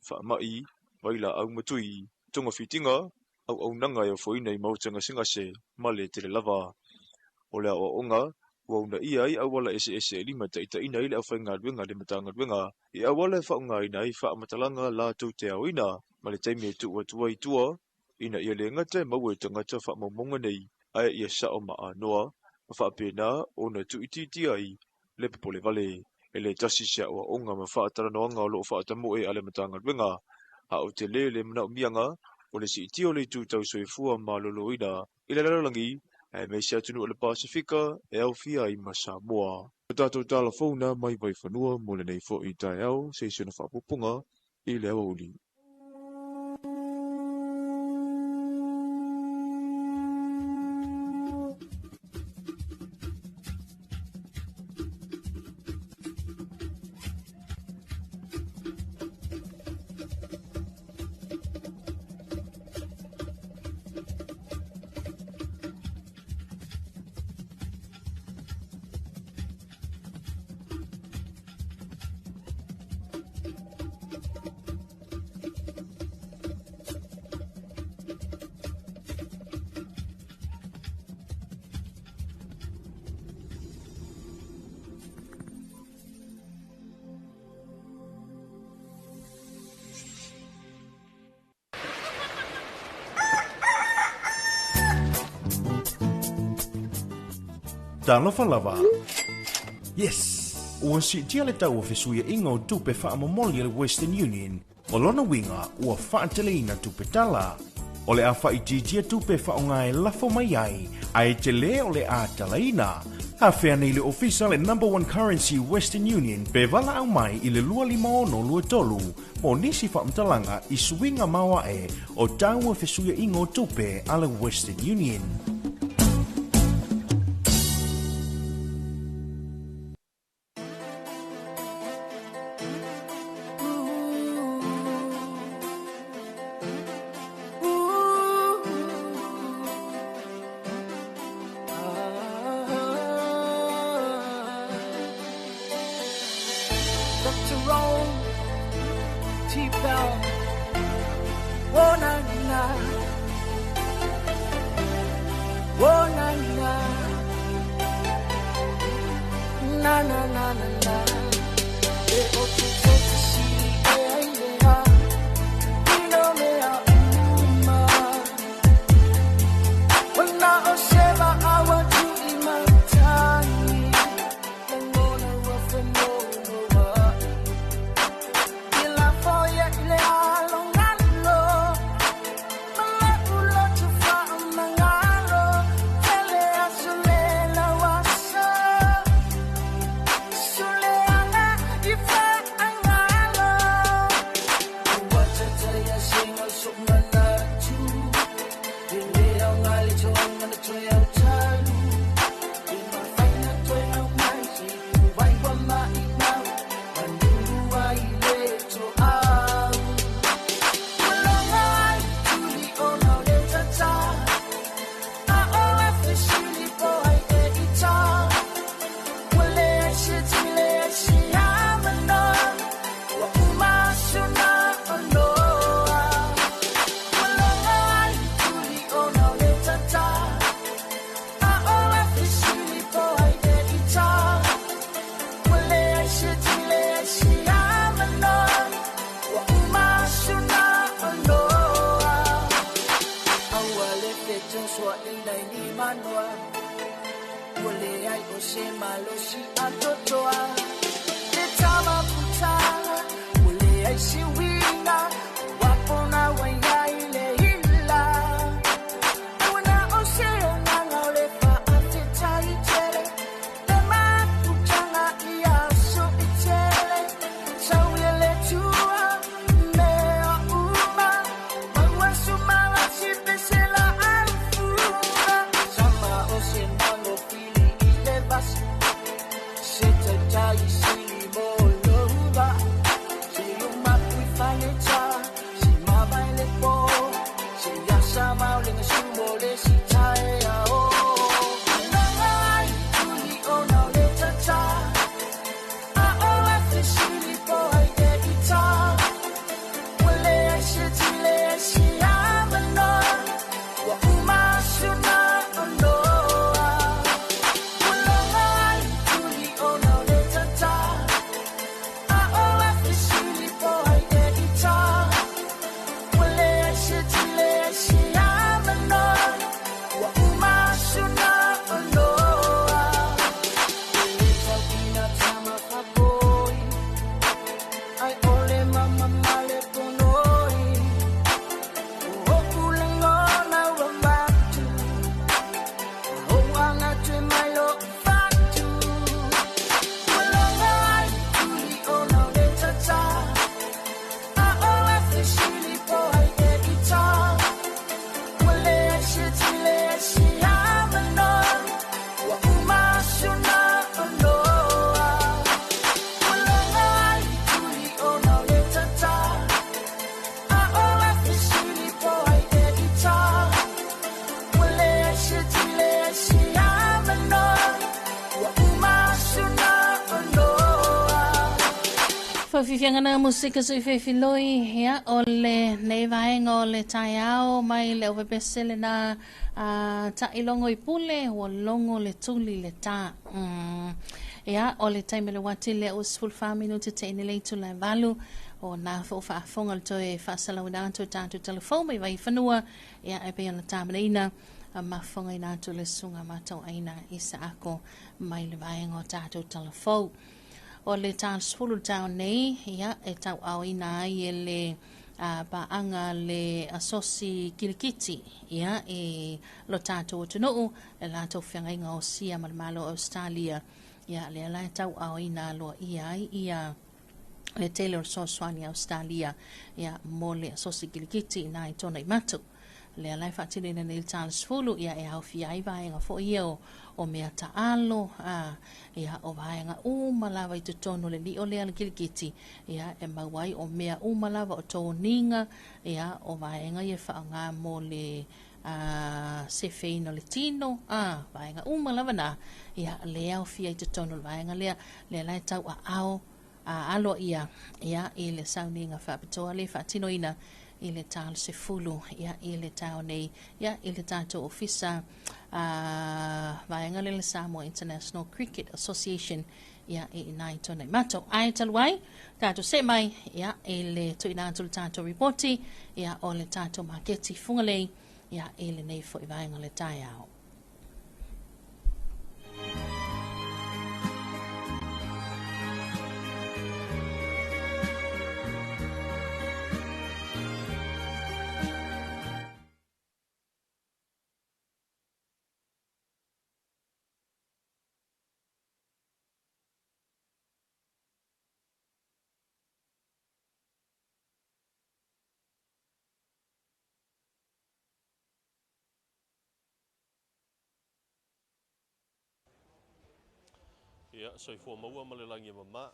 faamai, vailaau matui, togafitiga, auaunaga e ofoina i maota gasegase ma le tele lava. O le aoaoga ua uunaia ai auala eseese e limataitaiina ai le aufaigaluega a le Matagaluega i auala e faaaogaina ai faamatalaga latou te aoina ma le taimi e tuu atu ai i tua ina ia le gata e maua e tagata faamaumauga nei ae ia sao ma anoa ma faapena ona tuuitiitia ai le popolevale. E le tasi se aoaoga ma faatalanoaga o lo o faatamoe a le Matagaluega, a o tele le manaomiaga o le siitia o le itu tau soifua maloloina i le lalolagi aemaise atunuu o le Pasefika e aofia ai ma Samoa. O tatou tala fou na mai Vaifanua mo lenei foi taeao se i si ona faaopoopoga i le aoauli. Talofa lava. Yes! Ua siitia le tau o fesuiaiga o tupe faamomoli a le Western Union. O lona uiga, ua faateleina tupe tala. O le a faaitiitia tupe e faaaoga e lafo mai ai, ae tele o le a talaina. Afea nei le ofisa le Number One Currency Western Union pe valaau mai i le 25623 mo nisi faamatalaga i suiga maoae o tau o fesuiaiga o tupe a le Western Union. Dr. Rome, T-Bell, oh na na, oh na na, na na na na na. E o te te si e ai le ha, ino me a uma. Wana o seva awa tu i matani, langona ua whanoa. I la foia i le alo ngalo, mala ulo tu wha mangalo, tele aso le la wasa. Sule anga i wha angalo. Ua tataya singa sumana tu, le au ngali to anga na toe au talu. I mawhaina toe au mai si wai wa mai mau, manuru ai le to au. Malonga ai tuli o nau le tata, a o e fisili po ai e ita. Wale ai se tile ai si amana, wa uma suna onoa. Malonga ai tuli o nau le tata, a o e fisili po ai e ita. Wale ai se tile ai si amana, wa uma suna onoa. Aua le feto sua ina ni manoa, wale ai o se malosi a totoa. Te tama putanga, wale ai si winga, wapona wai ai le hila. Awana o se o nganga o le fa a te tai tele, te maputanga i a so i tele. Tau ia le tua, me o uma, maua sumala si pesela alfuna. Sama o se mango fili i le vasi, se te se tile se avanoa ua uma aso na oloa. Ua logo ai le tuli ona o le tatā a o la fesili po o ai e i tā. Ua leai se tile se avanoa ua uma aso na oloa. E le tau ina tama faapoi ai ʻole ma mamale ponoi. O oʻu lagona ua matu a ou agatu e mai loʻu fatu. Ua logo ai le tuli ona o le tatā a o la fesili po o ai e i tā. Ua leai se tile se avanoa ua uma aso na oloa. Ua logo ai le tuli ona o le tatā a o la fesili po o ai e i tā. Ua leai se tile se avanoa ua uma aso na oloa. Fafifiaga na musika sui fefiloi ia o le nei vaega o le taeao mai le ovepese lena a taʻilogo i pule ua logo le tuli le tā. Ia o le taimi le uati lea ua 14 minute teʻi le itula e 8 o nā foʻu faafofoga le toe faasalauina atu e tatou talafou mai Vaifanua ia e pei ona tamenaina mafofogaina atu le susuga matauaina i saako mai le vaega o tatou talafou. O le ta 10 le taeao nei ia e tauaaoina ai e le paaga le asosi kilikiti ia e lo tatou atunuu le latou feagaiga osia ma le Malo o Australia ia lea la e tauaaoina aloaia ai ia le tele o le fesoasoani a Australia ia mo le asosi kilikiti ina i tona i matu. Lea la e faatinoina nei le ta 10 ia e aofia ai vaega foʻi ia o mea taalo a ia o vaega uma lava i totonu o le lio lea le kilikiti ia e maua ai o mea uma lava o toniga ia o vaega ia faaaoga mo le sefeina o le tino a vaega uma lava na ia lea aofia i totonu o le vaega lea lea la e tauaao aloaia ia i le sauniga faapitoa le faatinoina i le ta 10 ia i le taeao nei ia i le tatou ofisa vaega le Samoa International Cricket Association ia e ina i tona i matou. Ae talu ai tatou see mai ia i le tuuina atu le tatou ripoti ia o le tatou maketi Fugalei ia i lenei foʻi vaega o le taeao. Ia, soifua maua ma le lagi e mama.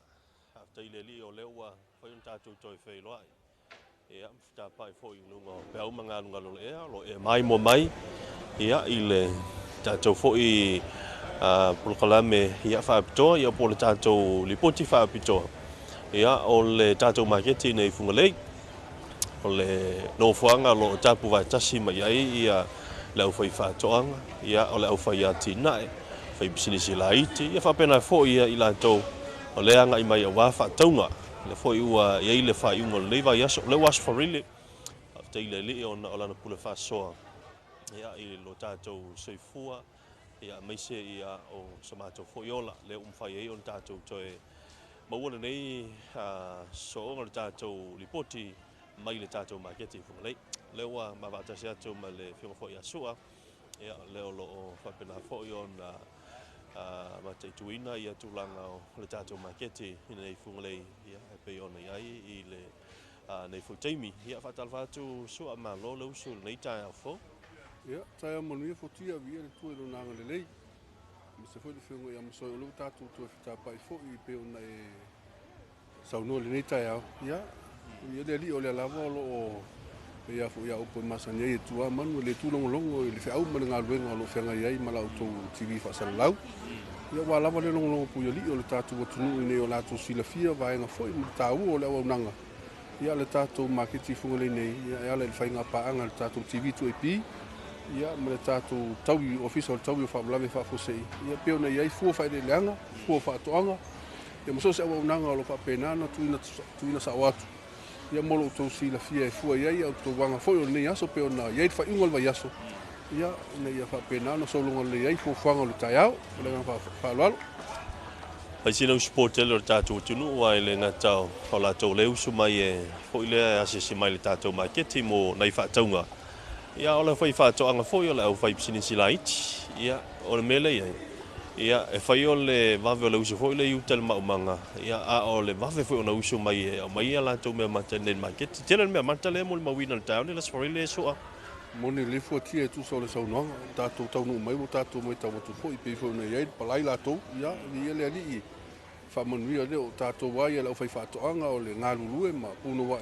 Faafetai i le Alii o lea ua mafai ona tatou toe feiloai. Ia, ma fetapai foi i luga o peau ma galugalu o le ea, o lo o e maimoa mai ia, i le tatou foi polokalame ia, faapitoa, ia, po o le tatou lipoti faapitoa. Ia, o le tatou maketi nei i Fugalei. O le nofoaga o lo o tapu vaetasi mai ai ia le aufai faatoaga, ia, o le aufai atinae, fai pisinisi laiti, ia faapena foi ia i latou o le agai mai aua faatauga. Le foi ua iai le faaiuga o lenei vaiaso, o lea ua aso Farile. Faafetai i le Alii ona o lana pule faasoa ia i lo tatou soifua, ia aemaise ia o so matou foi ola, lea ua mafai ai ona tatou toe maua lenei sooga o le tatou lipoti mai le tatou maketi i Fugalei. Lea ua mavaatasi atu ma le afioga foi ia Sua, ia lea o lo o faapena foi ona mataituina ia tulaga o le tatou maketi i lenei Fugalei, ia e pei ona i ai i le nei foi taimi. Ia faatalofa atu Sua, malo le usu i lenei taeao fou. Ia, taeao manuia fotia viia le Atua i lona agalelei. Aemaise foi le afioga ia Masoe o lea ua tatou toe fetapai foi pei ona e saunoa i lenei taeao. Ia, ia le Alii o lea lava o lo o pei lava foi ia upu e masani ai e tua manu e le tūlogologo i le feau ma le galuega o lo o feagai ai ma la outou TV faasalalau. Ia ua lava le logologo pui alii o le tatou atunuu ina ia o latou silafia vaega foi ma le taua o le auaunaga. Ia, le tatou maketi i Fugalei nei, ia, e ala i le faiga paaga a le tatou TV 2AP, ia, ma le tatou taui, Ofisa o le Taui o Faalavelave Faafuasei, ia, pei ona i ai fua faaeleeleaga, fua faatoaga, ia, ma so o se auaunaga o lo o faapena ona tuuina, tuuina sao atu, ia, mo lo outou silafia e fua i ai a outou aga foi o lenei aso, pei ona i ai le faaiuga o le vaiaso, ia, ina ia faapena ona sologa lelei ai fuafuaga o le taeao. Ma le agaga faaaloalo. Fai sina usu tele o le tatou atunuu, aua e le gata o latou lea usu mai e foi lea e asiasi mai i le tatou maketi mo nai faatauga. Ia, o le fai faatoaga foi, o le aufaipisinisi laiti. Ia, o le mea lea i ai, ia, e fai o le vave o le usu foi lea i uta i le maumaga, ia, a o le vave foi ona usu mai e aumai ia latou mea mata i le maketi. Tele le mea mata lea molimauina i le taeao nei, le Aso Faraile e soa. Moni le fuatia e tusa o le saunoaga, o tatou taunuu mai ua tatou matau atu foi, pei foi ona i ai le palai latou, ia, viia le Alii, faamanuia lea o tatou ai, le aufaifaatoaga o le galulue ma punouai,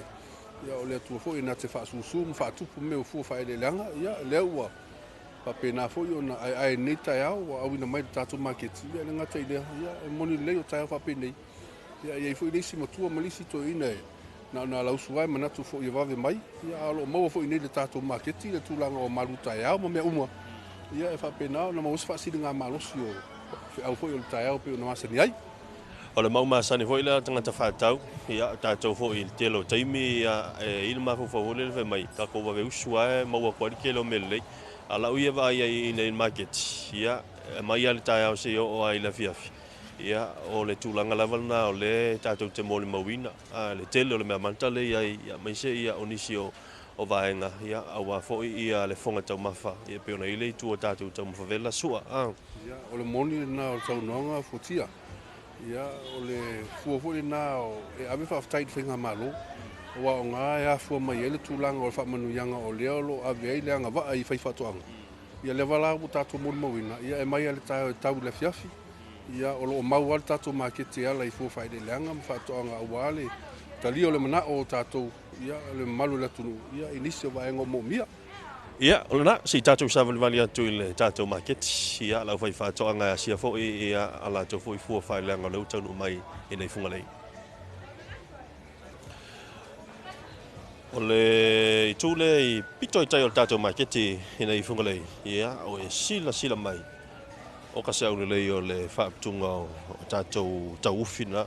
ia, o le Atua foi na te faasusu ma faatupu mea o fua faaeleeleaga, ia, lea ua faapena foi ona aeae nei taeao ua auina mai le tatou maketi, ia, le gata i lea, ia, e moni lelei o taeao faapenei, ia, e i ai foi le isi matua ma le isi toeaina e na ona alausu ai manatu foi e vave mai, ia, a o lo o maua foi nei le tatou maketi le tulaga o malu taeao ma mea uma, ia, e faapena ona maua se faasiligamalosi o feau foi o le taeao pei ona masani ai. O le mau masani foi lea tagata faatau, ia, tatou foi i le tele o taimi, ia, e i le mafaufau foi lele fai mai, tatou vave usu ae maua atu ai le tele o mea lelei. A lau ia vaai ai i nei maketi, ia, e mai lava le taeao seia oo lava i le afiafi. Ia, o le tulaga lava lena o lea tatou te molimauina, le tele o le mea mata lea i ai, ia, aemaise ia o nisi o vaega, ia, aua foi ia le fofoga taumafa, ia, pei ona i ai le itu o tatou taumafa vela sua. Ia, o le moni lena o le saunoaga fuatia. Ia, o le fua foi lena e ave faafetai i le faigamalo, aua o gā e afua mai ai le tulaga o le faamanuiaga o lea o lo o ave ai le agavaa i faifaatoaga. Ia, lea la ua tatou molimauina, ia, e mai lava le taeao e tau i le afiafi, ia, o lo o mau lava le tatou maketi e ala i fua faaeleeleaga ma faatoaga aua le talia o le manao o tatou, ia, le mamalu o le atunuu, ia, i nisi o vaega o moomia. Ia, o lena, se i tatou savalivali atu i le tatou maketi, ia, le aufaifaatoaga e asia foi, ia, a latou foi fua faaleaga o lea ua taunuu mai i nei Fugalei. O le itu lea i pito i tai o le tatou maketi i nei Fugalei, ia, o e silasila mai o ka se aulelei o le faaputuga o tatou tauufi na.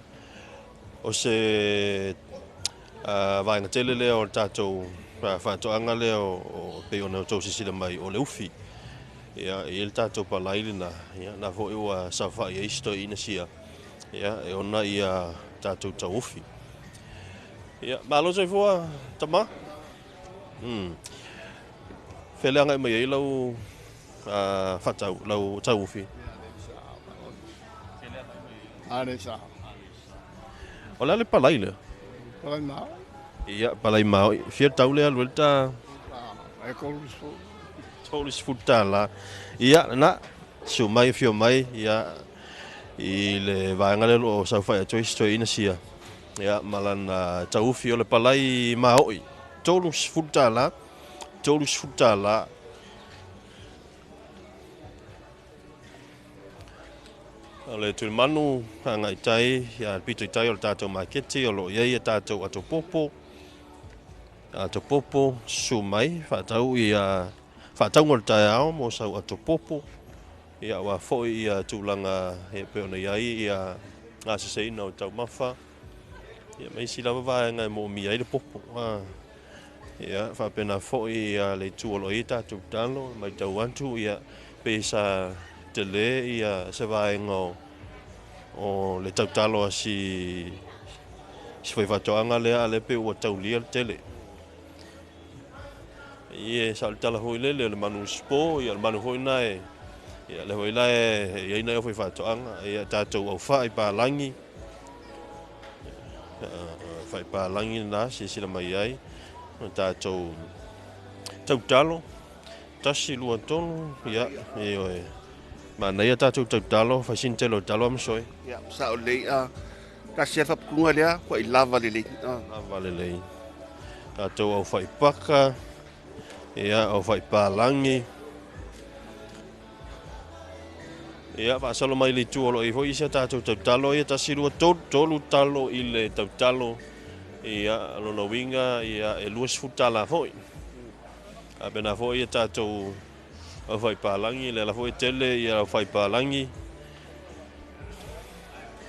O se vaega tele lea o le tatou faatoaga lea o pei ona outou silasila mai o le ufi. Ia, e i ai le tatou palai lena, ia, na foi ua saofai ai isi toeaiina sia, ia, e ona ia tatou tauufi. Ia, malo soifua, tama. Fea le agai mai ai lau faatau, lau tauufi? O le a le palai lea? Palai maoi. Ia, palai maoi. Fia tau lea alu ai le ta? E 30. $30. Ia, na, susu mai, afio mai, ia, i le vaega lea o lo o saofai atu ai si toeaina sia, ia, ma lana tauufi o le palai maoi. $30, $30. O le tulimanu agai tai, ia, le pito i tai o le tatou maketi, o lo o i ai a tatou atopopo, atopopo, susu mai, faatau ia faatauga o le taeao mo sau atopopo, ia, aua foi ia tulaga e pei ona i ai ia gaseseina o taumafa, ia, ma isi lava vaega e moomia ai le popo. Ia, faapena foi ia le itu o lo o i ai tatou talo, matau atu, ia, pei sa tele ia se vaega o le tautalo a si faifaatoaga lea, a lea pei ua taulia le tele. Ia, sa o le tala foi lele o le manu usupo, ia, o le manu foi na e, ia, le foi la e i ai nai aufaifaatoaga, ia, tatou aufai palagi, fai palagi na silasila mai ai, o tatou tautalo, 1, 2, 3, ia, ioe. Manaia tatou tautalo, fai sina tele o talo a masoe. Ia, sao lelei, tasi a faaputuga lea, ua i lava lelei. Lava lelei. Tatou aufai paka, ia, aufai palagi. Ia, faasolo mai le itu o lo o i ai foi isi a tatou tautalo, ia, 1, 2, 3, 3 talo i le tautalo. Ia, lona uiga, ia, e $20 foi. A pena foi ia tātou aufaipalagi, le ala foi tele ia aufaipalagi.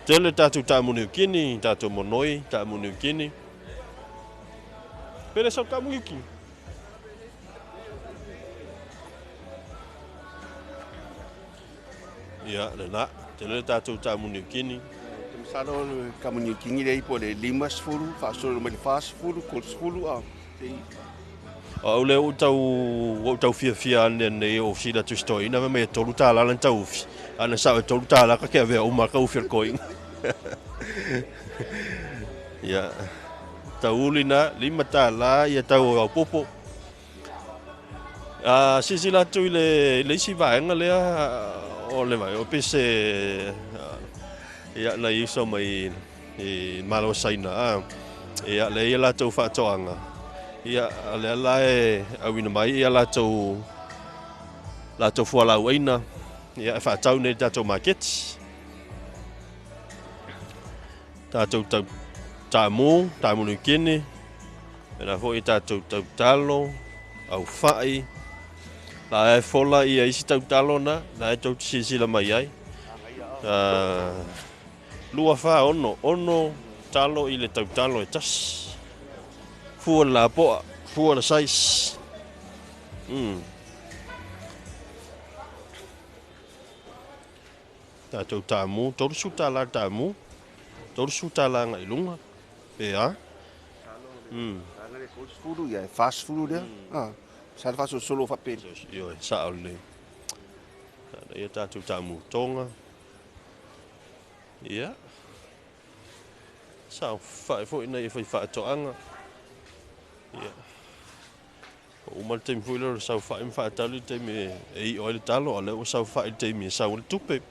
Tele tātou tāmuniukini, tātou monoi, tāmuniukini. Pele sau tāmuniukini. Ia, lena, tele tātou tāmuniukini. Masalo le kamuniukini lea po le 50, faasolo mai le 40, 30 a. O le o tau fiafia ane nei o sila tu stoi na me $3 lan tau ufi. Ana sa $3 ka ke avea uma ka ufi koing. Ia. Tau uli na $5 ia tau au popo. A sisi la tu le isi vaenga lea o le vai o pese ia na iso mai i malo saina a ia le ia la tau whaatoanga. Ia le ala e awina mai ia la tau fualau aina ia e whaatau nei tātou market. Tātou tau tāmū, tāmū nukini, mena foi tātou tau talo, au whai. La e fola ia isi tau talo na, la e tau sisila mai ai. 2, 4, 6, talo i le tau talo e tasi. Fua la poa, fua la size. Tātou tāmū, $30 tāmū, $30 ngai lunga. Pe a? Tanga le 30 ia, e 40 lea. Sa le faso solo fa pele. Io e sa o le. Ia tātou tāmū tonga. Ia. Sa whae foi nei whai whaatoanga. Ia. O uma le taimi foi lea o le sau whae mwhaatalu i taimi e i oi le talo, a lea o sau whae i taimi e sau le tupe.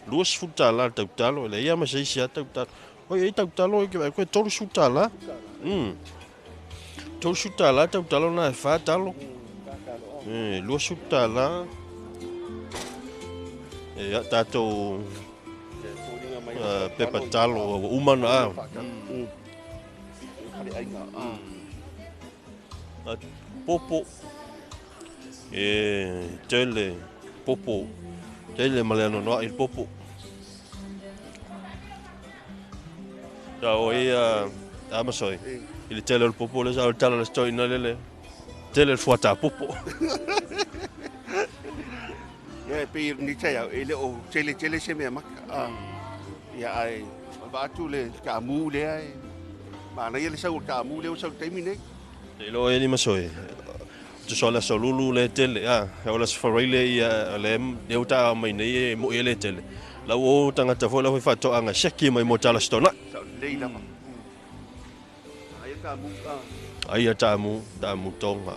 $20 le tau talo, le ia ma se isi a tau talo. Oi e tau talo e koe $30. $30 tau talo na e wha talo. $20. E a tātou pepa talo o umana a. Popo. E tele popo. Tele maleano noa i popo. Ta o ia amasoi. I le tele o le popo le sa o le tala le stoi na lele. Tele le fuata popo. Ia pe ni te au e le o tele tele se mea maka. Ia ai va tu le ka mu le ai. Ma na ia le sau ka mu le o sau taimi nei. Te lo e ni masoi. Tu sola solulu le tele a o la sfarile ia le le uta mai nei mo ele tele. La o tangata fo la foi fatoanga seki mai mo tala stona. Sa le la ma. Ai ka mu a. Ai ta mu tonga.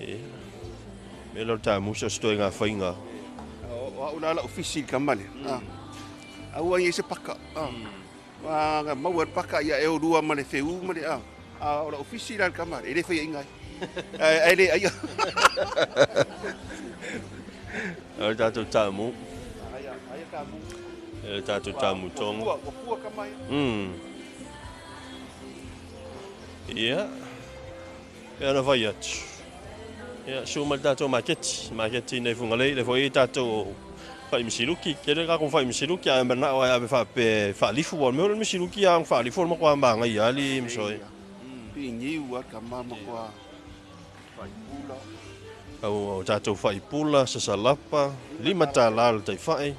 E. Me lo ta mu so sto nga fainga. O o la la ofisi ka male. A ua se paka. Ma mau paka ia e o rua ma le feu ma le a. A o la ofisi la ka male. E le fai ingai. Ai le ai. O tātou tāmu. Ai tāmu. E tātou tāmu tonga. Ua pua ka mai. Ia. E ana vai atu. Ia, su mai tātou maketi. Maketi nei fungalei, le foi tātou whai misiluki. Kere ka kon whai misiluki, a mana o a wha pe whaalifu. O meo le misiluki a whaalifu o makwa mbanga i ali, msoi. Pi niu a ka mama kwa whaipula. Au tātou whaipula, sasalapa, $5 le taiwhai.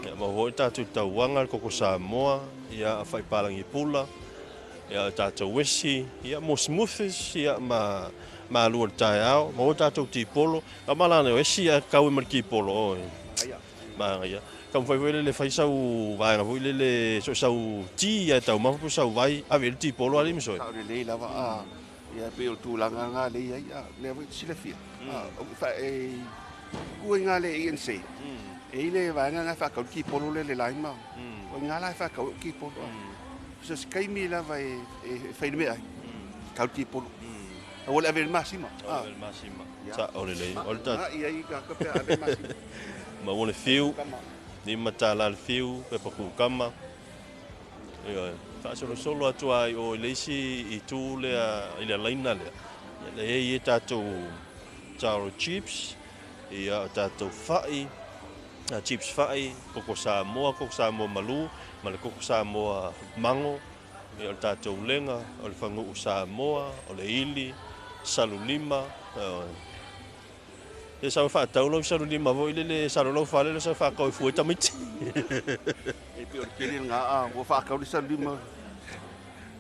Ia, ma hoi tātou tauanga, koko Samoa, ia whaipalangi pula, ia tātou wesi, ia mo smoothies, ia ma lua le taeao, ma hoi tātou tipolo. Ka malana o esi a kawe ma le kipolo, oi. Ma ia. Ka mwhai foi le whai sau vaenga foi le so sau ti ia tau mafu sau vai, ave le tipolo ali misoi. Ka o le lei lava a. Ia pe o tūlanga ngā le ia, lea foi silafia. E kua ngā le ANC. E ile vaenga ngā whakau ki polo le le laima. O ngā lai whakau ki polo. So se kaimi lava e whainumea ai. Kau ki polo. O le ave le masima. Ave le masima. Sa o le lei. O le tā. Ia i ka kapea ave masima. Ma o le fiu. $5 le fiu, pepa kukama. Ia. Faasolosolo atu lava i o i le isi itu lea i le laina lea, ia lea e i ai tatou taro chips, ia o tatou fai, chips fai, koko Samoa, koko Samoa malu, ma le koko Samoa mago, ia o le tatou lega, o le faguu Samoa, o le ili, salulima, ioe. E sau e faatau lau salulima foi lele e alu lau fale lea sau e faatau e fua ai tamaiti. E pei o le tele lena a ua faatau le salulima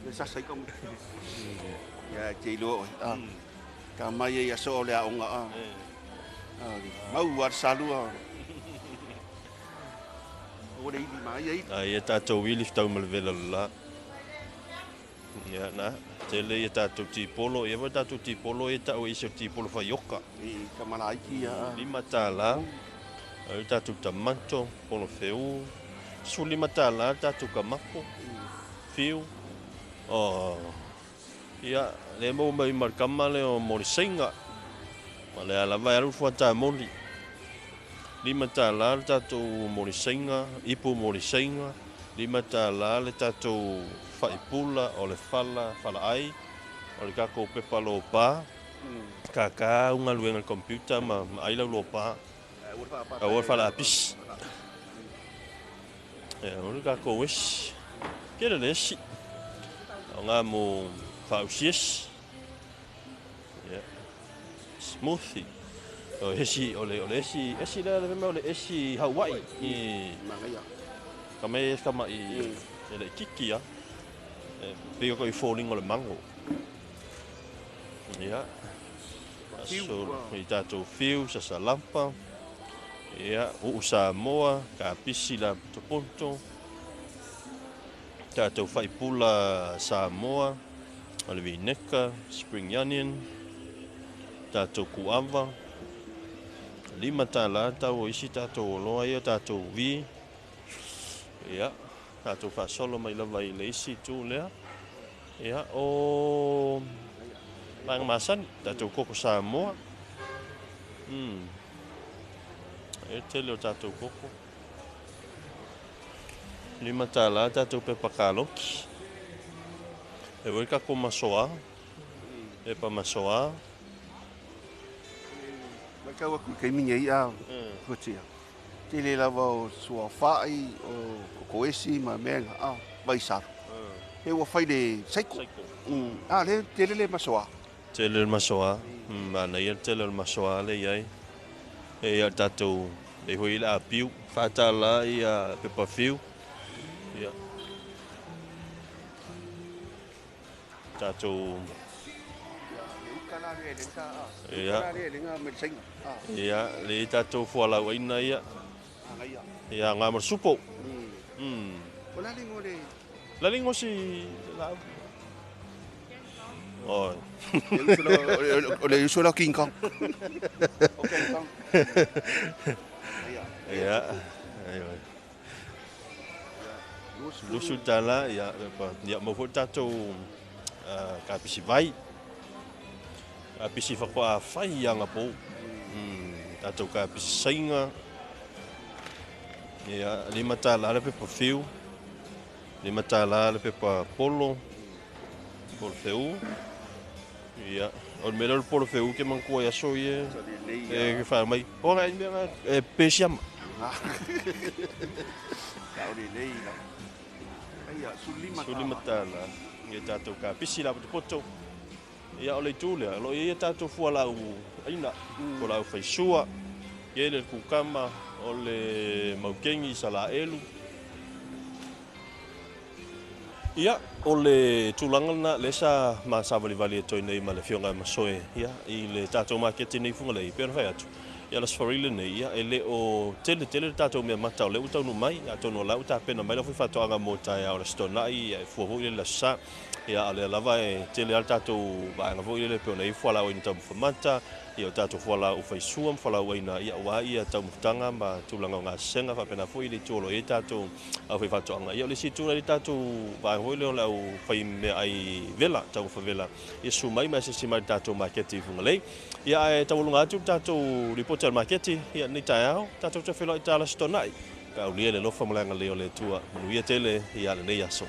le sasa ai tamaiti. Ia e te iloa oe a ta mai ai aso o le aoga a mau a le salua ua le ili ma ia ili. A ia tatou ili fetau ma le vela o le la. Ia na, tele ia tatou tipolo, ia foi tatou tipolo ia tau e isi o tipolo faioka. I tamalaiti ia. $5, ai tatou tamato, polo feu, $15 tatou kamako, fiu. Oh. Ia, le maua mai ma le kama lea o Moriseinga. Ma le lava e alu fuata moli. $5 le tatou Moriseinga, ipu Moriseinga. $5 le tatou faipula o le fala, falaai, o le tatou pepa lopa, kākā au galuega i le computer ma ai lau lopa, aua le fala apisi. Ia, o le tatou esi, tele le esi, o ngā mo faausi esi. Ia, smoothie. O esi, o le, o le esi, esi lea le mea o le esi Hawaii. I, ka mea e kama i, e le kiki a. E pei o ko i fōlinga o le mango. Ia. So, i tātou fiu, sasalampa. Ia, uu Samoa, kapisi la potopoto. Tātou faipula Samoa, o le vineka, spring onion, tātou kuava, $5 tau o isi tātou oloa ia, tātou vi. Ia, tātou faasolo mai lava i le isi itu lea. Ia, o vaega masani, tātou koko Samoa. E tele o tātou koko. $5 tātou pepa kaloki. E voi kako masoa. Pepa masoa. Mai kau aku i kaimi nei a kutia. Tele lava o sua whai, o kokoesi ma mea nga a vaisaro. He ua whai le seiko. A le tele le masoa. Tele le masoa. Mana ia tele le masoa le iai. E ia tātou e hui le apiu. $4 ia pepa fiu. Ia. Tātou Ia. Ia, le tātou fualau aina ia. Ia, ngā mara supo. O la lingo le... La lingo si... La... Oi. O le uso la King Kong. O King Kong. Ia. $20, ia, ia, mau foi tātou kapisi vai. Kapisi whakoa whai i anga pō. Tātou kapisi sainga. Ia, $5 le pepa fiu. $5 le pepa polo. Polo feu. Ia, o le mea lea o le polo feu ke manatua i aso ia. E ke whae mai. O ngai mea ngā, e pesiama. $15. Ia tātou kapisi la potopoto. Ia o le itu lea, o lo ia tātou fua lau aina, ko lau whaisua, ia le kukama, o le maukengi sa la elu. Ia, o le tūlanga na le sa ma sa valivali e toi nei ma le fionga e masoe, ia, i le tātou makete nei funga lei, pena whai atu. Ia la sfarile nei, ia, e le o tele tele le tātou mea mata o le utaunu mai, a tonu o lau tā pena mai la fui whatoanga mō tai a o le stonai, ia e fua hui le la sa, ia a le lava e tele al tātou vaanga foi le pe ona i fua lau ina tau mawhamata, ia o tātou fua lau whaisua, fua lau ina ia wā ia tau mawhatanga ma tūlanga o ngā senga whapena foi le tūolo e tātou au whai whatoanga. Ia o le si tūla le tātou vaanga foi le o lau whai mea ai vela, tau mawhavela. Ia su mai mai se si mai tātou maketi funga lei. Ia e tauolunga atu tātou ripoti al maketi, ia ni tai ao, tātou te whenua i tāla stonai. Ka aulia le lofa malanga leo le tua, manuia tele ia le nei aso.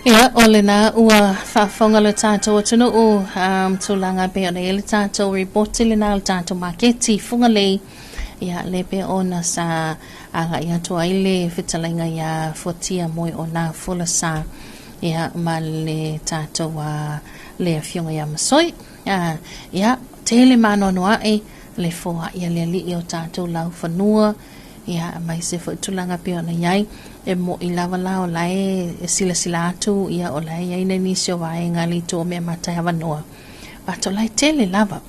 Ia, o lena ua faafofoga le tatou atunuu um, tulaga pei ona i ai le tatou ripoti lena o le tatou maketi Fugalei. Ia, le pei ona sa agai atu ai le fetalaiga iā Fuatia Moe o nā Folasa, ia, ma le tatou uh, le afioga iā Masoi. Uh, ia, tele maanoanoaʻe le foai a le alii o tatou laufanua, ia aemaise foi tulaga pei ona i ai e mo'i lava la o la e silasila atu ia o la e i ai nai nisi o vaega a le itu o meamata e avanoa but o la e tele lava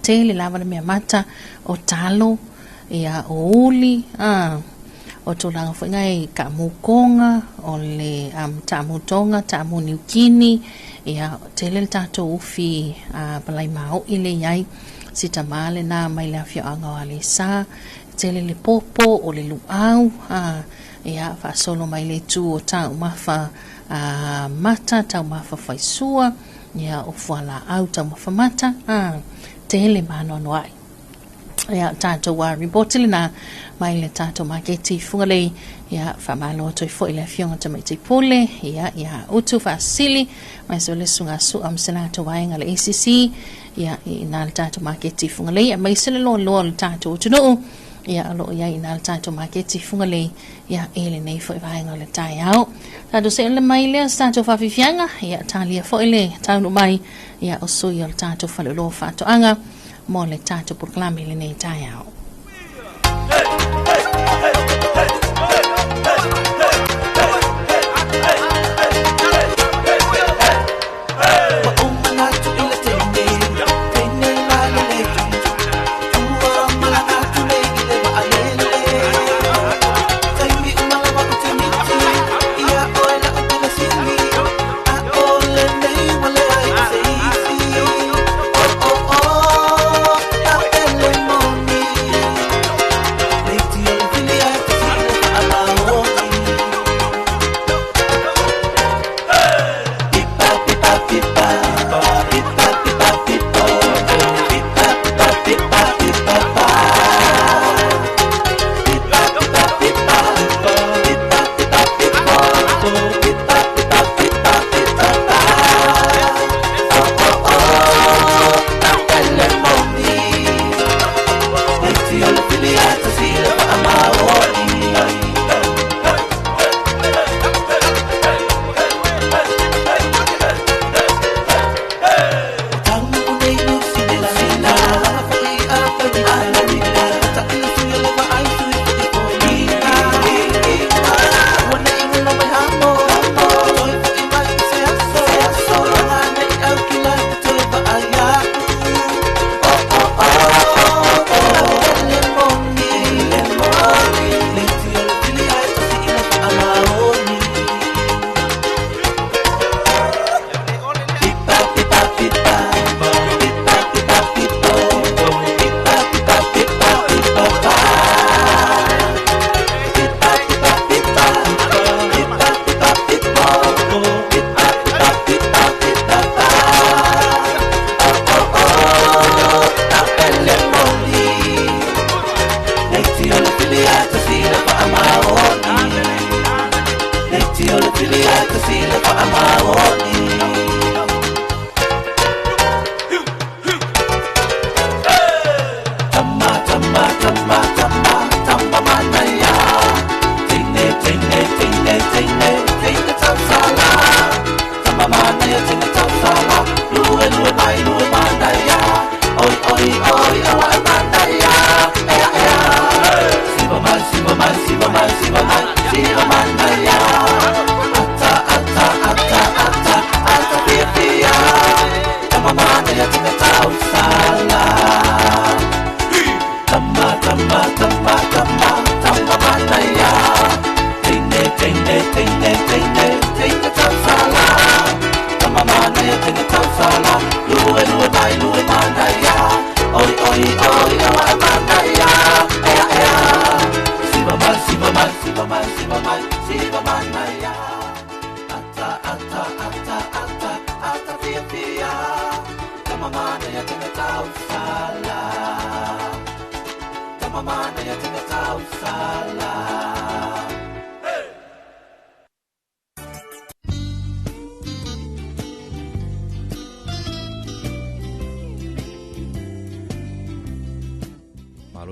tele lava le meamata o talo ia o uli a o tulaga foi ngai taamukoga o le um, taamutoga taamu niukini ia tele le tatou ufi uh, palai mao'i le i ai si tamā lenā mai le afioaga o Aleisa tele le popo o le luau a ia faasolo mai le itu o taumafa a mata taumafa faisua ia o fualaau taumafa mata a tele maanoanoa'i ia tatou a ripoti lena mai le tatou maketi Fugalei ia faamalo atu ai foi le afioga Tamaitai Pule ia ia Utu Faasili mai se le suga su'a ma se latou vaega le ACC ia i ina le tatou maketi Fugalei aemaise le loaloa o le tatou atunuu ia o loo i ai ina le tatou maketi Fugalei ia i lenei foi vaega o le taeao. Tatou se'e le mai lea se tatou faafiafiaga ia talia foi le taunuu mai ia o sui o le tatou faleoloa faatoaga mo le tatou polokalame i lenei taeao.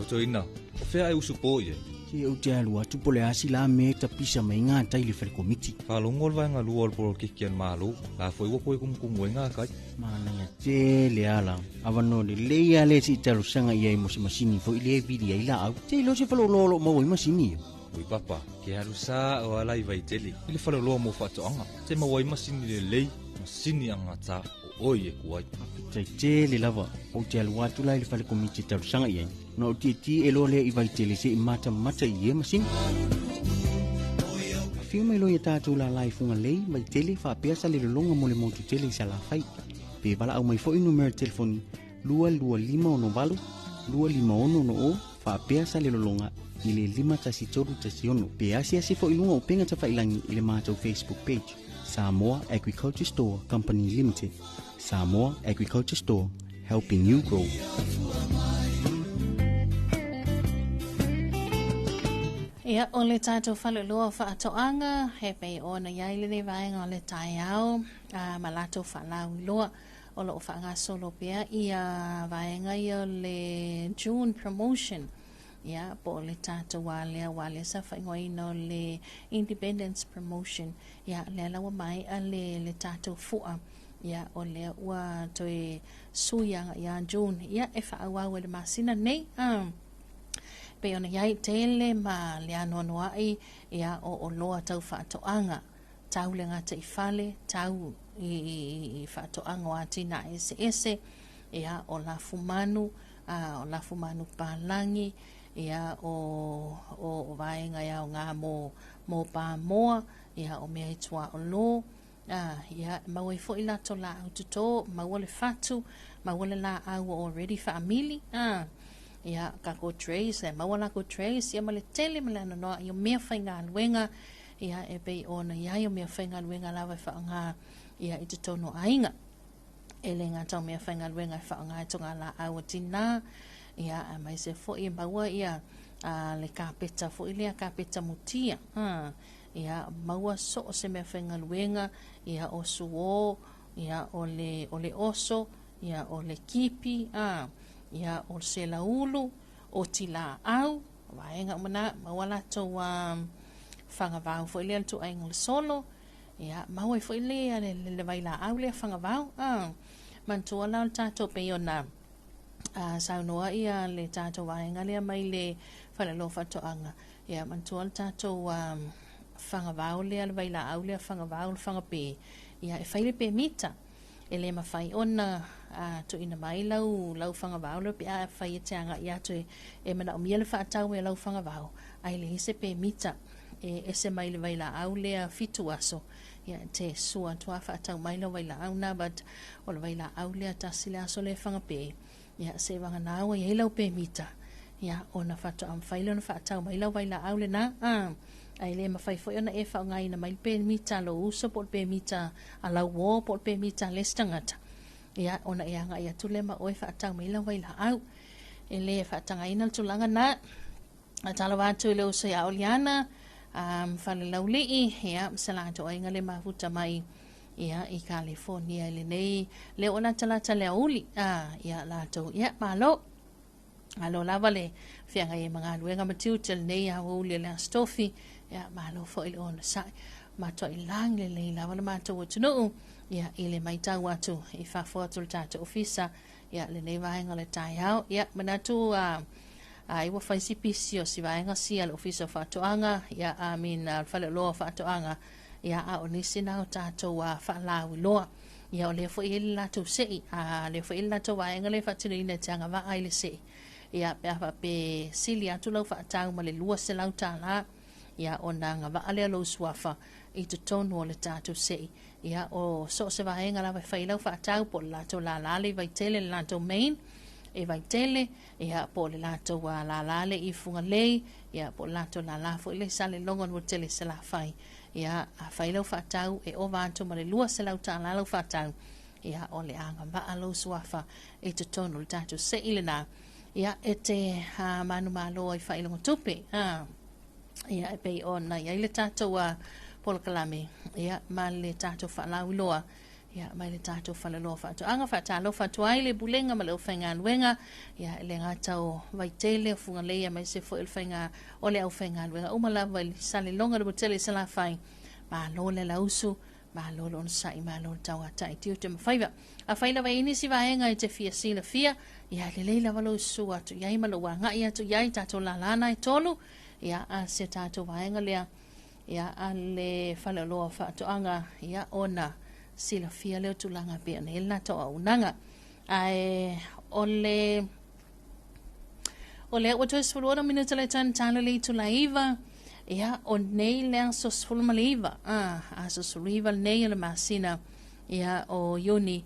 Toeina, o fea e usupo i ai? Se ou te alu atu po o le a se la mea e tapisa mai gatai i le fale komiti. Faalogo le vaega lua o le polokiki a le Malo, la foi ua toe kumukumu ai gatai. Manaia tele ala. Avanoa lelei lava lea se i talosaga i ai mo se masini foi lea e vili ai laau. Se iloa se faleoloa o lo o maua ai masini ia. Ui papa, ke alu sao ala i Vaitele i le faleoloa mo faatoaga, te maua ai masini lelei, masini agata o oe e ku ai. Faafetai tele lava, ou te alu atu la i le fale komiti e talosaga i ai, ona ou tietie loa lea i Vaitele se i matamata i ia masini. Afio mai loa ia tatou lala i Fugalei, Vaitele, faapea Salelologa mo le motu tele i Salafai. Pe valaau mai foi numera telefoni 22568 25660 faapea Salelologa i le 51316 pe asiasi foi i luga o upega tafailangi i le matou Facebook page Samoa Agriculture Store Company Limited. Samoa Agriculture Store, helping you grow. Ia, o le tatou faleoloa o faatoaga, e pei ona i ai lenei vaega o le taeao, a, ma latou faalauiloa. O lo o faagasolo pea ia vaega ia o le June promotion. Ia, po o le tatou a lea, aua lea sa faaigoaina o le Independence Promotion. Ia, lea la ua maea le, le tatou fua. Ia, o lea ua toe sui agai ia June. Ia, e faaauau ai le masina nei. Ah. Pei ona i ai tele ma le anoanoai, ia, o oloa tau faatoaga. Tau le gataifale, tau i, i, i faatoaga o atinae eseese, ia, o lafumanu, a, o lafumanu palagi, ia, o, o, o vaega e aoga mo, mo pamoa, ia, o mea i tuaolo, a, ia, e maua ai foi latou laau toto, maua le fatu, maua le laau ua already faamili, a, ia, kako trays, e maua lako trays, ia ma le tele ma le anoanoai o mea faigaluega, ia, e pei ona i ai o mea faigaluega lava e faaaoga, ia, i totonu o aiga. E le gata o mea faigaluega e faaaoga i togalaau a tinā, ia, aemaise foi e maua ia a, le kapeta foi lea, kapeta mutia, a, ia, maua so o se mea faigaluega, ia, o suō, ia, o le, o le oso, ia, o le kipi, a, ia, o le selaulu, o tilaau, vaega uma na, maua latou a, fagavau foi lea le ituaiga o le solo, Ia, maua ai foi le, le, le, le vailaau lea fagavau. Ah, manatua la o le tatou pei ona a, saunoa ia le tatou vaega lea mai le Faleoloa Faatoaga. Ia, manatua le tatou a, fagavau lea, le vailaau lea fagavau, le fagapē. Ia, e fai le pemita. E le mafai ona a, tuuina mai lau, lau fagavau lea pe a fai e te agai atu e, e manaomia le faatau mai o lau fagavau, ae leai se pemita. E ese mai le vailaau lea fitu aso, ia te sua atu a faatau mai lau vailaau na, but o le vailaau lea tasi le aso lea fagapē, ia se vagana ua i ai lau pemita, ia ona faatoa mafai lea ona faatau mai lau vailaau lena, a, ae le mafai foi ona e faaaogaina mai le pemita a lou uso po o le pemita a lau uo po o le pemita a le isi tagata, ia ona e agai atu lea ma oe faatau mai lau vailaau. E le faatagaina le tulaga na. Talofa atu i le uso ia Oliana, um, Falelaulii, ia, ma se latou aiga le mafuta mai ia, i California i lenei leo o latalata le aoauli, ah, ia latou, ia, malo. Malo lava le feagai ai ma galuega ma tiute lenei aoauli o le Aso Tofi, ia, malo foi le onosai. Matuai lagi lelei lava le matou atunuu, ia, i le matau atu i fafo atu o le tatou ofisa, ia, lenei vaega o le taeao. Ia, manatu, uh, ai ua fai si pisi o si vaega sia le Ofisa o Faatoaga, ia, I mean, le Faleoloa o Faatoaga, ia, a o nisi na o tatou a faalauiloa. Ia, o lea foi e i ai le latou sei, a lea foi e i ai le latou vaega lea e faatinoina e te agavaa ai le sei. Ia, pe a faapea e sili atu lau faatau ma le $200, ia, ona agavaa lea o lou suafa i totonu o le tatou sei. Ia, o so o se vaega lava e fai ai lau faatau, po o le latou lala lea i Vaitele, le latou main i Vaitele, ia, po o le latou lala lea i Fugalei, ia, po o le latou lala foi lea i Saleloga, Nuatele i Salafai. Ia, a fai lau faatau, e ova atu ma le $200 lau faatau, ia, o le agavaa lou suafa i totonu o le tatou sei lena. Ia, e te manumalo ai faailoga tupe. Ia, e pei ona i ai le tatou polokalame, ia, ma le tatou faalauiloa. Ia, mai le tatou faleoloa faatoaga, faatalofa atu ai le Pulega ma le aufaigaluega, ia, e le gata o Vaitele, o Fugalei, aemaise foi o le faiga o le aufaigaluega uma lava i Saleloga, le Motele i Salafai. Malo le alausu, malo le onosai, malo le tauatai tiute ma faiva. Afai lava i nisi vaega e te fia silafia, ia, lelei lava lou susu atu i ai ma lou agai atu i ai tatou lalana e tolu, ia, a se tatou vaega lea, ia, a le faleoloa faatoaga, ia, ona silafia lea o tulaga pei ona i ai le latou auaunaga. Ae o le o lea ua toe 16 minute le tani talo le itula 9, ia, o nei le aso 19, aso 19 nei o le masina, ia, o Iuni,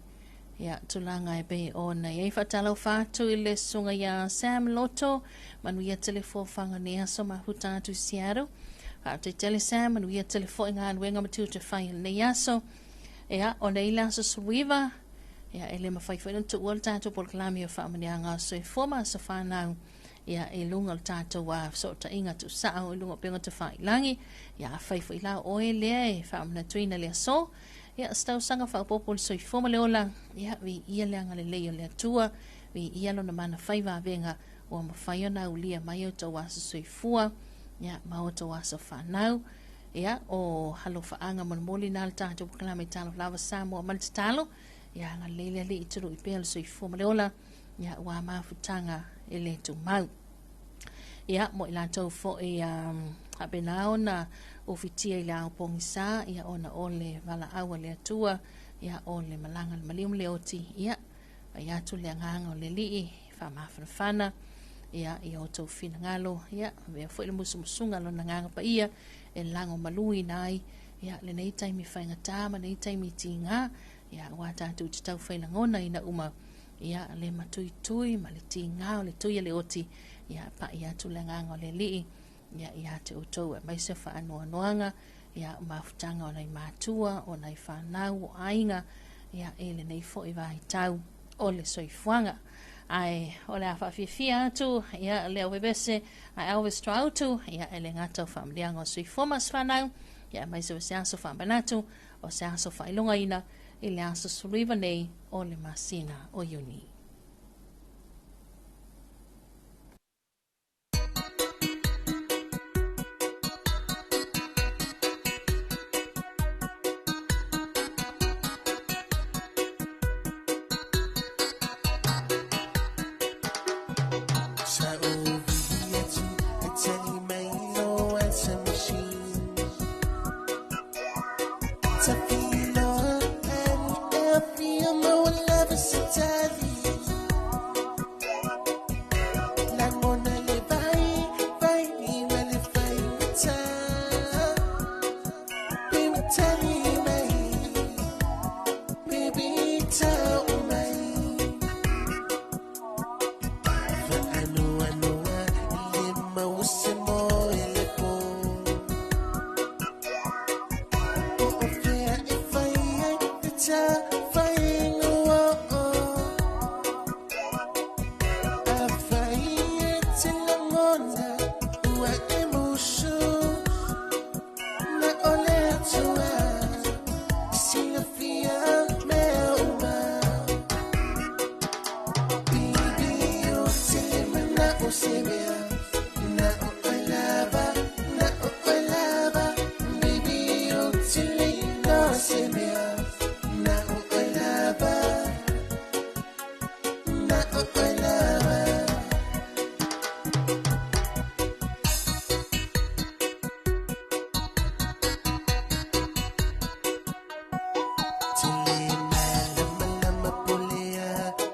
ia, tulaga e pei ona i ai. Faatalofa atu i le susuga ia Sam Loto, manuia tele fofaga nei aso mafuta atu i Seattle. Faafetai tele Sam, manuia tele foi galuega ma tiute fai i lenei aso. Ia, o nei le aso 19, ia, e le mafai foi ona tuua le tatou polokalame o faamanuiaga o soifua ma aso fanau, ia, i luga o le tatou fesootaiga tuusao i luga o upega tafailagi. Ia, afai foi la o oe lea e faamanatuina le aso, ia, se tausaga faaopoopo le soifua ma le ola, ia, viia le agalelei o le Atua, viia lona mana faiva avega ua mafai ona aulia mai o tou aso soifua, ia, ma o tou aso fanau. Ia, o alofaaga molimoli na le tatou polokalame Talofa Lava Samoa ma le tatalo, ia, agalelei le Alii tului pea le soifua ma le ola, ia, ua mafutaga e le tumau. Ia, mo i latou foi faapena ona ufitia i le ao pogisa, ia, ona o le valaau a le Atua, ia, o le malaga le maliu ma le oti, ia, vai atu le agaga o le Alii faamafanafana, ia, i outou finagalo, ia, avea foi le musumusuga lona agaga paia e lago maluina ai, ia, lenei taimi faigata ma lenei taimi tiga, ia, ua tatou te tau failagona ina uma, ia, le matuitui ma le tiga o le tui a le oti, ia, pai atu le agaga o le Alii, ia, ia te outou, aemaise faanoanoaga, ia, mafutaga o nai matua, o nai fanau, o aiga, ia, i lenei foi vaitau o le soifuaga. Ae o le a faafiafia atu, ia, le au vevese a Elvis Tuautu, ia, e le gata o faamanuiaga o soifua ma aso fanau, ia, aemaise o se aso faamanatu, o se aso faailogaina i le aso 19 nei o le masina o Iuni. Sa ouvi atu e tali mai lo answer machine. Tafiloa ani e afia maua lava se tali. Lagona le vai, vai ma le fai ta. Pe ua tali mai, baby tau mai. Faanoanoa le maua se moe le po. Po o fea e fai ai le tafaiga o. Afai e te lagona ua e musu. Na o le Atua silafia mea uma. Baby, o te mana'o se mea. Na o oe lava, na o oe lava. Baby, o te le iloa se mea. Na o oe lava, na o oe lava. Te le malamalama po o le a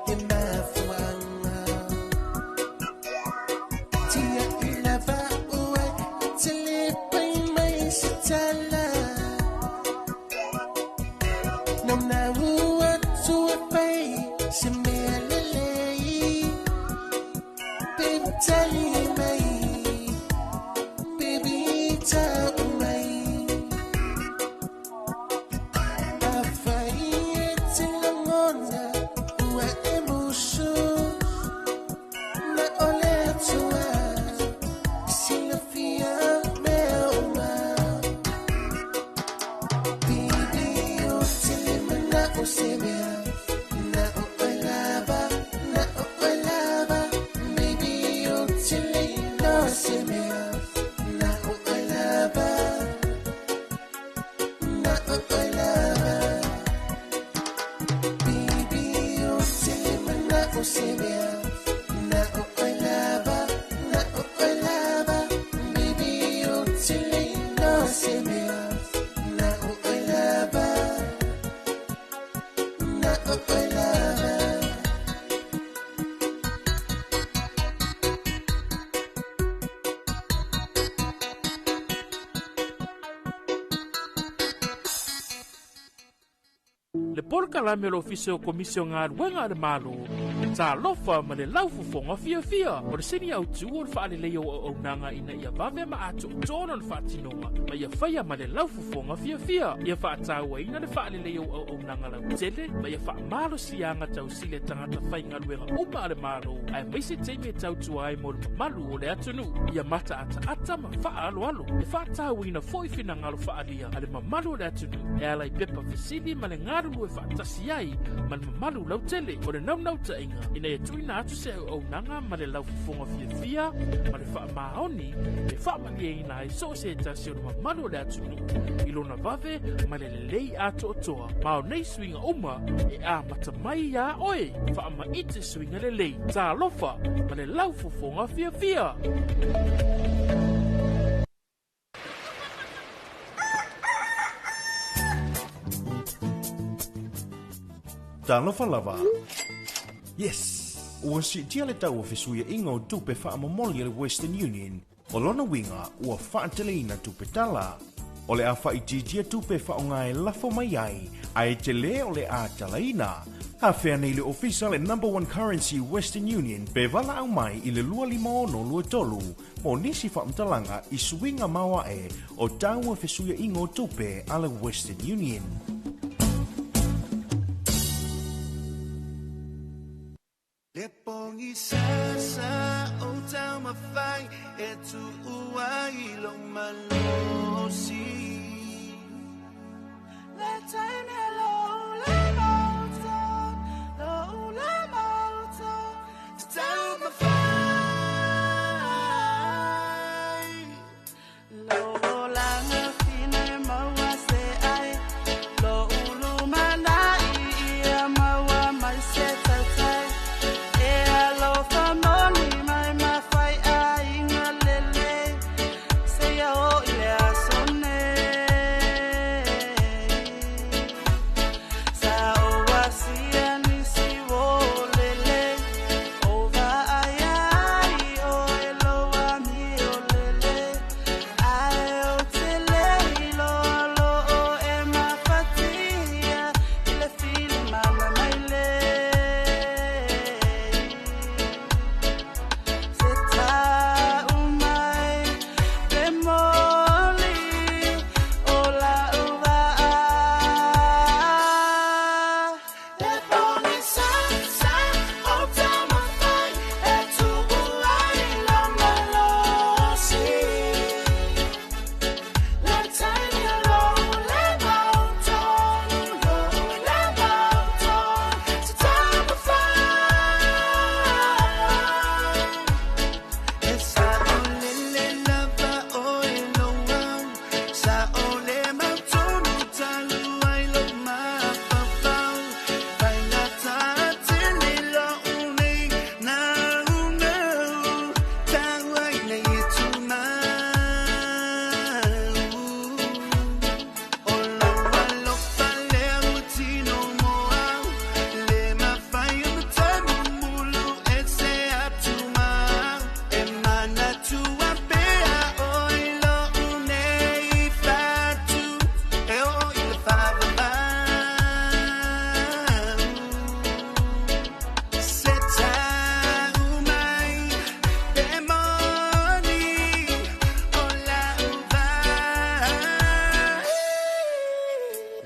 le mafuaaga. Tiai lava oe e te le fai mai se tala. Naunau atu e fai se mea lelei. Pe ua tali mai, baby tau mai. Afai e te lagona ua e musu. Na o le Atua silafia mea uma. Baby, o te le mana'o o oe lava. Le polokalame o le Ofisa o Komisi o Galuega a le Malo, Talofa ma le laufofoga fiafia. O le sini autu o le faaleleia o auaunaga ina ia vave ma atoatoa lona faatinoga ma ia faia ma le laufofoga fiafia. Ia faatauaina le faaleleia o auaunaga lautele ma ia faamalosiaga tausili a tagata faigaluega uma a le Malo, aemaise taimi e tautua ai mo le mamalu o le atunuu. Ia mataataata ma faaaloalo. E faatauaina foi finagalo faaalia a le mamalu o le atunuu e ala i pepa fesili ma le galulue faatasi ai ma le mamalu lautele. O le naunautaiga ina ia tuuina atu se auaunaga ma le laufofoga fiafia ma le faamaoni e faamalieina ai so o se tasi o le mamalu o le atunuu i lona vave ma le lelei atoatoa. Ma o nei suiga uma e amata mai iā oe. Faamaite suiga lelei. Talofa ma le laufofoga fiafia. Talofa lava. Yes! Ua siitia le tau o fesuiaiga o tupe faamomoli a le Western Union. O lona uiga, ua faateleina tupe tala. O le a faaitiitia tupe e faaaoga e lafo mai ai, ae tele o le a talaina. Afea nei le ofisa le Number One Currency Western Union pe valaau mai i le 25623 mo nisi faamatalaga i suiga maoae o tau o fesuiaiga o tupe a le Western Union. Le pogisasa o taumafai e tuua ai lou malosi. Le taimi e lou le mautu, lou le mautu, te taumafai. Lou olaga fina e maua se ai, lou lumanai ia maua mai se tautai. E alofa moni mai mafai aiga lelei, seia oo i le aso nei. Sa ou asia nisi o lelei, o vaai ai oe lou amio lelei. Ae ou te le iloa loo e mafatia i le filimana mai lei. Se tau mai pe moli o lau vaa. Le pogisasa o taumafai e tuua ai lou malosi. Le taimi e lou le mautonu, lou le mautonu, te taumafai. E sao lele lava oe lou au, sao le mautonu talu ai lou mafaufau. Faigata tele lou nei naunau, tau ai nei tumau. O lou alofa lea ua tino mo au, le mafai ona toe mumulu ese atu ma au. E manatua pea oe lou nei fatu, e oo i le faavavau. Se tau mai pe moni o lau vaa.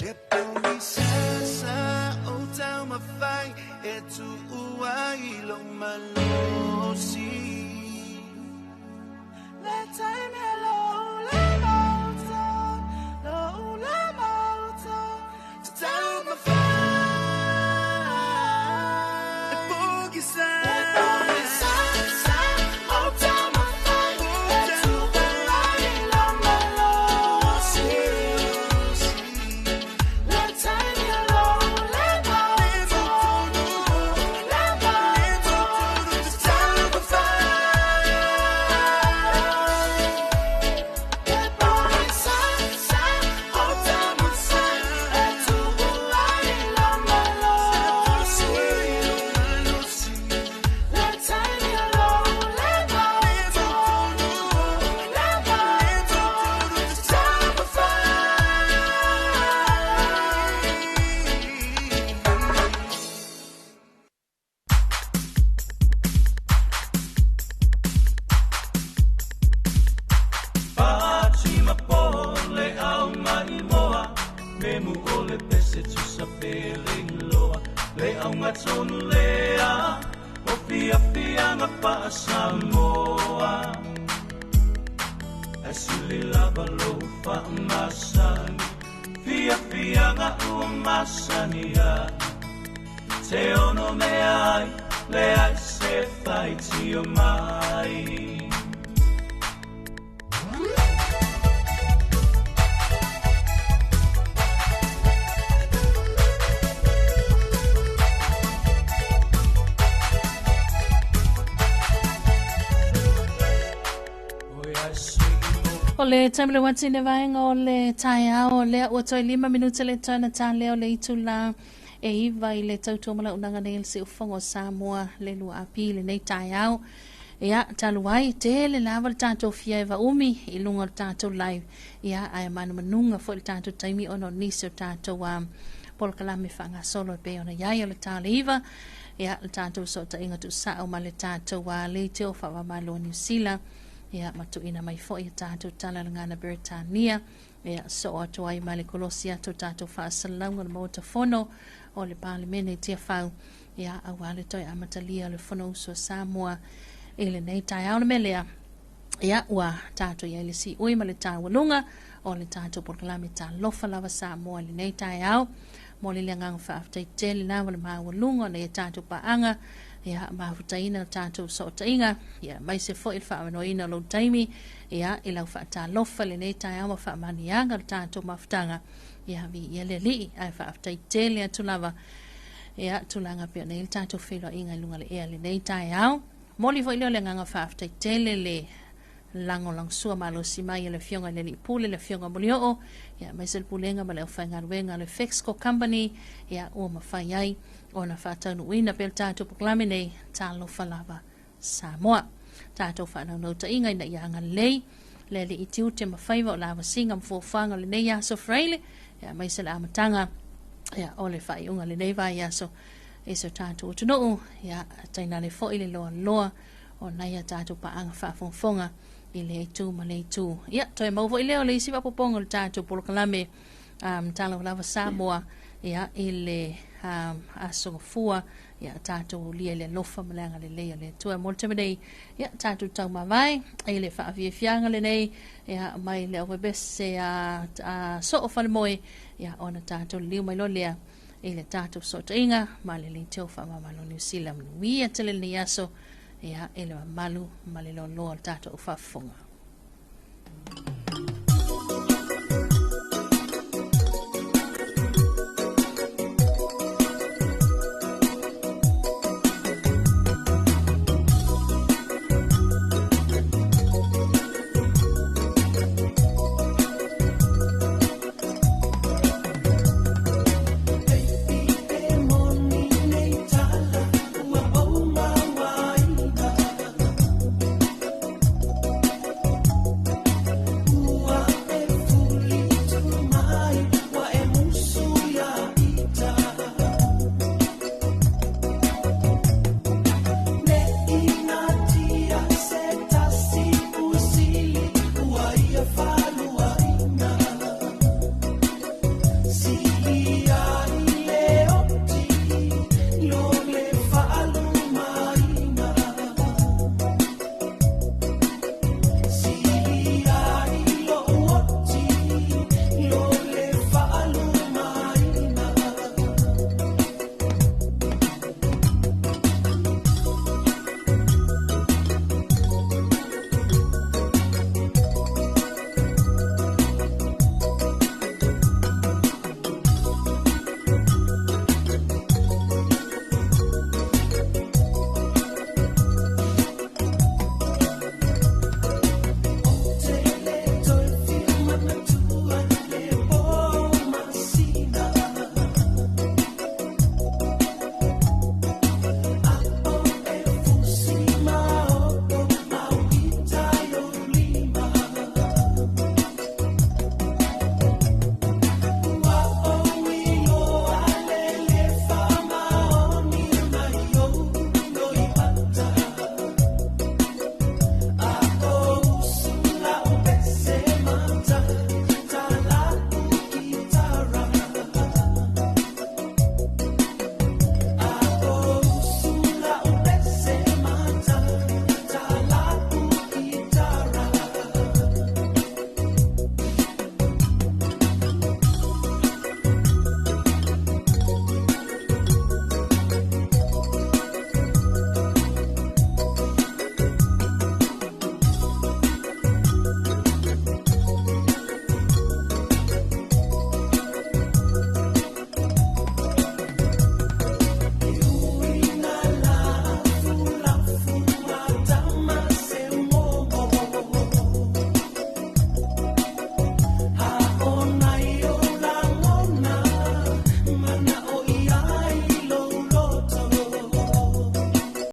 Le pogisasa o taumafai e tuua ai lou malosi. Le taimi e lou le mautu, lou le mautu, te taumafai. Le pogisasa. Le pogisasa o taumafai e tuua ai lou malosi. Le taimi e lou le mautu, le mautu, te taumafai. sa peleiloa Le auga tonu lea O fiafiaga faasamoa Ae sili lava lou faamasani Fiafiaga ua masani ai Te ono mea ai Leai se faitio mai. O le taimi le wati le vaenga o le taeao lea ua toe 5 minute le toe na tā lea o le itula e 9 i le tautua malaunaga nei le siufogo o Samoa le lua api lenei taeao. Ia, talu ai, tele lava le tatou fia e vaumi i luga o le tatou live. Ia, ae manumanuga foi le tatou taimi ona o nisi o tatou polokalame faagasolo e pei ona iai o le tā o le 9. Ia, le tatou sootaiga tuusao ma le tatou leitio faavamalo Niu Sila. Ia, ma tuuina mai foi a tatou tala le gana Beretania. Ia, soo atu ai ma le kolosi atu tatou faasalalauga le Maota Fono o le Palemene i Tiafau. Ia, auā le toe amatalia o le Fonousu a Samoa i lenei taeao le mea lea. Ia, ua tatou iai le siui ma le taualuga o le tatou polokalame Talofa Lava Samoa i lenei taeao. Mo le agaga faafetai tele lava le maualuga o nei tatou paaga. Ia, mafutaina le tatou sootaiga. Ia, maise foi le faamanoina o lou taimi. Ia, i lau faatalofa lenei taeao ma faamaniaga le tatou mafutaga. Ia, vi ia le alii, ae faafetai tele atu lava. Ia, tulaga pea nei le tatou feiloaiga i luga le ea lenei taeao. Moli foi lea o le agaga faafetai tele le lagolagosua malosi mai e le Afioga i le Alii Pule, le Afioga Molioo, ia, maise le pulega ma le aufaigaluega le Fexco Company, ia, ua mafai ai ona faataunuuina pea le tatou polokalame nei, Talofa Lava Samoa. Tatou faanaunautaiga ina ia agalelei le alii tiute ma faiva o lavasiga ma fuafuaga o lenei aso Fraile, ia, maise le amataga, ia, o le faaiuga lenei vaiaso i so tatou atunuu, ia, tainane foi le loaloa o nai a tatou paaga faafogafoga i le itu ma le itu. Ia, toe mau foi lea o le isi faaopoopoga o le tatou polokalame Talofa Lava Samoa, ia, i le aso gafua, ia, tatou aulia i le alofa ma le agalelei o le Atua. Mo le taimi nei, ia, tatou taumavae i le faafiafiaga lenei, ia, mai le auvaivese a soo falemoe, ia, ona tatou liliu mai loa lea i le tatou sootaiga ma le leitio faamamalo Niu Sila. Manuia tele lenei aso, ia, i le mamalu ma le loaloa o le tatou faafofoga.